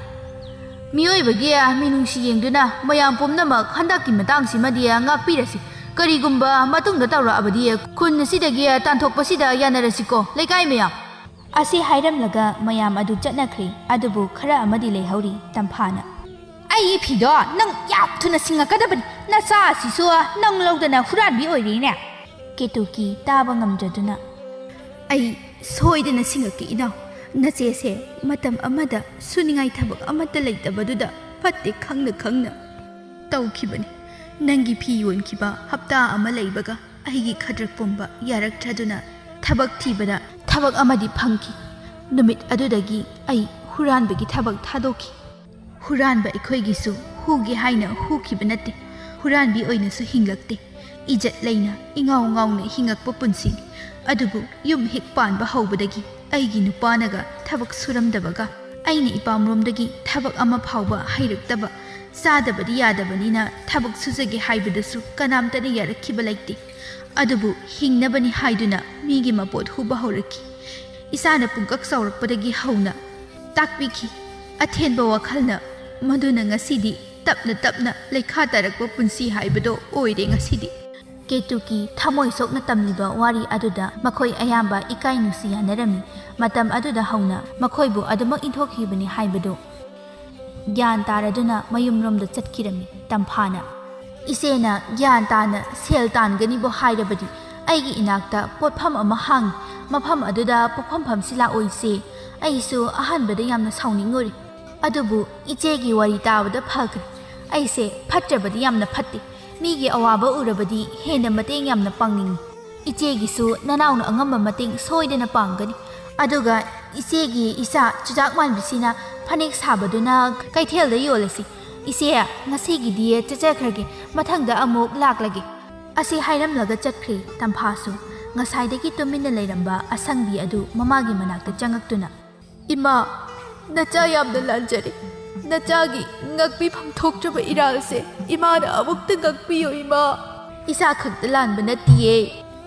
ꯃꯤꯑꯣꯏꯕꯒꯤ ꯃꯤꯅꯨꯡꯁꯤ ꯌꯦꯡꯗꯨꯅ ꯃꯌꯥꯝ ꯄꯨꯝꯅꯃꯛ ꯍꯟꯗꯛꯀꯤ ꯃꯇꯥꯡꯁꯤꯃꯗꯤ ꯉꯥꯛꯄꯤꯔꯁꯤ꯫ ꯀꯔꯤꯒꯨꯝꯕ ꯃꯇꯨꯡꯗ ꯇꯧꯔꯛꯑꯕꯗꯤ ꯈꯨꯟ ꯑꯁꯤꯗꯒꯤ ꯇꯥꯟꯊꯣꯛꯄꯁꯤꯗ ꯌꯥꯅꯔꯁꯤꯀꯣ, ꯂꯩꯀꯥꯏ ꯃꯌꯥꯝ꯫ ꯑꯁꯤ ꯍꯥꯏꯔꯝꯂꯒ ꯃꯌꯥꯝ ꯑꯗꯨ ꯆꯠꯅꯈ꯭ꯔꯦ꯫ ꯑꯗꯨꯕꯨ ꯈꯔ ꯑꯃꯗꯤ ꯂꯩꯍꯧꯔꯤ꯫ ꯇꯝꯐꯥꯅ, "ꯑꯩꯒꯤ ꯐꯤꯗꯣ ꯅꯪ ꯌꯥꯝ ꯊꯨꯅ ꯁꯤꯡꯉꯛꯀꯗꯕꯅꯤ꯫ ꯅꯆꯥ ꯑꯁꯤꯁꯨ ꯅꯪ ꯂꯧꯗꯅ ꯍꯨꯔꯥꯟꯕꯤ ꯑꯣꯏꯔꯦꯅꯦ?" ꯀꯦꯇꯨꯀꯤ ꯇꯥꯕ ꯉꯝꯗ꯭ꯔꯗꯨꯅ, "ꯑꯩ ꯁꯣꯏꯗꯅ ꯁꯤꯡꯉꯛꯀꯦ ꯏꯅꯥꯎ꯫ ꯅꯆꯦꯁꯦ ꯃꯇꯝ ꯑꯃꯗ ꯁꯨꯅꯤꯡꯉꯥꯏ ꯊꯕꯛ ꯑꯃꯠꯇ ꯂꯩꯇꯕꯗꯨꯗ ꯐꯠꯇꯦ ꯈꯪꯅ ꯈꯪꯅ ꯇꯧꯈꯤꯕꯅꯤ꯫ ꯅꯪꯒꯤ ꯐꯤ ꯌꯣꯟꯈꯤꯕ ꯍꯞꯇꯥ ꯑꯃ ꯂꯩꯕꯒ ꯑꯩꯒꯤ ꯈꯗ꯭ꯔꯛ ꯄꯨꯝꯕ ꯌꯥꯔꯛꯇ꯭ꯔꯗꯨꯅ ꯊꯕꯛ ꯊꯤꯕꯗ ꯊꯕꯛ ꯑꯃꯗꯤ ꯐꯪꯈꯤ꯫ ꯅꯨꯃꯤꯠ ꯑꯗꯨꯗꯒꯤ ꯑꯩ ꯍꯨꯔꯥꯟꯕꯒꯤ ꯊꯕꯛ ꯊꯥꯗꯣꯛꯈꯤ꯫ ꯍꯨꯔꯥꯟꯕ ꯑꯩꯈꯣꯏꯒꯤꯁꯨ ꯍꯨꯒꯦ ꯍꯥꯏꯅ ꯍꯨꯈꯤꯕ ꯅꯠꯇꯦ꯫ ꯍꯨꯔꯥꯟꯕꯤ ꯑꯣꯏꯅꯁꯨ ꯍꯤꯡꯂꯛꯇꯦ꯫ ꯏꯖꯠ ꯂꯩꯅ ꯏꯉꯥꯎ ꯉꯥꯎꯅ ꯍꯤꯡꯉꯛꯄ ꯄꯨꯟꯁꯤꯅꯤ꯫ ꯑꯗꯨꯕꯨ ꯌꯨꯝ ꯍꯦꯛ ꯄꯥꯟꯕ ꯍꯧꯕꯗꯒꯤ ꯑꯩꯒꯤ ꯅꯨꯄꯥꯅꯒ ꯊꯕꯛ ꯁꯨꯔꯝꯗꯕꯒ ꯑꯩꯅ ꯏꯄꯥꯝꯔꯣꯝꯗꯒꯤ ꯊꯕꯛ ꯑꯃ ꯐꯥꯎꯕ ꯍꯩꯔꯛꯇꯕ, ꯆꯥꯗꯕꯗꯤ ꯌꯥꯗꯕꯅꯤꯅ ꯊꯕꯛ ꯁꯨꯖꯒꯦ ꯍꯥꯏꯕꯗꯁꯨ ꯀꯅꯥꯝꯇꯅ ꯌꯥꯔꯛꯈꯤꯕ ꯂꯩꯇꯦ꯫ ꯑꯗꯨꯕꯨ ꯍꯤꯡꯅꯕꯅꯤ ꯍꯥꯏꯗꯨꯅ ꯃꯤꯒꯤ ꯃꯄꯣꯠ ꯍꯨꯕ ꯍꯧꯔꯛꯈꯤ꯫ ꯏꯁꯥꯅ ꯄꯨꯡꯀꯛ ꯆꯥꯎꯔꯛꯄꯗꯒꯤ ꯍꯧꯅ ꯇꯥꯛꯄꯤꯈꯤ꯫ ꯑꯊꯦꯟꯕ ꯋꯥꯈꯜꯅ ꯃꯗꯨꯅ ꯉꯁꯤꯗꯤ ꯇꯞꯅ ꯇꯞꯅ ꯂꯩꯈꯥ ꯇꯥꯔꯛꯄ ꯄꯨꯟꯁꯤ ꯍꯥꯏꯕꯗꯣ ꯑꯣꯏꯔꯦ ꯉꯁꯤꯗꯤ꯫ ꯀꯦꯇꯨꯀꯤ ꯊꯃꯣꯏ ꯁꯣꯛꯅ ꯇꯝꯂꯤꯕ ꯋꯥꯔꯤ ꯑꯗꯨꯗ ꯃꯈꯣꯏ ꯑꯌꯥꯝꯕ ꯏꯀꯥꯏ ꯅꯨꯡꯁꯤ ꯌꯥꯅꯔꯝꯃꯤ꯫ ꯃꯇꯝ ꯑꯗꯨꯗ ꯍꯧꯅ ꯃꯈꯣꯏꯕꯨ ꯑꯗꯨꯃꯛ ꯏꯟꯊꯣꯛꯈꯤꯕꯅꯤ ꯍꯥꯏꯕꯗꯨ ꯒ꯭ꯌꯥꯟ ꯇꯥꯔꯗꯨꯅ ꯃꯌꯨꯝꯂꯣꯝꯗ ꯆꯠꯈꯤꯔꯝꯃꯤ꯫ ꯇꯝꯐꯥꯅ, "ꯏꯆꯦꯅ ꯒ꯭ꯌꯥꯟ ꯇꯥꯅ ꯁꯦꯜ ꯇꯥꯟꯒꯅꯤꯕꯨ ꯍꯥꯏꯔꯕꯗꯤ ꯑꯩꯒꯤ ꯏꯅꯥꯛꯇ ꯄꯣꯠꯐꯝ ꯑꯃ ꯍꯥꯡꯉꯤ꯫ ꯃꯐꯝ ꯑꯗꯨꯗ ꯄꯣꯛꯐꯝ ꯐꯝꯁꯤ ꯂꯥꯛꯑꯣ ꯏꯆꯦ꯫ ꯑꯩꯁꯨ ꯑꯍꯥꯟꯕꯗ ꯌꯥꯝꯅ ꯁꯥꯎꯅꯤꯡꯉꯨꯔꯦ꯫ ꯑꯗꯨꯕꯨ ꯏꯆꯦꯒꯤ ꯋꯥꯔꯤ ꯇꯥꯕꯗ ꯐꯈ꯭ꯔꯦ꯫ ꯑꯩꯁꯦ ꯐꯠꯇ꯭ꯔꯕꯗꯤ ꯌꯥꯝꯅ ꯐꯠꯇꯦ꯫ ꯃꯤꯒꯤ ꯑꯋꯥꯕ ꯎꯔꯕꯗꯤ ꯍꯦꯟꯅ ꯃꯇꯦꯡ ꯌꯥꯝꯅ ꯄꯥꯡꯅꯤꯡꯉꯤ꯫ ꯏꯆꯦꯒꯤꯁꯨ ꯅꯅꯥꯎꯅ ꯑꯉꯝꯕ ꯃꯇꯦꯡ ꯁꯣꯏꯗꯅ ꯄꯥꯡꯒꯅꯤ꯫ ꯑꯗꯨꯒ ꯏꯆꯦꯒꯤ ꯏꯆꯥ ꯆꯨꯖꯥꯛ ꯃꯥꯟꯕꯤꯁꯤꯅ ꯐꯅꯦꯛ ꯁꯥꯕꯗꯨꯅ ꯀꯩꯊꯦꯜꯗ ꯌꯣꯜꯂꯁꯤ꯫ ꯏꯆꯦ, ꯉꯁꯤꯒꯤꯗꯤ ꯆꯠꯆꯈ꯭ꯔꯒꯦ, ꯃꯊꯪꯗ ꯑꯃꯨꯛ ꯂꯥꯛꯂꯒꯦ꯫" ꯑꯁꯤ ꯍꯥꯏꯔꯝꯂꯒ ꯆꯠꯈ꯭ꯔꯦ꯫ ꯇꯝꯐꯥꯁꯨ ꯉꯁꯥꯏꯗꯒꯤ ꯇꯨꯃꯤꯟꯅ ꯂꯩꯔꯝꯕ ꯑꯁꯪꯕꯤ ꯑꯗꯨ ꯃꯃꯥꯒꯤ ꯃꯅꯥꯛꯇ ꯆꯪꯉꯛꯇꯨꯅ, "ꯏꯃꯥ, ꯅꯆꯥ ꯌꯥꯝꯅ ꯂꯥꯟꯖꯔꯦ꯫ ꯅꯆꯥꯒꯤ ꯉꯛꯄꯤꯐꯝ ꯊꯣꯛꯇ꯭ꯔꯕ ꯏꯔꯥꯜꯁꯦ ꯏꯃꯥꯅ ꯑꯃꯨꯛꯇ ꯉꯛꯄꯤꯌꯨ ꯏꯃꯥ꯫" ꯏꯁꯥ ꯈꯛꯇ ꯂꯥꯟꯕ ꯅꯠꯇꯤꯌꯦ,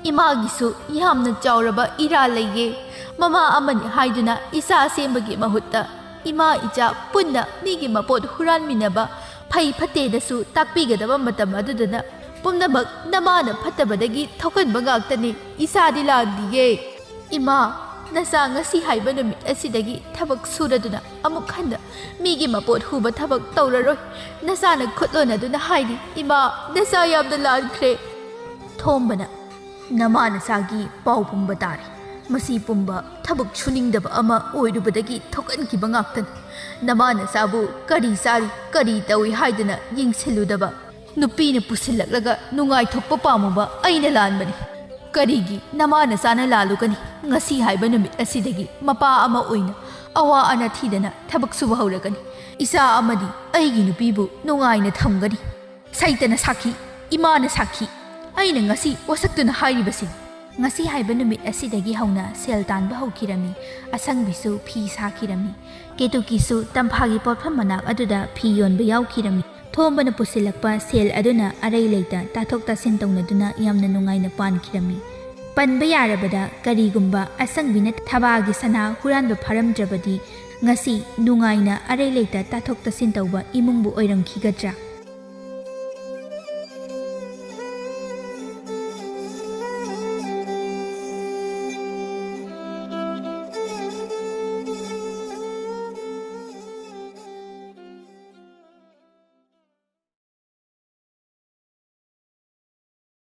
ꯏꯃꯥꯒꯤꯁꯨ ꯌꯥꯝꯅ ꯆꯥꯎꯔꯕ ꯏꯔꯥꯜ ꯂꯩꯌꯦ꯫ ꯃꯃꯥ ꯑꯃꯅꯤ ꯍꯥꯏꯗꯨꯅ ꯏꯆꯥ ꯁꯦꯝꯕꯒꯤ ꯃꯍꯨꯠꯇ ꯏꯃꯥ ꯏꯆꯥ ꯄꯨꯟꯅ ꯃꯤꯒꯤ ꯃꯄꯣꯠ ꯍꯨꯔꯥꯟꯃꯤꯟꯅꯕ ꯐꯩ ꯐꯠꯇꯦꯅꯁꯨ ꯇꯥꯛꯄꯤꯒꯗꯕ ꯃꯇꯝ ꯑꯗꯨꯗꯅ ꯄꯨꯝꯅꯃꯛ ꯅꯃꯥꯅ ꯐꯠꯇꯕꯗꯒꯤ ꯊꯣꯛꯍꯟꯕ ꯉꯥꯛꯇꯅꯤ꯫ ꯏꯆꯥꯗꯤ ꯂꯥꯟꯗꯤꯌꯦ꯫ ꯏꯃꯥ, ꯅꯆꯥ ꯉꯁꯤ ꯍꯥꯏꯕ ꯅꯨꯃꯤꯠ ꯑꯁꯤꯗꯒꯤ ꯊꯕꯛ ꯁꯨꯔꯗꯨꯅ ꯑꯃꯨꯛ ꯍꯟꯅ ꯃꯤꯒꯤ ꯃꯄꯣꯠ ꯍꯨꯕ ꯊꯕꯛ ꯇꯧꯔꯔꯣꯏ꯫ ꯅꯆꯥꯅ ꯈꯨꯠ ꯂꯣꯟꯅꯗꯨꯅ ꯍꯥꯏꯔꯤ, "ꯏꯃꯥ, ꯅꯆꯥ ꯌꯥꯝꯅ ꯂꯥꯟꯈ꯭ꯔꯦ"꯫ ꯊꯣꯝꯕꯅ, "ꯅꯃꯥ ꯅꯆꯥꯒꯤ ꯄꯥꯎ ꯄꯨꯝꯕ ꯇꯥꯔꯦ꯫ ꯃꯁꯤ ꯄꯨꯝꯕ ꯊꯕꯛ ꯁꯨꯅꯤꯡꯗꯕ ꯑꯃ ꯑꯣꯏꯔꯨꯕꯗꯒꯤ ꯊꯣꯛꯍꯟꯈꯤꯕ ꯉꯥꯛꯇꯅꯤ꯫ ꯅꯃꯥ ꯅꯆꯥꯕꯨ ꯀꯔꯤ ꯆꯥꯔꯤ, ꯀꯔꯤ ꯇꯧꯏ ꯍꯥꯏꯗꯅ ꯌꯦꯡꯁꯤꯜꯂꯨꯗꯕ, ꯅꯨꯄꯤꯅ ꯄꯨꯁꯤꯜꯂꯛꯂꯒ ꯅꯨꯡꯉꯥꯏꯊꯣꯛꯄ ꯄꯥꯝꯃꯨꯕ ꯑꯩꯅ ꯂꯥꯟꯕꯅꯤ꯫ ꯀꯔꯤꯒꯤ ꯅꯃꯥ ꯅꯆꯥꯅ ꯂꯥꯜꯂꯨꯒꯅꯤ? ꯉꯁꯤ ꯍꯥꯏꯕ ꯅꯨꯃꯤꯠ ꯑꯁꯤꯗꯒꯤ ꯃꯄꯥ ꯑꯃ ꯑꯣꯏꯅ ꯑꯋꯥ ꯑꯅꯥ ꯊꯤꯗꯅ ꯊꯕꯛ ꯁꯨꯕ ꯍꯧꯔꯒꯅꯤ꯫ ꯏꯆꯥ ꯑꯃꯗꯤ ꯑꯩꯒꯤ ꯅꯨꯄꯤꯕꯨ ꯅꯨꯡꯉꯥꯏꯅ ꯊꯝꯒꯅꯤ꯫ ꯁꯩꯇꯅ ꯁꯥꯈꯤ, ꯏꯃꯥꯅ ꯁꯥꯈꯤ꯫ ꯑꯩꯅ ꯉꯁꯤ ꯋꯥꯁꯛꯇꯨꯅ ꯍꯥꯏꯔꯤꯕꯁꯤꯅꯤ"꯫ ꯉꯁꯤ ꯍꯥꯏꯕ ꯅꯨꯃꯤꯠ ꯑꯁꯤꯗꯒꯤ ꯍꯧꯅ ꯁꯦꯜ ꯇꯥꯟꯕ ꯍꯧꯈꯤꯔꯝꯃꯤ꯫ ꯑꯁꯪꯕꯤꯁꯨ ꯐꯤ ꯁꯥꯈꯤꯔꯝꯃꯤ꯫ ꯀꯦꯇꯨꯀꯤꯁꯨ ꯇꯝꯐꯥꯒꯤ ꯄꯣꯠꯐꯝ ꯃꯅꯥꯛ ꯑꯗꯨꯗ ꯐꯤ ꯌꯣꯟꯕ ꯌꯥꯎꯈꯤꯔꯝꯃꯤ꯫ ꯊꯣꯝꯕꯅ ꯄꯨꯁꯤꯜꯂꯛꯄ ꯁꯦꯜ ꯑꯗꯨꯅ ꯑꯔꯩ ꯂꯩꯇ ꯇꯥꯊꯣꯛ ꯇꯥꯁꯤꯟ ꯇꯧꯅꯗꯨꯅ ꯌꯥꯝꯅ ꯅꯨꯡꯉꯥꯏꯅ ꯄꯥꯟꯈꯤꯔꯝꯃꯤ꯫ ꯄꯟꯕ ꯌꯥꯔꯕꯗ, ꯀꯔꯤꯒꯨꯝꯕ ꯑꯁꯪꯕꯤꯅ ꯊꯕꯥꯒꯤ ꯁꯅꯥ ꯍꯨꯔꯥꯟꯕ ꯐꯥꯔꯝꯗ꯭ꯔꯕꯗꯤ, ꯉꯁꯤ ꯅꯨꯡꯉꯥꯏꯅ ꯑꯔꯩ ꯂꯩꯇ ꯇꯥꯊꯣꯛ ꯇꯥꯁꯤꯟ ꯇꯧꯕ ꯏꯃꯨꯡꯕꯨ ꯑꯣꯏꯔꯝꯈꯤꯒꯗ꯭ꯔꯥ?